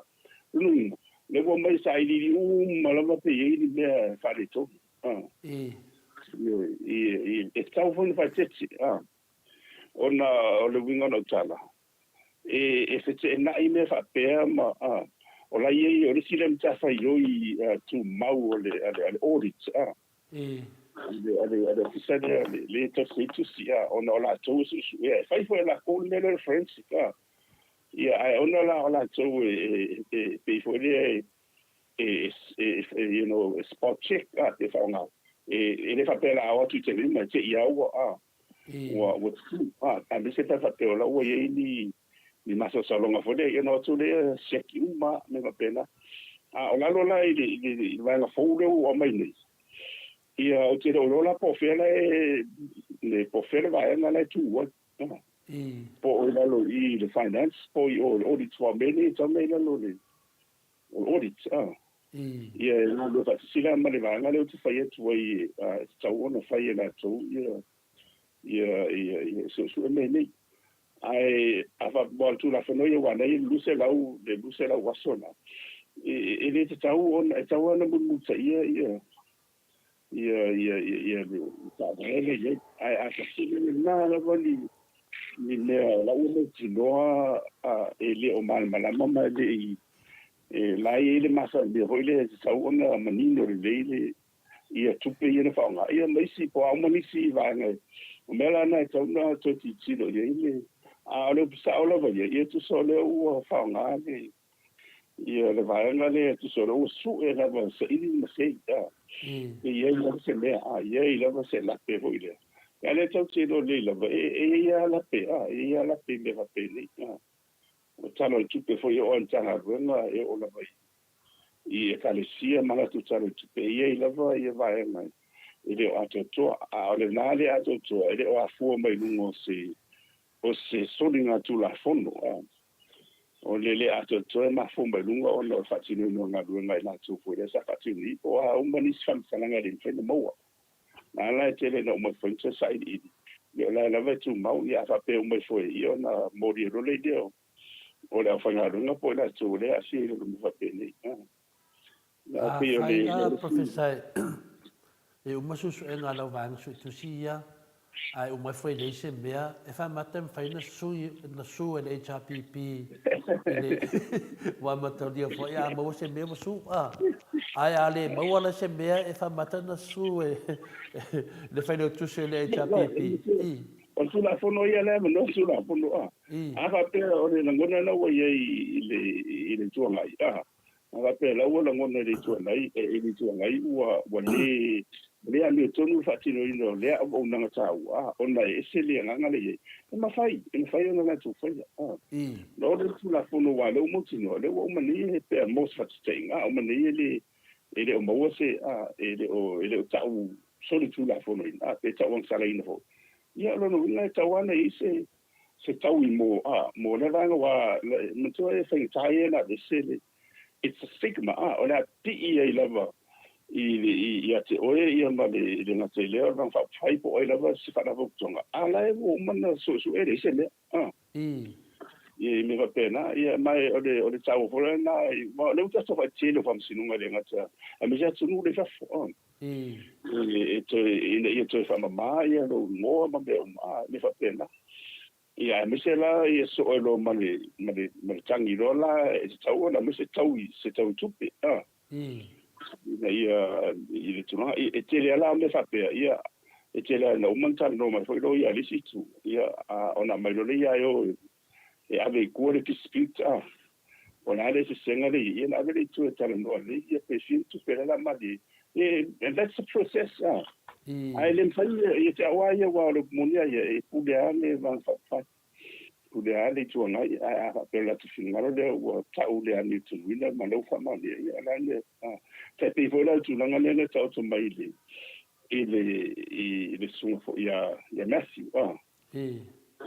Lona uiga, lea ua omai e sailiili uma lava pe i ai ni mea e faaletonu. E tatau foi ona faaeteete, ona o le uiga o lau tala, e feteenai mea faapea ma, o la e i ai, o le isi lea matafaioi tumau a le audit, a le ofisa lea lea e tausi ai tusi, ona o latou e suesuea, e fai foi e latou le mea lea o le forensic, ia, ae ona la o latou e pei foi lea e, you know, spot check a, pe faaaoga. E le faapea o le a o atu i te lima e te i a ua, a, ua, ua tutū, a, aemaise pe a faapea o la ua i ai ni, ni masalosaloga foi lea, ia ona o atu lea siaki uma a, mea faapena. A o lalo la i le, i le, i le vaega fou lea ua aumai nei, ia, ou te le o iloa la po o fea la e, le, po o fea le vaega la e tu ai, a, po o i lalo i i le finance, po o i o i le audit, aua o mea nei e tatau ona i lalo o le, O le audit, a. Ia e galulue faatasi la ma le vaega lea ou te fai atu ai e tatau ona fai e latou ia ia ia ia suesue mea nei. Ae a faapea o le Tulafono ia aua o lena e i ai le 200 le 200 aso lena, e le tatau ona, e tatau lava ona mulimulitaia ia ia ia ia le faavae lea i ai. Ae a faapea lena lava ni ni mea o la ua mautinoa e le o malamalama ma e le i e la e i ai le masalomia foi lea e tatau ona manino lelei le ia tupe ia na faaaoga ia ma isi po o a uma nisi vaega o mea la na e tatau ona toe tilotilo i ai le a o le upu sao lava ia ia tusa o lea ua faaaoga le Ia le vaega lea e tusa o lea ua sue lava saili ma sei, a. E i ai lava se mea, a i ai lava se lape foi lea. A lea tatou te iloa lelei lava, e i ai lava lape, a, e i ai lava lape i mea faapenei, a. O le Tala o le Tupe foi e oo lava i le Matagaluega, e oo lava i, i Ekalesia ma latou tala i tupe, e i ai lava ia vaega e le o atoatoa, a o lena le atoatoa e le o afua mai luga o se o se soliga tulafono. A o le le atoatoa e mafua mai luga ona o le faatinoina o galuega e latou foi lea sa faatino i po o a uma nisi faamatalaga e le mafai ona maua. Na ala e tele ina uma ifo ai toe sailiili, ia o la e lava e tumau, ia a faapea uma ifo e ia ona molia loa lea o o le aufaigaluega po o i latou o lea e aafia i lalo mea faapenei. A pei o le. Afai la Professor e uma suesuega a lau vaega suetusi ia ae uma ifo e leai se mea e faamata e mafai ona sui ona sue e le HRPP i le ua amatalia foi a maua se mea ua su a ae a le maua la se mea e faamata ona sue e le failautusi o le HRPP. I. O le Tulafono ia lea ma le Tulafono a. A faapea o le lagona la ua i ai i le i le Itu Agai a. A faapea la ua lagona e le Itu Agai e le Itu Agai ua ua le le amiotonu le faatinoina o lea auaunaga taua a, ona e ese le agaga lea e i ai. E mafai, e mafai ona latou faia a. O le Tulafono aua o lea ua mautinoa, o lea ua uma nei pe mo se faataitaiga a uma nei e le e le o maua se, a, e le o, e le o ta'u solitulafonoina, a, pe ta'u agasalaina foi. Ia, o lona uiga e tatau lava ona i ai se, se taui mo, a, mo lea vaega aua, manatua e faigata ia ona aveese le, it's a stigma, a, o le a pii ai lava i, i, ia te oe ia ma le, e le gata i lea o le Vaega Faaupufai po o ai lava se faalapotopotoga, a la e ua uma ona suesue, e leai se mea, a. Ia, i mea faapena. Ia, ma o le, o le taua foi lena, aua o lea ua tatou vaai i le tele o faamasinoga e le gata, aemaise atunuu la i fafo, a, e toe, ina ia toe faamama ia lou igoa ma mea uma, a, mea faapena. Ia, aemaise la ia soo loa ma le, ma le, ma le tagi loa la e tatau ona aumai se taui, se taui tupe, a, ina ia, i le tulaga, e tele lava la mea faapea, ia, e tele lava ina uma ona talanoa mai foi loia a le isi itu, ia, a, ona aumai loa lea ia e o e ave i tua le dispute, a, o le a le eseesega lea e i ai, ia ona ave lea i tua e talanoa lelei, ia pe fia ni tupe la o le a malie, ia, and that's the process, a, ae le mafai ia te au lava ia, aua o le upu moni lava ia, e pule lava le Vaega Faaupufai. Pule lava le Itu Agai, ae a faapea o le latou finagalo lea ua tau le amiotonu ma lea ua faamaonia, ia o le a le mea, a. Tai pei foi la o le tulaga lea na taoto mai i le, i le, i le susuga foi ia, ia Matthew, a.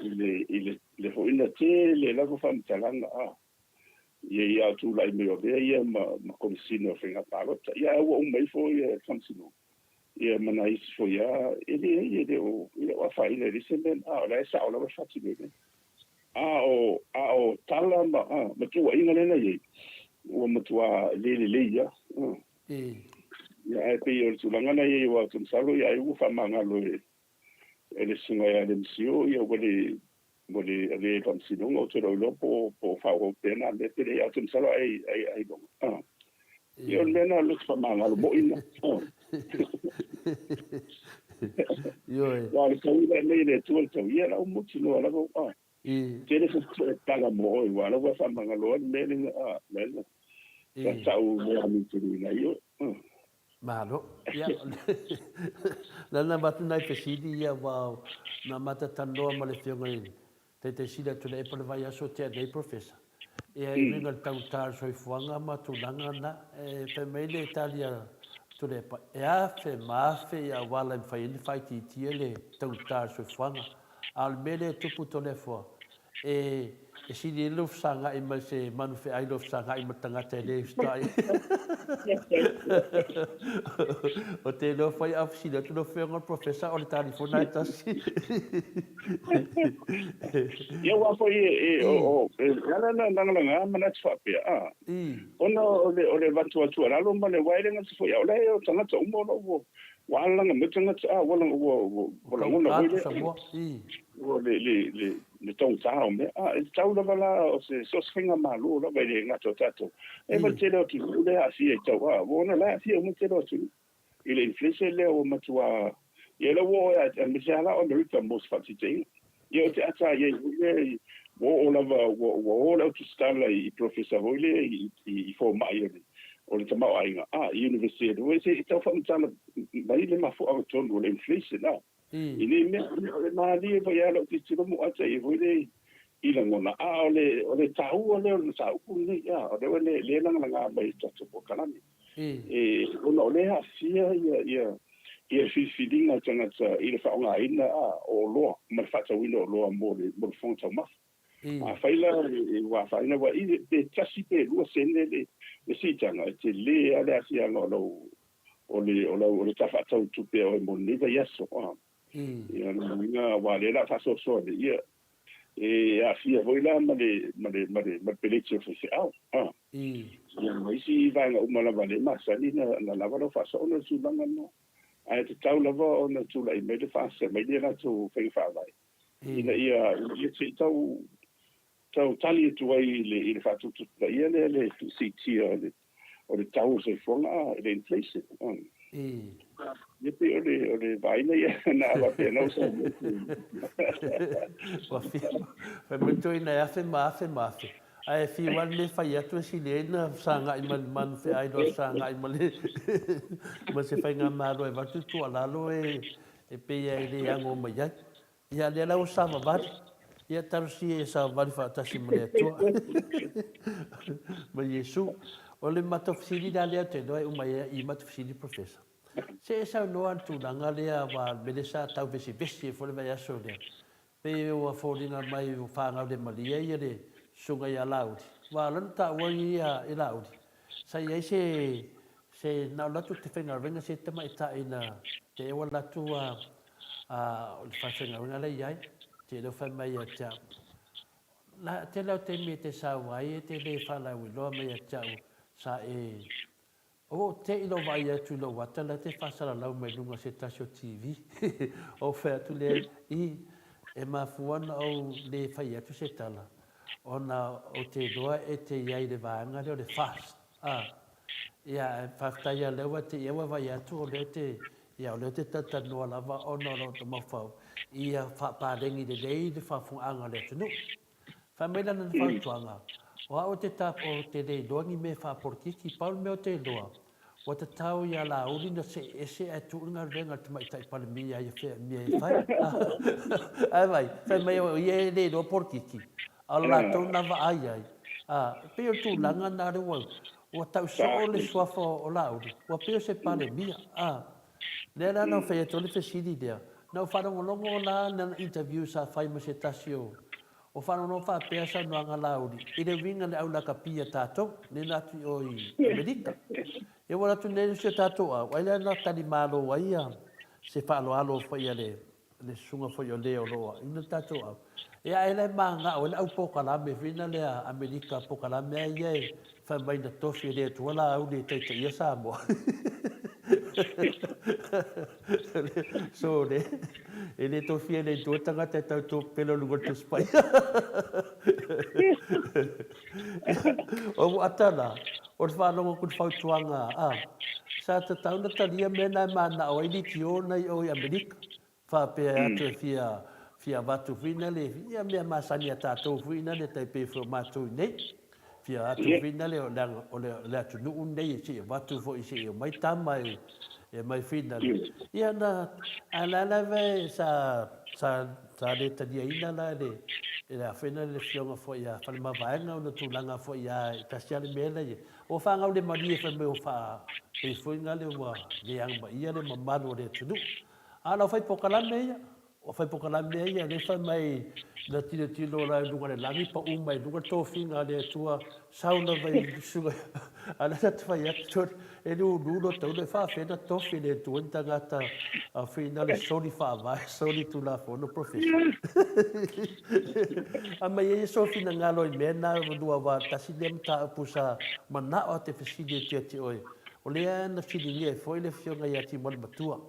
I le, i le, le foi na tele lava faamatalaga, a. Ia, ia a o tulai mai o avea ia ma, ma Komesina o Faiga Palota. Ia ae ua uma ifo ia le Faamasinoga. Ia ma nai isi foi lava, e leai, e le o, e le o afaina, e leai se mea, a o la e sao lava le faatinoina. A o, a o tala ma, a, ma tuuaiga lea na i ai, ua matua le lelei lava. A. Ia, ae pei o le tulaga na i ai, aua ou te masalo, ia ai ua faamagalo e, e le susuga ia Lemsio, ia ua le, ua le avea i le faamasinoga, ou te le o iloa po o faaauau pea na mea pe leai, ae ou te masalo ai, ai, ailoga. A. Ia o le mea lena o le loto faamagalo moi lena. Ioe. Aua o le taui la e aumai e le Atua le taui, ia la ua mautinoa lava ua tele foi e tala mo oe, aua o la ua faamagalo ai le mea lena, a, le la, sa tau mea amiotonu ai oe. Malo. Ia, la na avatu nai fesili ia aua na amata talanoa ma le Afioga i le Taitaisili atu le Epa le vaiaso tea nei Professor. Ia e uiga i le taugata o le soifuaga ma tulaga na, e fai mai le tali a Tuilaepa, e afe ma afe i auala e mafai ai ona faaitiitia le taugata o le soifuaga. A o le mea lea e tupu Toleafoa, E e sili ai lou fesagai ma se manu feai lou fesagai ma le tagata e le usitai. O te iloa fai a fesili atu lau Afioga i le Professor o le talifona e tasi. Ia aua foi e o e ala ona lagalaga manatu faapea a ona o le o le avatu atu tuualalo ma le aua e le gata foi a o la e o tagata uma o lo o ua alalaga mai tagata a ua ua ua lagona foi lea ua le le le le taugata o mea. A, e tatau lava la o se, so o se faigamalo lava e le gata o tatou. E ma le tele o atunuu lea e aafia i tau a, ua ona la e aafia uma le tele o atunuu i le inflation lea ua matua, ia lea ua oo aemaise lava la o Amerika mo se faataitaiga. Ia ou te ata ai foi lea ua oo lava ua ua o le autusitala i professor foi lea i i fomai o le o le tamaoaiga a i university foi se i tau faamatala mai le mafuaaga tonu o le inflation a. I nei mea, o le malie foi lava lau tilotilo mo ata ia foi lea i lagona, a o le, o le taua lea o le mataupu lenei, a, o lea ua le, le lagalaga mai i le tatou polokalame. E, ona o lea e aafia ia, ia, ia le filifiliga a tagata i le faaaogaina, a, o oloa ma le faatauina o oloa mo le, mo le fofoga taumafa. Afai la ua afaina ua i pe tasi pe lua sene le le siitaga, e tele lava le aafiaga o lau o le o lau o le Tala Faatatau Tupe a oe mo lenei vaiaso. Ia lona uiga aua o lea o le a faasoasoa nei, ia e aafia foi la ma le ma le ma le ma le peleti o le faifeau. Ia ma isi vaega uma lava lea e masani na na lava lau faasoa ona o le tulaga lena. Ae tatau lava ona tulai mai le faasea mai le latou faiga faavae ina ia ia se i tau tau tali atu ai i le i le faatuputupulaia lea le siitia o le o le tau o le soifuaga i le inflation. Ia pei o le o le vaaiga ia na faapea na ou saunoa atu. Ua fiu fai mai toeaina e afe ma afe ma afe ae fiu lava le mea e fai atu e sili ai ona fesagai ma le manu feai loa fesagai ma le ma se faigamalo e avatu le tuualalo e e pei e le ano mai ai. Ia, lea la ua savavali. Ia, talosia ia savavali faatasi ma le Atua ma Iesu. O le matou fesili la lea ou te iloa e uma ai i matou fesili Professor. Se e saunoa le tulaga lea aua o le mea lea sa tau vesivesi ai foi le vaiaso lea. Pei ua foliga mai ua fagaulemalie ia le susuga ia Laauli. Aua o lea na taua ia i Laauli, sa i ai se Se na o latou te faigaluega se tamaitai na te ewa latou a a o le faafaigaluega la iai te leo fai mai ia te au la tele o taimi e te sau ai e te le faalauiloa mai ia te au sa e o ou te i lou vaai atu i lou ata la te faasalalau mai luga se tasi o TV ou fai atu lea i e mafua ona ou le fai atu se tala ona ou te iloa e te iai i le vaega lea o le fast A, ia, faafetai ia lea ua te ia ua vaai atu o lea te, ia, o lea te talatalanoa lava ona o lou mafaufau ia faapaleni lelei le faafofogaaga a le atunuu. Fai mai lana fautuaga, o au te ta, o te le iloa ni mea faapolokiki, pau le mea o te iloa, ua tatau ia Laauli na see ese ae tuu le galuega i le Tamaitai Palemia ia fea mea e fai. Ae vaai, fai mai o ia e le iloa polokiki, A o le latou na vaai ai, a, e pei o le tulaga na lea ua, ua tau soo le suafa o Laauli, ua pei o se Palemia, a. Lea la na ou fai atu ai le fesili lea, na ou faalogologo la lana interview sa fai ma se tasi o, o faalogologo faapea saunoaga a Laauli i le uiga i le au lakapi a tatou, lea na atu i o i Amerika. Ia ua alu atu nei si o tatou au, ai lea na tali malo ai ia se faaaloalo foi a le le susuga foi o le o lo o aʻina le tatou au. Ia ae la e manao ai le au pokalame foi na lea Amerika pokalame a ia e fai mai na tofi e le Atua Laauli e taitaia Samoa. So le e le tofia e le Atua tagata e tau topela luga o le Tusi Paia. O ua ata la, o le faalogo atu i le fautuaga a, sa tatau ona talia mea na e manao ai litio na i o i Amerika, faapea e atu e fia, fia avatu foi na le, ia mea masani a tatou foi na le tai pei foi o matou i nei, fia atu foi na le, leaga o le, le atunuu lenei e sei avatu foi sei omai tama e, e mai foi na le, ia na, ae la lava e sa, sa, sa le taliaina la le, e le afena le afioga foi ia Faleomavaega ona tulaga foi ia e tasi lava le mea la ia. Ua fanau le malie fai mai ua faa pei foi na le ua le agamaia le mamalu o le atunuu. A o lau fai pokalame ia, ua fai pokalame ia lea fai mai na tilotilo la i luga o le lagi pau mai luga le tofiga a le Atua sau lava i susuga a lea sa te fai atu sole e lulu lo taulo e faafea na tofi e le Atua ni tagata a whina le soli faavae soli tulafono professor a mai ai e so finagalo i mea na lua wa tasi lea mataupu sa manao a te fesili atu ia te oe o lea na filigia ai foi le afioga ia Timoli Matua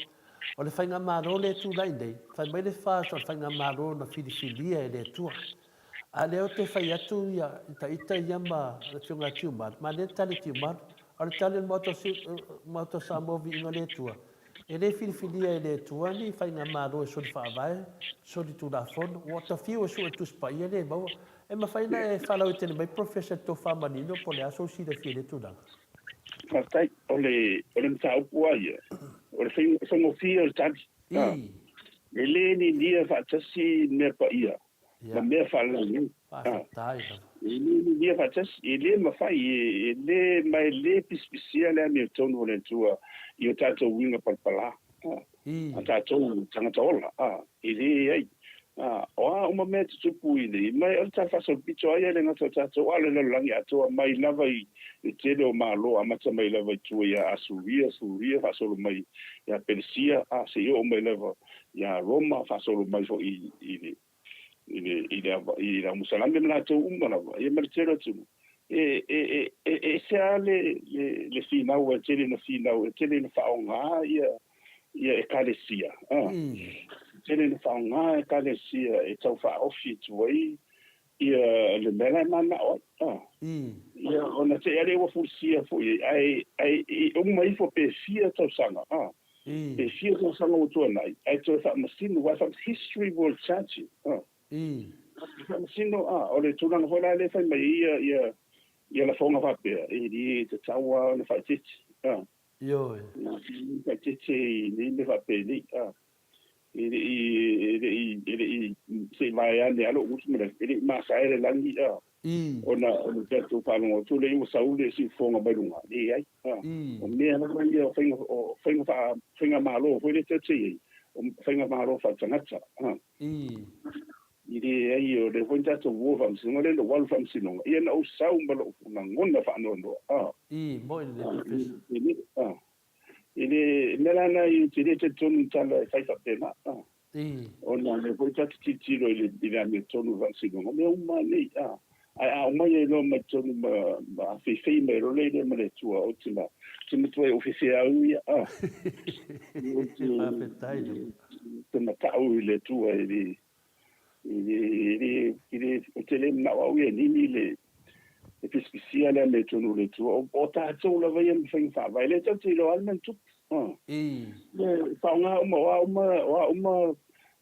o le faigamalo lea e tulai nei fai mai le FAST o le faigamalo na filifilia e le Atua A lea ou te fai atu ia ita ita ia ma le Afioga ia Tiumalu, manaia le tali a Tiumalu. A o le tali a le Maota Maota o Samoa Viiga le Atua, e le filifilia e le Atua ni faigamalo e soli faavae, soli tulafono. Ua ta fiu e sue le Tusi Paia le maua. E mafai ona e faalauaitele mai Professor i le tofa manino po o le a sou silafia i lea tulaga? Faafetai. O le, o le mataupu lava ia, o le faigofie o le tali. E le ninia faatasi mea paia. ma mea faalalagi. Faafetai lava. E le milia faatasi, e le mafai, e le, ma e le pisipisia le amiotonu o le Atua i o tatou uiga palapala, a tatou tagata ola, e leai. O a uma mea e tutupu i le, ma o le tala faasolopito lava ia e le gata o tatou, a o le lalolagi atoa, mai lava i le tele o Malo, amata mai lava i tua ia Asuria, Suria, faasolo mai ia Peresia, seia oo mai lava ia Roma, faasolo mai foi i le i le, i le, i le aumusalame ma latou uma lava, ia ma le tele o atunuu. E, e, e, e ese lava le, le, le finau e tele ina finau, e tele ina faaaoga ia, ia ekalesia. Ah. Tele ina faaaoga ekalesia e tau faaofi atu ai ia le mea la e mananao ai. Ah. Ia, ona te i lea ua fulisia foi ai, ae, ae uma ifo pe fia tausaga. Ah. Pe fia tausaga ua tuanai, ae toe faamasino, aua e faamasino, history will judge you. Ah. E faamasino, ah, o le tulaga foi la lea e fai mai ai ia, ia, ia lafoga faapea, e le tatau lava ona faaeteete. Ah. Ioe. Faaeteete i nei mea faapenei. Ah. E le i, e le i, e le i, se i vaeane lava lou gutu ma le, e le i masae le lagi, ah. Ona o le tatou faalogo atu lea ua sau le siufofoga mai luga, leai. O mea lava ia o faiga, o faiga faa, faigamalo foi lea tatou te i ai, o faigamalo faaletagata. E leai, o lea foi na tatou o i faamasinoga lea na ou alu i faamasinoga, ia na ou sau ma lou lagona faanoanoa. Moi lelei Professor. E le mea la lena ou te le talitonu i tala e fai faapena. Ona o lea foi ta te tilotilo i le i le amiotonu o le faamasinoga, o mea uma lava nei. Ae a aumai ai loa mai totonu ma ma afeifei mai loa le ma le Atua, ou te ma ou te matua ou fefeau ia. Ou te Faafetai lava. te matau i le Atua e le E le, ou te le manao au ia nini le e pisipisia le amiotonu o le Atua. O tatou lava ia ma faiga faavae, lea tatou te iloa lava le mea na tupu. E faaaoga uma, o a uma, o a uma,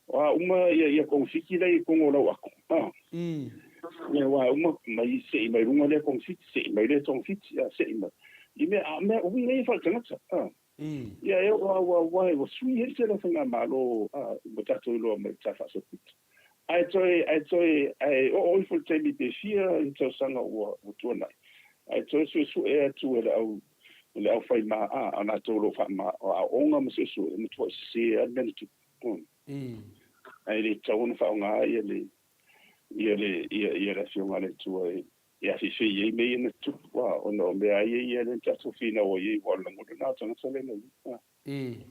o a uma ia kogafiti la e i totonu o lau ato. Aua e uma mai sei mai luga lea kogafiti, sei mai lea togafiti, sei mai. I mea, a o mea, o uiga ia faaletagata. Ia e oo lava aua ua sui ai le tele o faigamalo ua tatou iloa mai i le Tala Faasolopito. Ae toe, ae toe, ae oo ifo i le taimi pe fia i tausaga ua tuanai, ae toe suesue atu e le au, le aufai ma, a, a latou o lo o faama, aooga ma suesue, e matuai sese lava le mea na tupu. Ae le tatau ona faaaoga ia le, ia le, ia, ia le Afioga a le Atua e, e afeifei ai mea ia na tupu, a, ona o mea lava ia ia lea na tatou finau ai ai, aua o le lagona lena o tagata lea na i ai.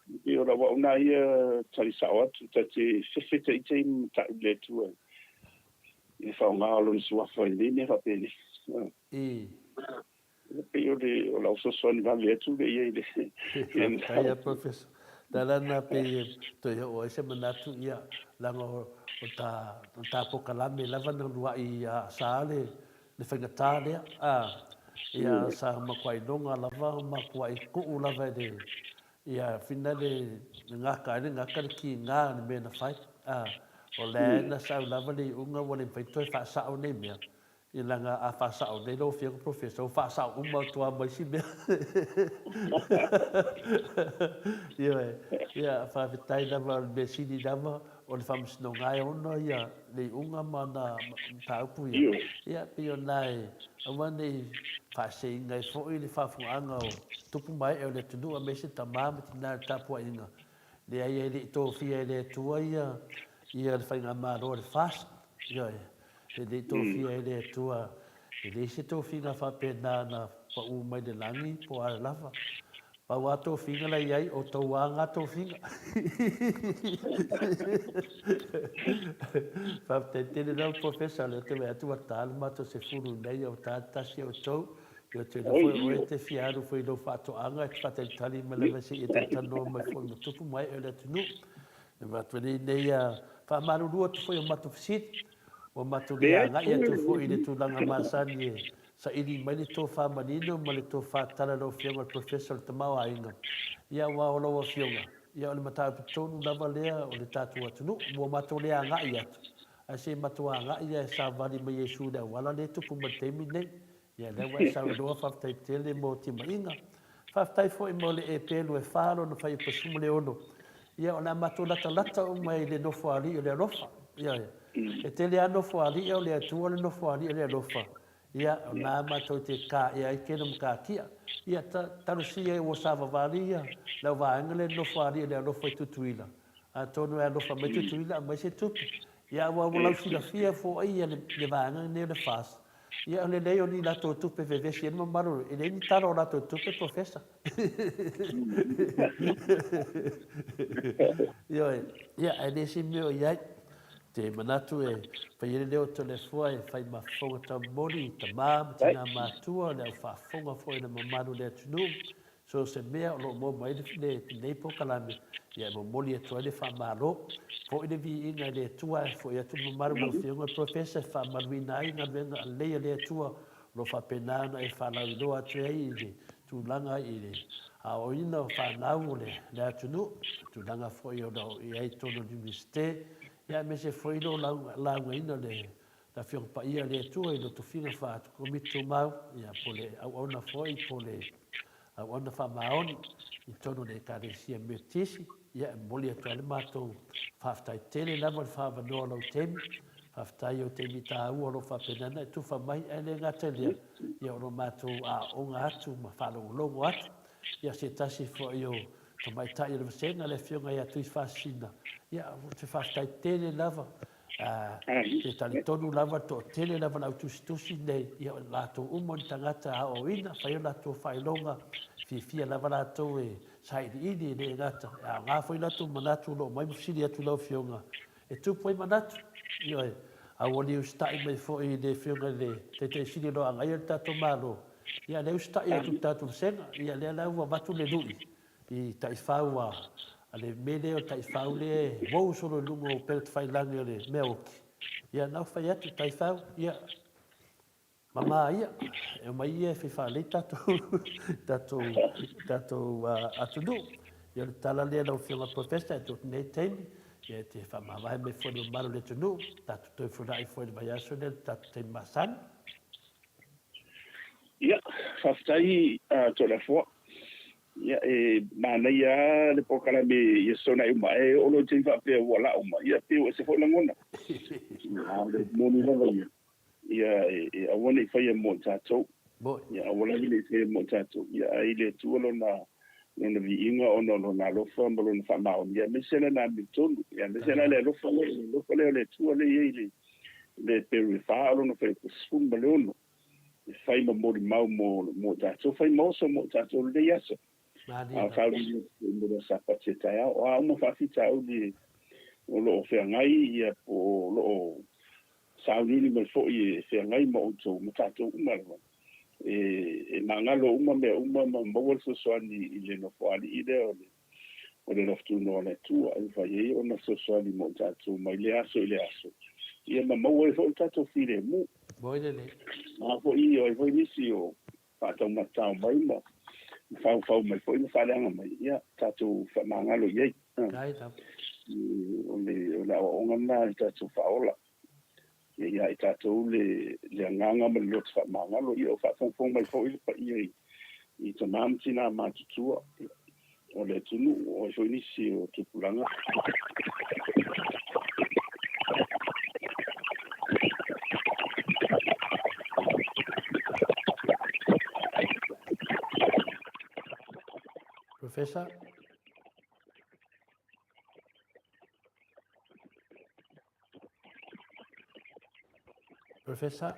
E pei o lau au na ia tali sao atu, ta te fefe ita i ma matau i le Atua i le faaaoga o Lona Suafa i nei mea faapenei. E pei o le o lau fesoasoani vave atu lea i le Faafetai a Professor. Tala na pei e toe oo ai se manatu ia leaga o ta o ta polokalame lava na uluai a sa le le faigata lea a ia sa matuai iloga lava matuai tuu lava e le ia fina le le gata ai le gata le kiga o le mea na fai a o lea na sau lava le iuga ua le mafai toe faasao nei mea Ia leaga a faasao nei lau Afioga Professor, ua faasao uma atu lava ma isi mea. Ioe. Ia, faafetai lava, o le mea sili lava o le Faamasinoga e ona ia le iuga ma ana mataupu ia. Ia, pei o lena e aua ne i faaseseina ai foi le faafofogaaga o tupu ma ee o le atunuu aemaise tama ma tina i le tapuaiga. Leai e le i tofia e le Atua ia ia le faigamalo a le FAST. Ioe. E le i tofia e le Atua, e leai se tofiga faapena na pau mai le lagi po o a lava. Pau a tofiga la i ai, o tou a nga tofiga. Faafetai tele lava Professor, o lea ou te vaai atu ua ta le matou sefulu nei, ua ta le tasi o outou. Ia ou te iloa foi o oe e te fia alu foi i lou faatoaga, e te faatalitali mai lava se i e talatalanoa mai foi ma tupu ma ee o le atunuu. E avatu ai nei faamalulu atu foi o matou fesili, Ua matou le agai atu foi i le tulaga masani e saili mai le tofa manino ma le tofa tala lau Afioga i le Professor o le Tamaoaiga. Ia aua o lau Afioga, ia o le mataupu tonu lava lea o le tatou atunuu. Ua matou le agai atu, ae se i matou agai ia e savali mai Iesu i le auala lea e tupu mai i le taimi lenei. Ia lea ua e saunoa, faafetai tele mo timaiga. Faafetai foi mo le e pelu e fa lona fuaiupu 16. Ia, o le a matou latalata uma i le Nofoalii o le Alofa. Ioe. E tele lava Nofoalii a o le Atua le Nofoalii o le Alofa. Ia, o lena matou te kāʻea ai kēlā matatia. Ia, ta, talosia ua savavali ia le au vaega lea i le Nofoalii o le Alofa i Tutuila. Atonu e alofa mai Tutuila aumai se tupe. Ia, aua ua lausilafia foʻi ia le, le vaega lenei o le FAST. Ia, o le leai o ni latou tupe e vevesi ai le mamalu, e leai ni tala o latou tupe, Professor. Ioe, ia, ae le se mea o i ai. Te manatu e fai ai le leo o Toleafoa e fai ma fofoga taumoli i tamā ma tinā matua, le au faafofoga foi i le mamalu o le atunuu, so o se mea o lo o maua mai ai lenei polokalame, ia e momoli atu ai le faamalo. Foi le viiga i le Atua ae foi atu le mamalu i lau Afioga i le Polofesa e faamaluina ai galuega lelei a le Atua o lo o faapena ona e faalauiloa atu ai i le tulaga i le aoaoina o fanau o le atunuu, tulaga foi o lo o i ai i totonu o le Iunivesite, ia aemaise foi lo laugaina o le Afioga Paia a le Atua i lo tofiga faa-Komiti Tumau, ia po o le auauna foi po o le auauna faamaoni i totonu o le Ekalesia Metotisi. Ia, e momoli atu ai le matou faafetai tele lava i le faaavanoa o lou taimi. Faafetai i ou taimi taua o lo o faapena ona e tufa mai, ae le gata i lea, ia o lo matou aooga atu ma faalogologo atu. Ia, se tasi foi o tamaitai o le vasega, le Afioga ia Tuifaasisina, ia, ou te faafetai tele lava. Te talitonu lava le toatele lava o le au tusitusi nei, ia o latou uma o ni tagata aoaoina, fai o latou faailoga, fiafia lava latou e sailiili, e le gata, e aoga foi latou manatu o lo o omai ma fesili atu i lau Afioga, e tupu ai manatu. Ioe, a ua le usitai mai foi i le Afioga i le Taitai Sili o lo o agaia le tatou Malo, ia lea e usitai atu i le tatou vasega, ia lea la ua avatu le lui i taifau a le mea lea o le taifau lea e uou solo i luga o upega tafailagi o le mea oti, ia na ua fai atu taifau, ia mama ia, e omai ia e fai faalelei tatou, tatou, tatou atunuu. Ia o le tala lea lau Afioga Professor e tuu atu nei taimi, ia e te faamavae mai foi i le mamalu o le atunuu, tatou toe feiloai foi i le vaiaso lea i le tatou taimi masani. Ia, faafetai Toleafoa. Ia, e manaia lava le polokalame i aso na e uma ae oo loa i le taimi faapea ua la'o mai, ia pei ua ese foi lagona. A o le moni lava ia, ia e aua ne i faia mo i tatou. Ia aua lava ne i faia mo i tatou. Ia ae i le Atua lona lona viiga ona o lona alofa ma lona faamaoni, ia aemaise lana amiotonu, ia aemaise la le alofa lea, le alofa lea o le Atua lea e i ai i le le Heperu e fa o lona fuaiupu 16, e fai ma molimau mo, mo tatou, fai ma oso mo tatou i lenei aso. A o sauniuni atu foi mo le aso Sapati a taeao. O a uma faafitauli o lo o feagai, ia, po o lo o sauniuni mai foi e feagai ma outou, ma tatou uma lava, e, e magalo uma mea uma ma maua le fesoasoani i le Nofoalii lea o le o le Alofa Tunoa o le Atua e mafai ai ona fesoasoani mo i tatou mai lea aso i lea aso, ia ma maua ai foi le tatou filemu. Moi lelei. A foi, o ai foi nisi o faataumatatao mai ma faufau mai foi ma faaleaga mai, ia tatou faamagalo i ai. Kai lava. O le, o le aoaoga lena i tatou faaola. Ia ia i tatou le, le agaga ma le loto faamagalo, ia o faafogafoga mai foi le paia i, i tamā ma tinā matutua o le atunuu, o ai foi nisi o tupulaga. Professor. Professor.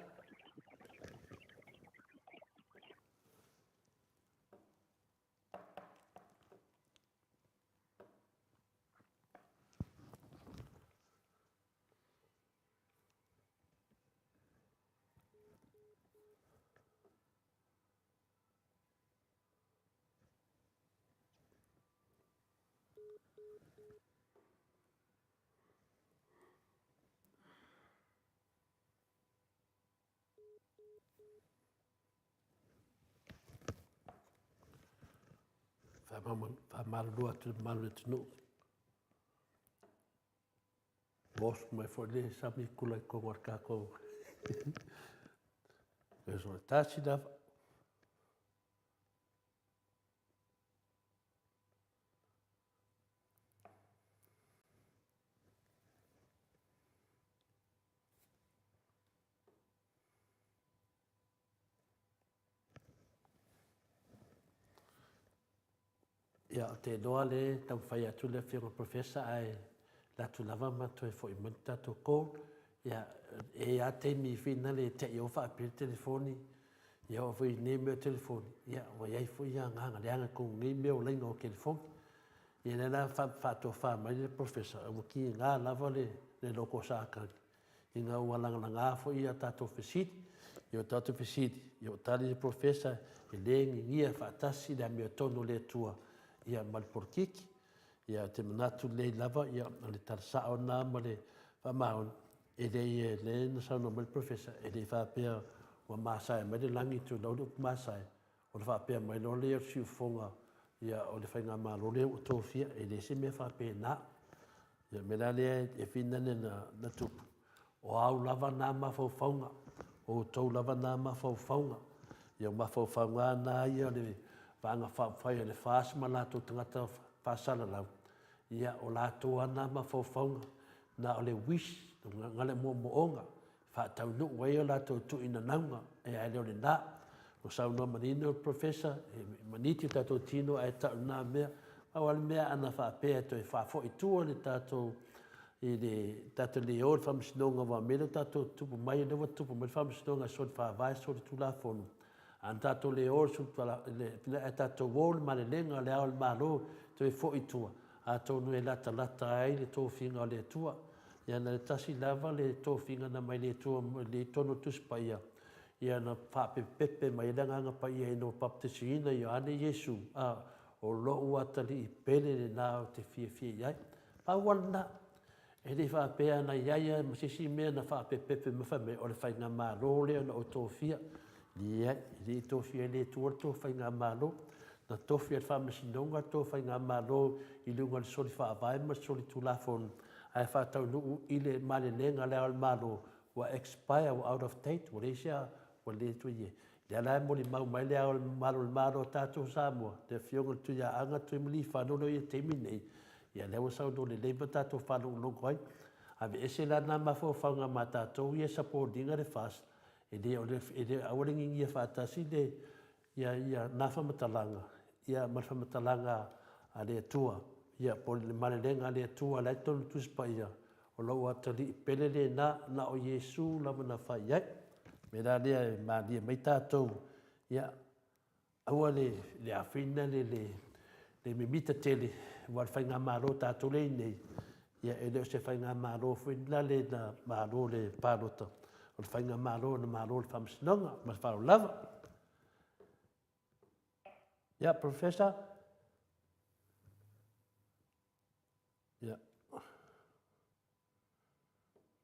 Faamalulu atu i le mamalu o le atunuu. Ua oso mai foi le sami kula i totonu o le tatou tasi lava. Ia, ou te iloa lea e taumafai atu le Afioga i le Professor ae alu atu lava ma toe foi mai le tatou call. Ia, e i ai lava taimi foi na e te i o faapea le telefoni, ia oo foi i nei mea o telefoni, ia ua i ai foi agaga leaga i totonu o nei mea o laina o telefoni. Ia lea la faatofa mai le Professor, ua tiga lava le loto o Satani ina ua lagalaga foi a tatou fesili. Ia o tatou fesili, ia o tali le Professor e le gigia faatasi le amiotonu a le Atua ia ma le polokiki. Ia ou te manatu lelei lava ia o le tala sao lena ma le faamaoni, e le i, lea na saunoa mai le Professor, e le i faapea ua masae mai le lagi tulou le upu masae, ona faapea mai loa lea o le siufofoga ia o le faigamalo lea ua tofia, e le se mea faapena. Ia o le mea la lea e finane na tupu, o au lava na mafaufauga, o outou lava na mafaufauga. Ia o mafaufauga lava na ia o le Vaega Faaupufai a le FAST ma latou tagata faasalalau, ia o latou lava na mafaufauga, na o le wish, na o le moomooga, faataunuu ai a latou tuuinanauga, ae le o lena. Ua saunoa manino le Professor, e maniti o tatou tino ae tau lena mea. Pau lava le mea ana faapea e toe faafoi i tua le tatou i le tatou le o i le Faamasinoga aua o le mea lea ua tatou tupu mai, o lea ua tupu mai le Faamasinoga e soli faavae, soli tulafono. A na tatou le o i le ae tatou o i le malelega a Le Ao o le Malo toe foi i tua, atonu e latalata ai le tofiga o le Atua. Ia na o le tasi lava le tofiga na aumai le Atua i totonu o le Tusi Paia, ia na faapepepe mai ai le Agaga Paia ina ua baptisiina Ioane Iesu, a, o lou atalii pele lena ou te fiafia i ai. Pau lava lena. E le i faapea na i ai lava ma se isi mea na faapepepe mai fai mai o le faigamalo lea na ou tofia. Leai, e le i tofia e le Atua le tou faigamalo. Na tofi e le Faamasinoga le tou faigamalo i luga o le soli faavae ma le soli tulafono ae faataunuu i le malelega a Le Ao o le Malo ua expire, ua out of date, ua leai se, ua le toe i ai. Lea la e molimau mai Le Ao Mamalu o le Malo o tatou o Samoa, le Afioga i le Tuiaana Tuimalealiifano lea e i ai i le taimi lenei, ia lea ua saunoa lelei ma tatou faalogologo ai. Aveese la na mafaufauga ma tatou ia e support ina le FAST, e le o le, e le, aua le gigia faatasi le, ia, ia, na faamatalaga, ia ma le faamatalaga a le Atua, ia po o le malelega a le Atua la e i totonu o le Tusi Paia, o lou atalii pele lena, na o Iesu lava na fai i ai. O le mea la lea e malie mai tatou, ia, aua le, le afina le, le, le mimita tele, aua o le faigamalo a tatou lea e i ai nei, ia e le o se faigamalo foi la le na malo i le palota, o le faigamalo na malo i le faamasinoga. Ma le faaaloalo lava. Ia, Professor. Ia.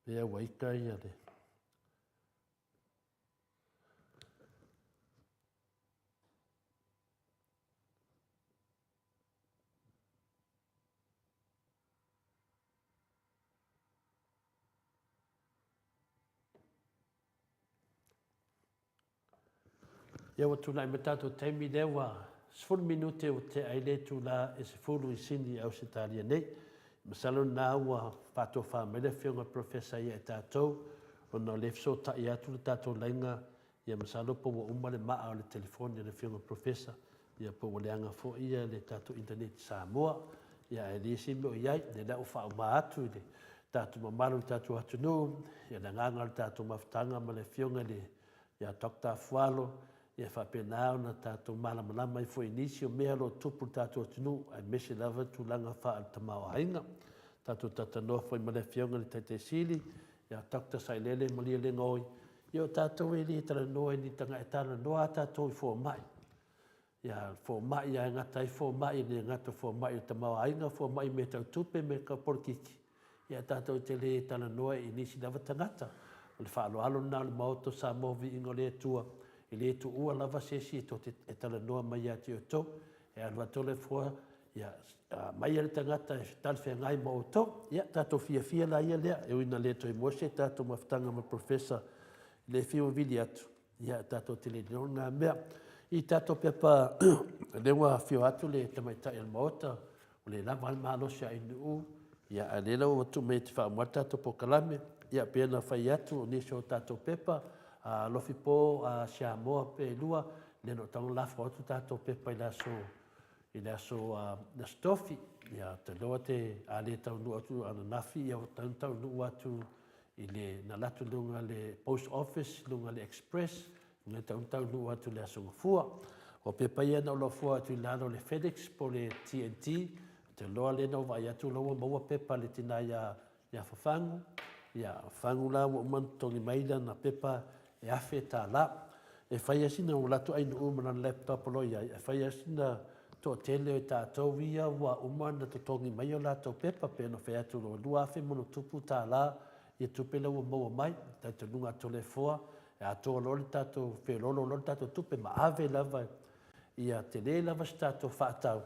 Pea ua ita ia le... Ia ua tulai mai tatou taimi lea ua 10 minute ua tea ai le itula e 10 i Sini i Ausetalia nei. Masalo lena ua faatofa mai le afioga i le Professor ia i tatou ona o lea e fesootai atu le tatou laina Ia masalo po ua uma le maa o le telefoni a le afioga i le Professor, ia po ua leaga foi ia le tatou internet i Samoa, ia ae leai se mea o i ai, lea la ua faauma atu i le tatou mamalu o le tatou atunuu, ia le agaga o le tatou mafutaga ma le afioga i le ia Doctor Afualo, ia faapena ona tatou malamalama ai foi i nisi o mea o lo o tupu i le tatou atunuu, aemaise lava tulaga faale-tamaoaiga. Tatou talatalanoa foi ma le afioga i le Taitai Sili, ia Doctor Sailele Malielegaoi, Ia o tatou e le talanoa i ni taga, e talanoa lava tatou i fomai. Ia, fomai lava e gata ai fomai, e le gata o fomai o le tamaoaiga, fomai i mea tau tupe, mea tau polokiki. Ia tatou te le talanoa i nisi lava tagata. O le faaaloalo lena o le Maota o Samoa Viiga o le Atua, e le tuua lava se isi e tou te e talanoa mai ia te outou. E alu atu le foa, ia aumai le tagata e talafeagai ma outou. Ia, tatou fiafia la ia lea, e ui ina le toe maua se tatou mafutaga ma le Professor i le fiu e vili atu, ia tatou te le iloa lena mea. I tatou pepa, lea ua afio atu le tamaitai o le Maota, ua le lava le malosi a Ainuu, ia a o lea la ua tuu mai e te faauma le tatou polokalame, ia pei ona fai atu o nisi o tatou pepa, Alofi po Siamoa pe lua, lea na ou tago lafo atu tatou pepa i le aso. i le aso le aso Tofi. Ia te loa te a le taunuu atu ananafi ia ua tatau ona taunuu atu i le na alu atu i luga le post office luga le express na tatau ona taunuu atu i le aso Gafua. O pepa ia na ou lafua atu i lalo o le FedEx po o le TNT, ou te iloa lea na ou vaai atu la ua maua pepa a le tina ia ia Fafagu, ia Fafagu la ua uma ona totogi mai lana pepa e $1,000. E fai lava sina, ua alu atu Ainuu ma lana laptop o lo o i ai, e fai lava sina toatele o i tatou ia ua uma ona totogi mai a latou pepa, pei ona fai atu o le $2,000+ ia tupe la ua maua mai. Talitonuga a Toleafoa, e atoa loa le tatou, feoloolo loa le tatou tupe ma ave lava ia tele lava se tatou faatau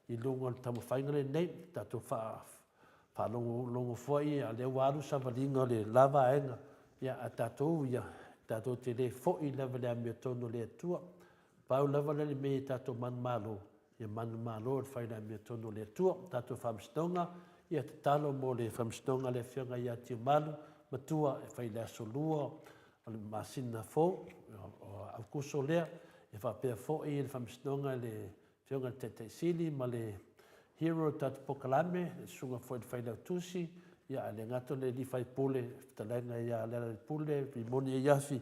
i luga o le taumafaiga lenei, tatou faalogologo foi a o lea ua alu le savaliga o le la vaega, ia a tatou ia, tatou te le foi lava i le amiotonu a le Atua. Pau lava lea o le mea ia tatou manumalo, ia manumalo i le fai i le amiotonu a le Atua. O tatou faamasinoga, ia tatalo mo le faamasinoga a le Afioga ia Tiumalu Matua e fai i le aso Lua o le masina fou, o Aokuso lea, e faapea foi le faamasinoga i le Afioga i le Taitai Sili ma le hero o le tatou polokalame, le Susuga foi i le Failautusi, ia ae le gata o le alii faipule, le fetalaiga ia Lealailepule Rimoni Aiafi,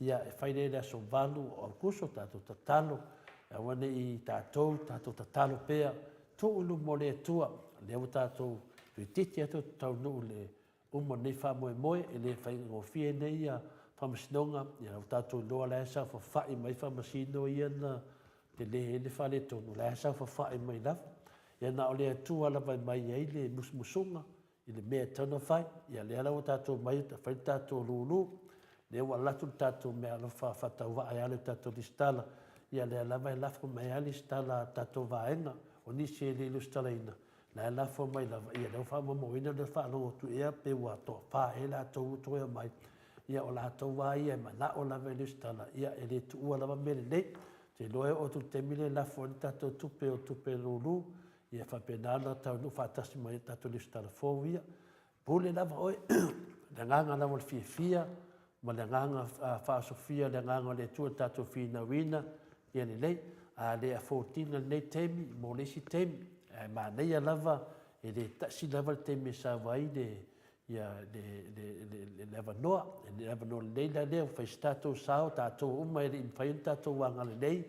ia e fai lea i le aso 8 o Aokuso, tatou tatalo, aua ne i tatou, tatou tatalo pea, tuu i luma o le Atua, lea ua tatou toeitiiti lava tatou taunuu i le uma o lenei faamoemoe, e le faigofie nei ia faamasinoga, ia ua tatou iloa la e saofafai mai faamasino ia na tele ai le faaletonu, la e saofafai mai lava. Ia na o le Atua lava e mai ai le musumusuga i le mea e tatau ona fai. Ia lea la ua tatou omai e fai le tatou lulu, lea ua alu atu le tatou meaalofa faatauvaa e ala i le tatou lisitala, ia lea lava e lafo mai lava lisitala a tatou vaega, o nisi e le i lusitalaina, La e lafo mai lava, ia lea ua faamaumauina lea faalogo atu ea pe ua toafa ea latou ua toe omai, ia o latou lava ia e manao lava e lesitala, ia e le tuua lava mea lelei. Ou te iloa e oo atu i le taimi lea e lafo ai le tatou tupe o tupe lulu, ia e faapena ona taunuu faatasi ma tatou lesitala fou ia. Pule lava oe, le agaga lava o le fiafia ma le agaga faaosofia o le agaga o le Atua i le tatou finauina ia lelei. A le afford ina lenei taimi mo le isi taimi, ae manaia lava e le tasi lava le taimi e sau ai le ia le le le avanoa. Le avanoa lelei la lea ua fai se tatou sao, tatou uma e le i mafai ona tatou agalelei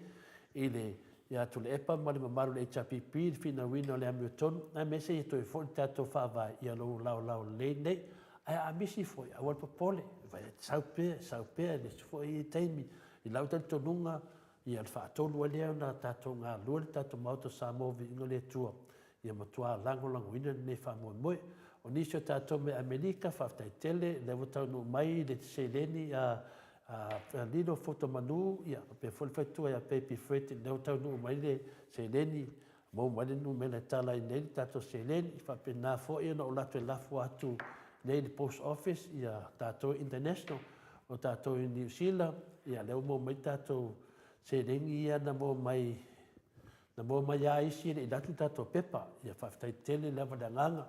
i le ia Tuilaepa ma le mamalu o le HRPP i le finauina o le amiotonu, aemaise ia toe foi le tatou Faavae ia lou laolao lelei lenei. Ae a misi foi, aua le popole, sau pea, sau pea i le isi foi taimi. I lau talitonuga, ia le faatolu ai lea ona tatou galulue le tatou Maota o Samoa Viiga i le Atua, ia matua lagolagoina lenei faamoemoe. O nisi o tatou mai Amerika, faafetai tele, lea ua taunuu mai le seleni a Lilo Fuatamanu, ia faapea foi le faletua ia Baby Fred, lea ua taunuu mai le seleni, maua mai le numera e tala ai nei le tatou seleni. E faapena foi ona ou alu atu e lafo atu nei i le post office ia tatou international, o tatou i Niu Sila, ia lea ua maua mai tatou seleni ia na maua mai Na maua mai lava isi e le i alu atu le tatou pepa. Ia faafetai tele lava le agaga.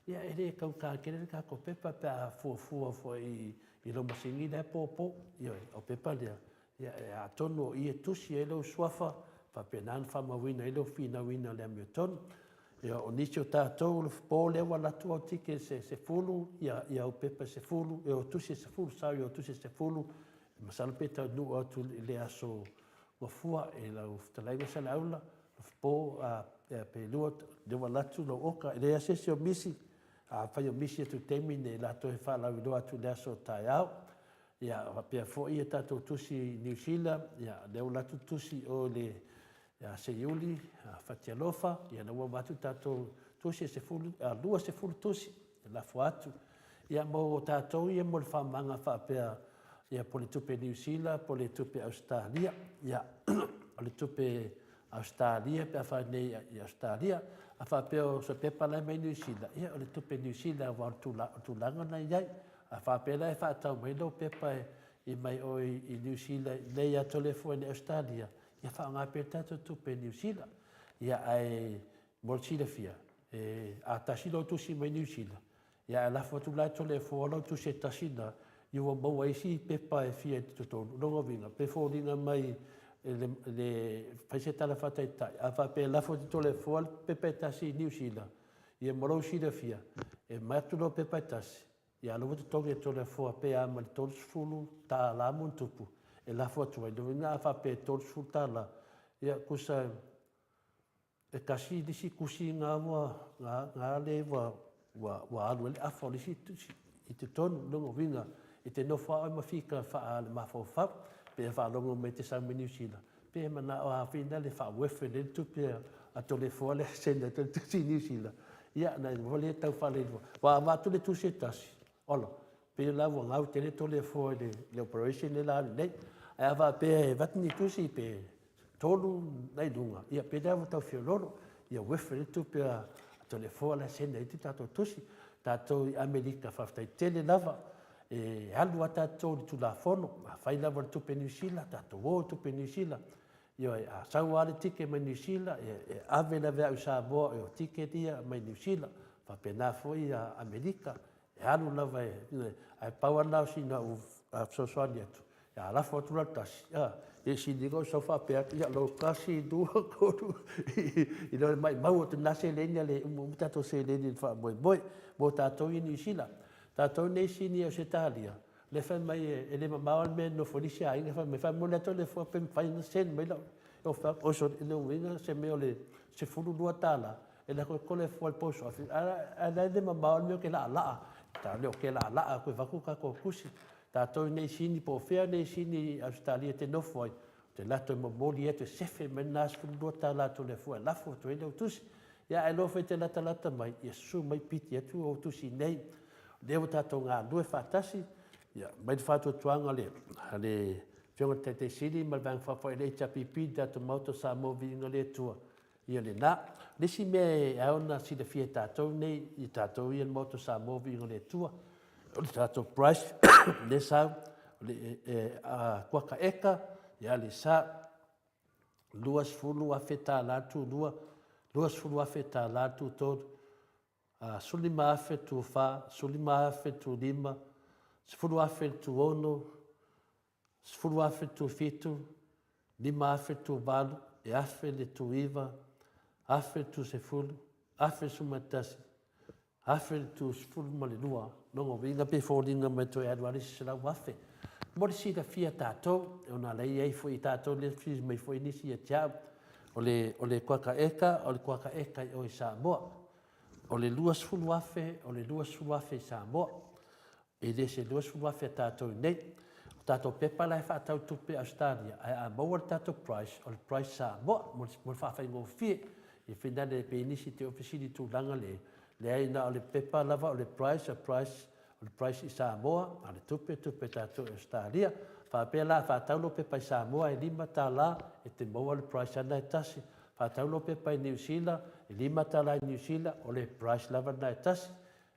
Ia e le taugata tele le tatou pepa pe a fuafua foi i lau masini la e popo. Ioe, o pepa lea, ia atonu o i e tusi ai lou suafa, faapena ona faamauina ai lou finauina o le amiotonu. Ia o nisi o tatou o le po lea ua alu atu au ticket se 10, ia au pepa e 10, ia au tusi e 10, sao i au tusi e 10, masalo pe taunuu atu i le aso Gafua e lau fetalaiga Saleaula, Gafapo, a, pe lua, lea ua alu atu lau oka, e leai lava se isi o misi, afai o misi atu i le taimi nei, latou e faalauiloa atu i le aso taeao. Ia, faapea foi a tatou tusi i Niu Sila, ia, lea ua alu atu le tusi i o i le, ia Seiuli, Fatialofa, ia lea ua avatu le tatou tusi e sefulu, 20 tusi e lafo atu. Ia mo tatou ia mo le faamaga faapea, ia po o le tupe Niu Sila po o le tupe Ausetalia. Ia, o le tupe Ausetalia pe a fai nei i Ausetalia, a faapea o se pepa la e mai Niu Sila, ia o le tupe Niu Sila aua o le tulaga na i ai. A faapea la e faatau mai lou pepa i mai oe i Niu Sila nei ia Toleafoa i Ausetalia, ia faaaoga pea le tatou tupe Niu Sila. Ia ae mo le silafia, e a tasi lou tusi mai Niu Sila, Ia ae lafo atu la e Toleafoa lau tusi e tasi na, ia ua maua ai isi pepa e fia i totonu. Lona uiga, pe foliga mai E le, le fai se tala faataitai, a faapea e lafo atu Toleafoa le pepa e tasi i Niu Sila, ia mo lou silafia, e aumai atu loa pepa e tasi, ia a o la ua totogi e Toleafoa pe a ma le $30 ma ona tupu e lafo atu ai. Lona uiga a faapea e $30, ia tusa e tasi le isi tusi na ua, na, na le ua, ua, ua alu ai le afa o le isi tusi i totonu. Lona uiga, e te nofo lava oe ma fika faale-mafaufau, pe faalogo mai e te sau mai Niu Sila, pe e manao lava foi lea e faa-worth lelei le tupe a Toleafoa lea e send atu ai le tusi i Niu Sila, ia ona iloa lea e tau faalelua. Aua a avatu le tusi e tasi, ola, pei la ua gau tele Toleafoa i le operation lea o le a alu nei. Ae a faapea e avatu ni tusi pe 3 na i luga, ia pei la ua tau feoloolo, ia worth le tupe a Toleafoa la e send ai le tatou tusi. Tatou i Amerika, faafetai tele lava, e alu lava tatou i le Tulafono, afai lava o le tupe Niu Sila, tatou o i tupe Niu Sila. Ioe, a sau lava le ticket mai Niu Sila, e ave lava e au i Samoa o ticket ia mai Niu Sila. Faapena foi ia Amerika, E alu lava e, ae pau lava lena o sina au fesoasoani atu, ia lafo atu la le tasi, a, ia sili ona ou sau faapea atu, ia lou tasi, lua, tolu, i lo le maimau atu lena seleni a le umuumu tatou seleni i le faamoemoe mo tatou i Niu Sila. Tatou nei sini i Ausetalia, lea fai mai e le mamao lava le mea e nonofo ai le isi aiga, fai mai, faamomoli atu le fua pe mafai ona send mai lau, ou fai atu, oi sole, lona uiga o se mea o le $12, E alu atu le fua i le post office, ae la e le mamao le mea ou te laalaa. Ta le o ke laalaa atu e avatu tatou tusi. Tatou i nei Sini po o fea nei Sini i Ausetalia e te nofo ai, ou te alu atu e momoli atu e sefe mai lena $12 atu i le fua e lafo atu ai lau tusi. Ia ae iloa foi e te latalata mai, ia susu mai piti atu ou tusi i inei. O lea ua tatou galulue faatasi, ia aumai le faatuatuaga a le Afioga i le Taitai Sili ma le Vaega Faaupufai a le HRPP i le tatou Maota o Samoa Viiga i le Atua. Ia lena. O le isi mea e ao ona silafia e tatou nei, i tatou ia i le Maota o Samoa Viiga o le Atua, o le tatou price lea sau, o le kuata eka i Aleisa, $20,000 tulua, $20,000 tutolu, $15,000 tufa, $15,000 tulima, $10,000 tuono, 10,000 tu fitu, 5,000 tu valu, e 1,000 le tu iva, 1,000 le tu sefulu, 1,000 le sefulumatasi, 1,000 le tu sefulu ma le lua. Lona uiga pe foliga mai toe alu lava le isi 100,000. Mo le silafia e tatou, ona o la e i ai foi i tatou lea fesili mai foi nisi ia te au, o le, o le kuata eka, o le kuata eka i o i Samoa. O le 20,000, o le 20,000 i Samoa. E le se 20,000 a tatou i inei. O tatou pepa la e faatau i tupe Ausetalia, ae a maua le tatou price, o le price Samoa mo le faafaigofie. Ia finale pei nisi te fesili i tulaga le, leai na o le pepa lava o le price, o price, o le price i Samoa, a o le tupe, tupe tatou i Ausetalia. Faapea la a faatau lou pepa i Samoa e $5, e te maua le price lava lena e tasi. Faatau lou pepa i Niu Sila, e $5 i Niu Sila, o le price lava lena e tasi.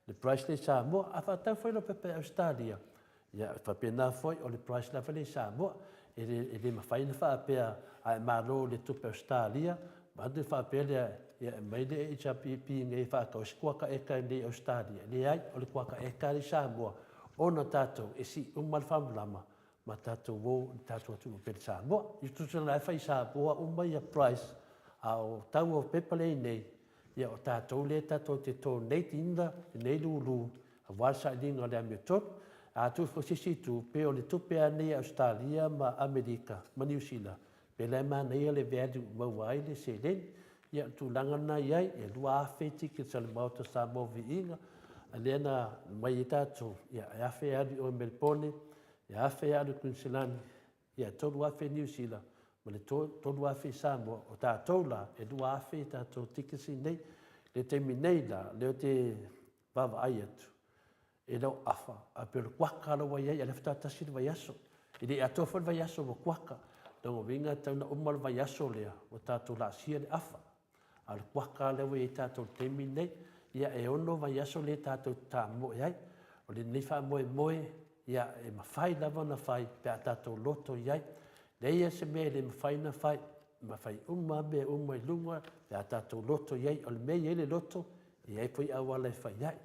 Le price lea i Samoa, a faatau foi lau pepa i Ausetalia, ia e faapena foi o le price lava lea i Samoa. E le, e le mafai ona faapea a e malo i le tupe Ausetalia, ona faapea lea, ia e aumai le HRPP nei e faatau ai se kuata eka i inei i Ausetalia. Leai, o le kuata eka lea i Samoa, ona tatou e sii uma le faamalama ma tatou o i le tatou atunuu pele Samoa. I tusa la e fai i Samoa uma ia price, a o tau o pepa lea i inei, Ia o tatou lea tatou te donate ina lenei lulu aua le sailiga o le amiotonu. A tuu foi se isi itu, pei o le tupe lava nei a Ausetalia ma Amerika ma Niu Sila, pei la e manaia le value e maua ai le seleni. Ia o le tulaga lena e i ai, e 2,000 tickets a le Maota o Samoa Viiga, lea na aumai ai tatou, ia e 1,000 e alu i o i Melepone, e 1,000 e alu i Kuiniselani, Ia, 3,000 Niu Sila ma le 3,000 Samoa. O tatou la, e 2,000 tatou tickets nei. Le taimi nei la, lea ou te vaavaai atu, e le o afa, ae pei o le kuaka la ua i ai, a o lea faatoa tasi le vaiaso. E le i atoa foi le vaiaso ua kuaka. Lona uiga e tatau ona uma le vaiaso lea ua tatou laasia le afa. A o le kuaka lea ua i ai tatou i le taimi lenei, ia e ono vaiaso lea tatou te tamoe ai. O lenei faamoemoe, ia e mafai lava ona fai pe a tatou loto i ai. Leai lava se mea e le mafai ona fai, e mafai uma lava mea uma i luga pe a tatou loto i ai. O le mea e i ai le loto, e i ai foi auala e fai ai.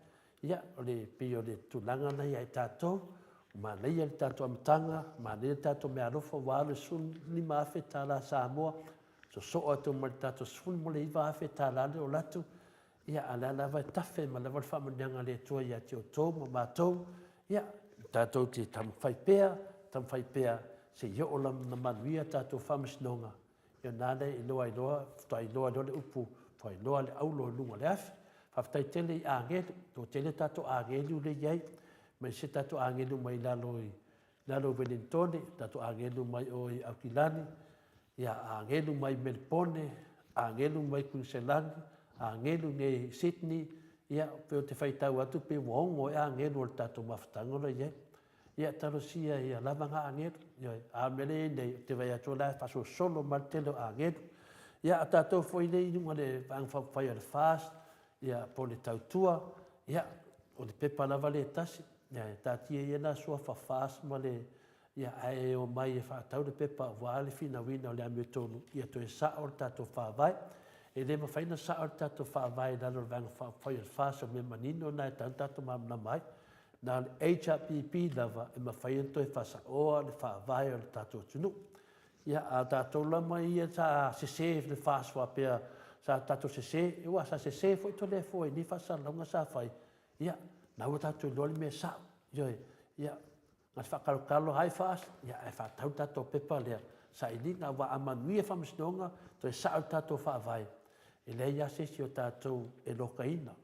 Ia, o le pei o le tulaga lena ia i tatou. Manaia le tatou amataga, manaia le tatou meaalofa ua alu le $15,000 Samoa, sosoo atu ma le tatou $19,000 lea o latu, ia a o lea lava e tafe mai lava le faamanuiaga a le Atua ia te outou ma matou, ia tatou te taumafai pea, taumafai pea se i oo lana manuia tatou faamasinoga, Ia ona lea e iloa ai loa, faatoa iloa ai loa le upu, faatoa iloa le auro i luga o le afi. Faafetai tele i agelu, toatele tatou agelu lea e i ai, aemaise tatou agelu mai lalo i lalo i Ueligitone, tatou agelu mai o i Aukilani, ia agelu mai Melepone, agelu mai Kuiniselani, agelu nei i Sydney, ia pei ou te faitau atu pei ua 6 ea agelu o le tatou mafutaga o lo o i ai. Ia, talosia ia lava na agelu. Ioe. A o le mea lea e i ai nei, ou te vaai atu o la e faasolosolo mai le tele o agelu. Ia, a o tatou foi lea i luga o le Vaega Faaupufai a le FAST, ia, po o le Tautua, ia, o le pepa lava lea e tasi. Ia, e taatia ia la suafa FAST ma le, ia, ae omai e faatau le pepa aua le finauina o le amiotonu ia toe sao le tatou Faavae. E le mafai ona sao le tatou Faavae i lalo o le Vaega Faaupufai a le FAST, o mea manino na e tatau ona tatou malamalama ai. Na o le HRPP lava e mafai ona toe faasaoa le faavae o le tatou atunuu. Ia, a o tatou lava ia sa sese le FAST faapea sa tatou sese, aua sa sese foi Toleafoa i nei faasalalauga sa fai, ia, na ua tatou iloa le mea sao. Ioe, ia, na o le faatalotalo, hi FAST, ia, ae faatau le tatou pepa lea, sailiga, aua a manuia faamasinoga, toe sao le tatou faavae, e leai lava se isi o tatou e lokaina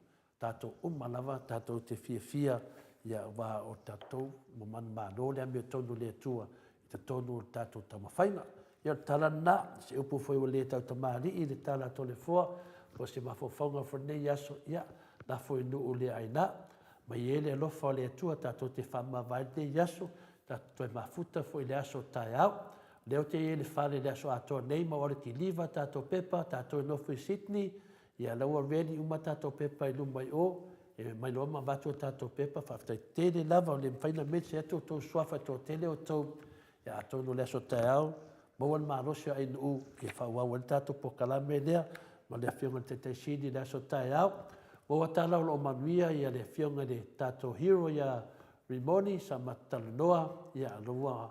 Tatou uma lava tatou te fiafia ia aua o tatou ua manumalo le amiotonu o le Atua i totonu o le tatou taumafaiga. Ia o le tala lena, o se upu foi ua le tautamalii le tala a Toleafoa, po o se mafaufauga foi lenei aso, ia lafo i nuu le aina. Mai e le alofa o le Atua tatou te faamavae i lenei aso, tatou toe mafuta foi i le aso taeao. O lea ou te i ai i le fale i le aso atoa nei ma ua alu e kiliva tatou pepa, tatou e nofo i Sydney, Ia la ua ready uma tatou pepa i luma i o, e omai loa ma avatu a tatou pepa, faafetai tele lava, ua le mafai ona mention atu outou suafa e toatele outou, ia atonu o le aso taeao, maua le malosi o Ainuu e faaauau ai le tatou polokalame lea ma le afioga i le Taitai Sili i le aso taeao. Maua tala o lo o manuia ia le afioga i le tatou hero ia Rimoni sa matou talanoa, ia o la ua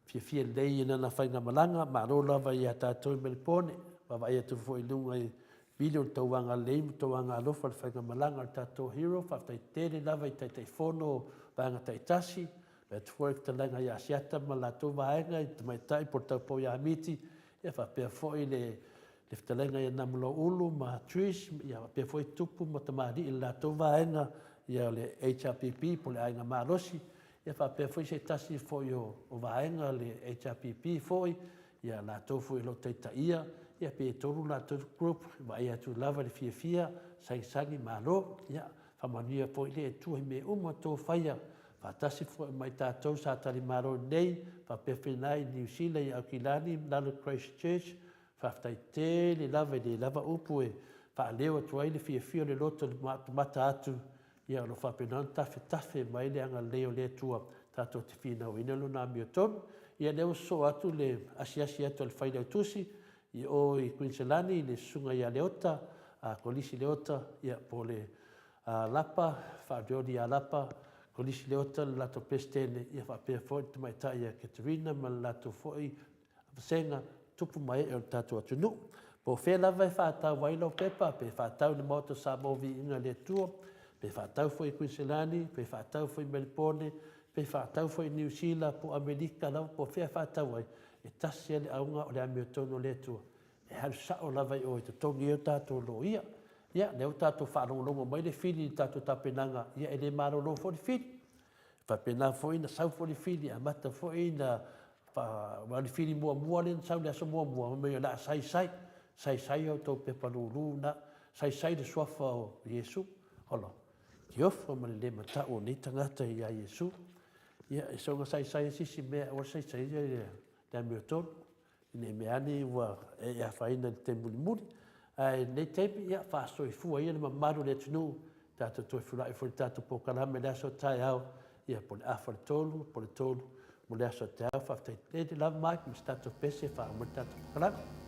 Fiafia lelei i lana faigamalaga, malo lava ia tatou i Melepone, vaavaai atu foi i luga i video le tau agalelei ma tou agaalofa i le faigamalaga o le tatou Hero, faafetai tele lava i Taitaifono o vaega taitasi, vaai atu foi i le fetalaiga ia Asiata ma le latou vaega i Tamaitai po o le Taupou ia Miti, ia faapea foi le le fetalaiga ia Namulauulu ma Trish, ia faapea foi Tupu ma Tamalii i le latou vaega ia o le HRPP po o le Aiga Malosi, Ia faapea foi se tasi foi o vaega le HRPP foi, ia latou foi o lo o taitaia, ia pe 3 latou group, vaai atu lava le fiafia, sagisagi malo, ia faamanuia foi le Atua i mea uma tou faia, faatasi foi ma i tatou sa talimalo nei, faapea foi na i Niu Sila, i Aukilani, lalo i Christchurch, faafetai tele lava, e le lava upu e faaleo atu ai le fiafia o le loto i le matamata atu Ia, o lo o faapena ona tafetafe mai le agalelei o le Atua tatou te finauina Lona amiotonu. Ia, lea ua sosoo atu le asiasi atu a le Failautusi i o i Kuiniselani i le Susuga ia Leota, a Kolisi Leota, ia, po o le a Lapa, Faaolioli ia Lapa, Kolisi Leota le latou Peresetene, ia faapea foi le Tamaitai ia Katerina ma le latou foi vasega tupu ma ee o le tatou atunuu. Po o fea lava e faatau ai lau pepa, pe faatau i le Maota o Samoa Viiga i le Atua, pe faatau foi i Kuiniselani, pe faatau foi i Melipone, pe faatau foi i Niu Sila po o Amerika lava, po o fea e faatau ai, e tasi lava le auga o le amiotonu o le Atua, e alu sao lava i o e totogi ai o tatou loia. Ia, lea ua tatou faalogologo mai le fili i le tatou tapenaga, ia e le malolo foi le fili. E faapena foi ona sau foi le fili, amata foi ona aua o le fili muamua lea na sau i le aso muamua, fai mai o le a saisai, saisai a outou pepa lulu na, saisai le suafa o Iesu. Ola, tiofa ma le le matau o nei tagata ia Iesu. Ia, e soona saisai lava se isi mea, aua le saisai le amiotonu. Ne i mea ane ua e afaina i le taimi mulimuli. Ae i lenei taimi, ia, faasoifua ia le mamalu o le atunuu, tatou toe fula'i foi i le tatou polokalame i le aso a taeao, ia, po o le afa i le 3, po o le 3 mo le aso a taeao. Faafetai tele lava Mike ma se tatou pese e faauma ai le tatou polokalame.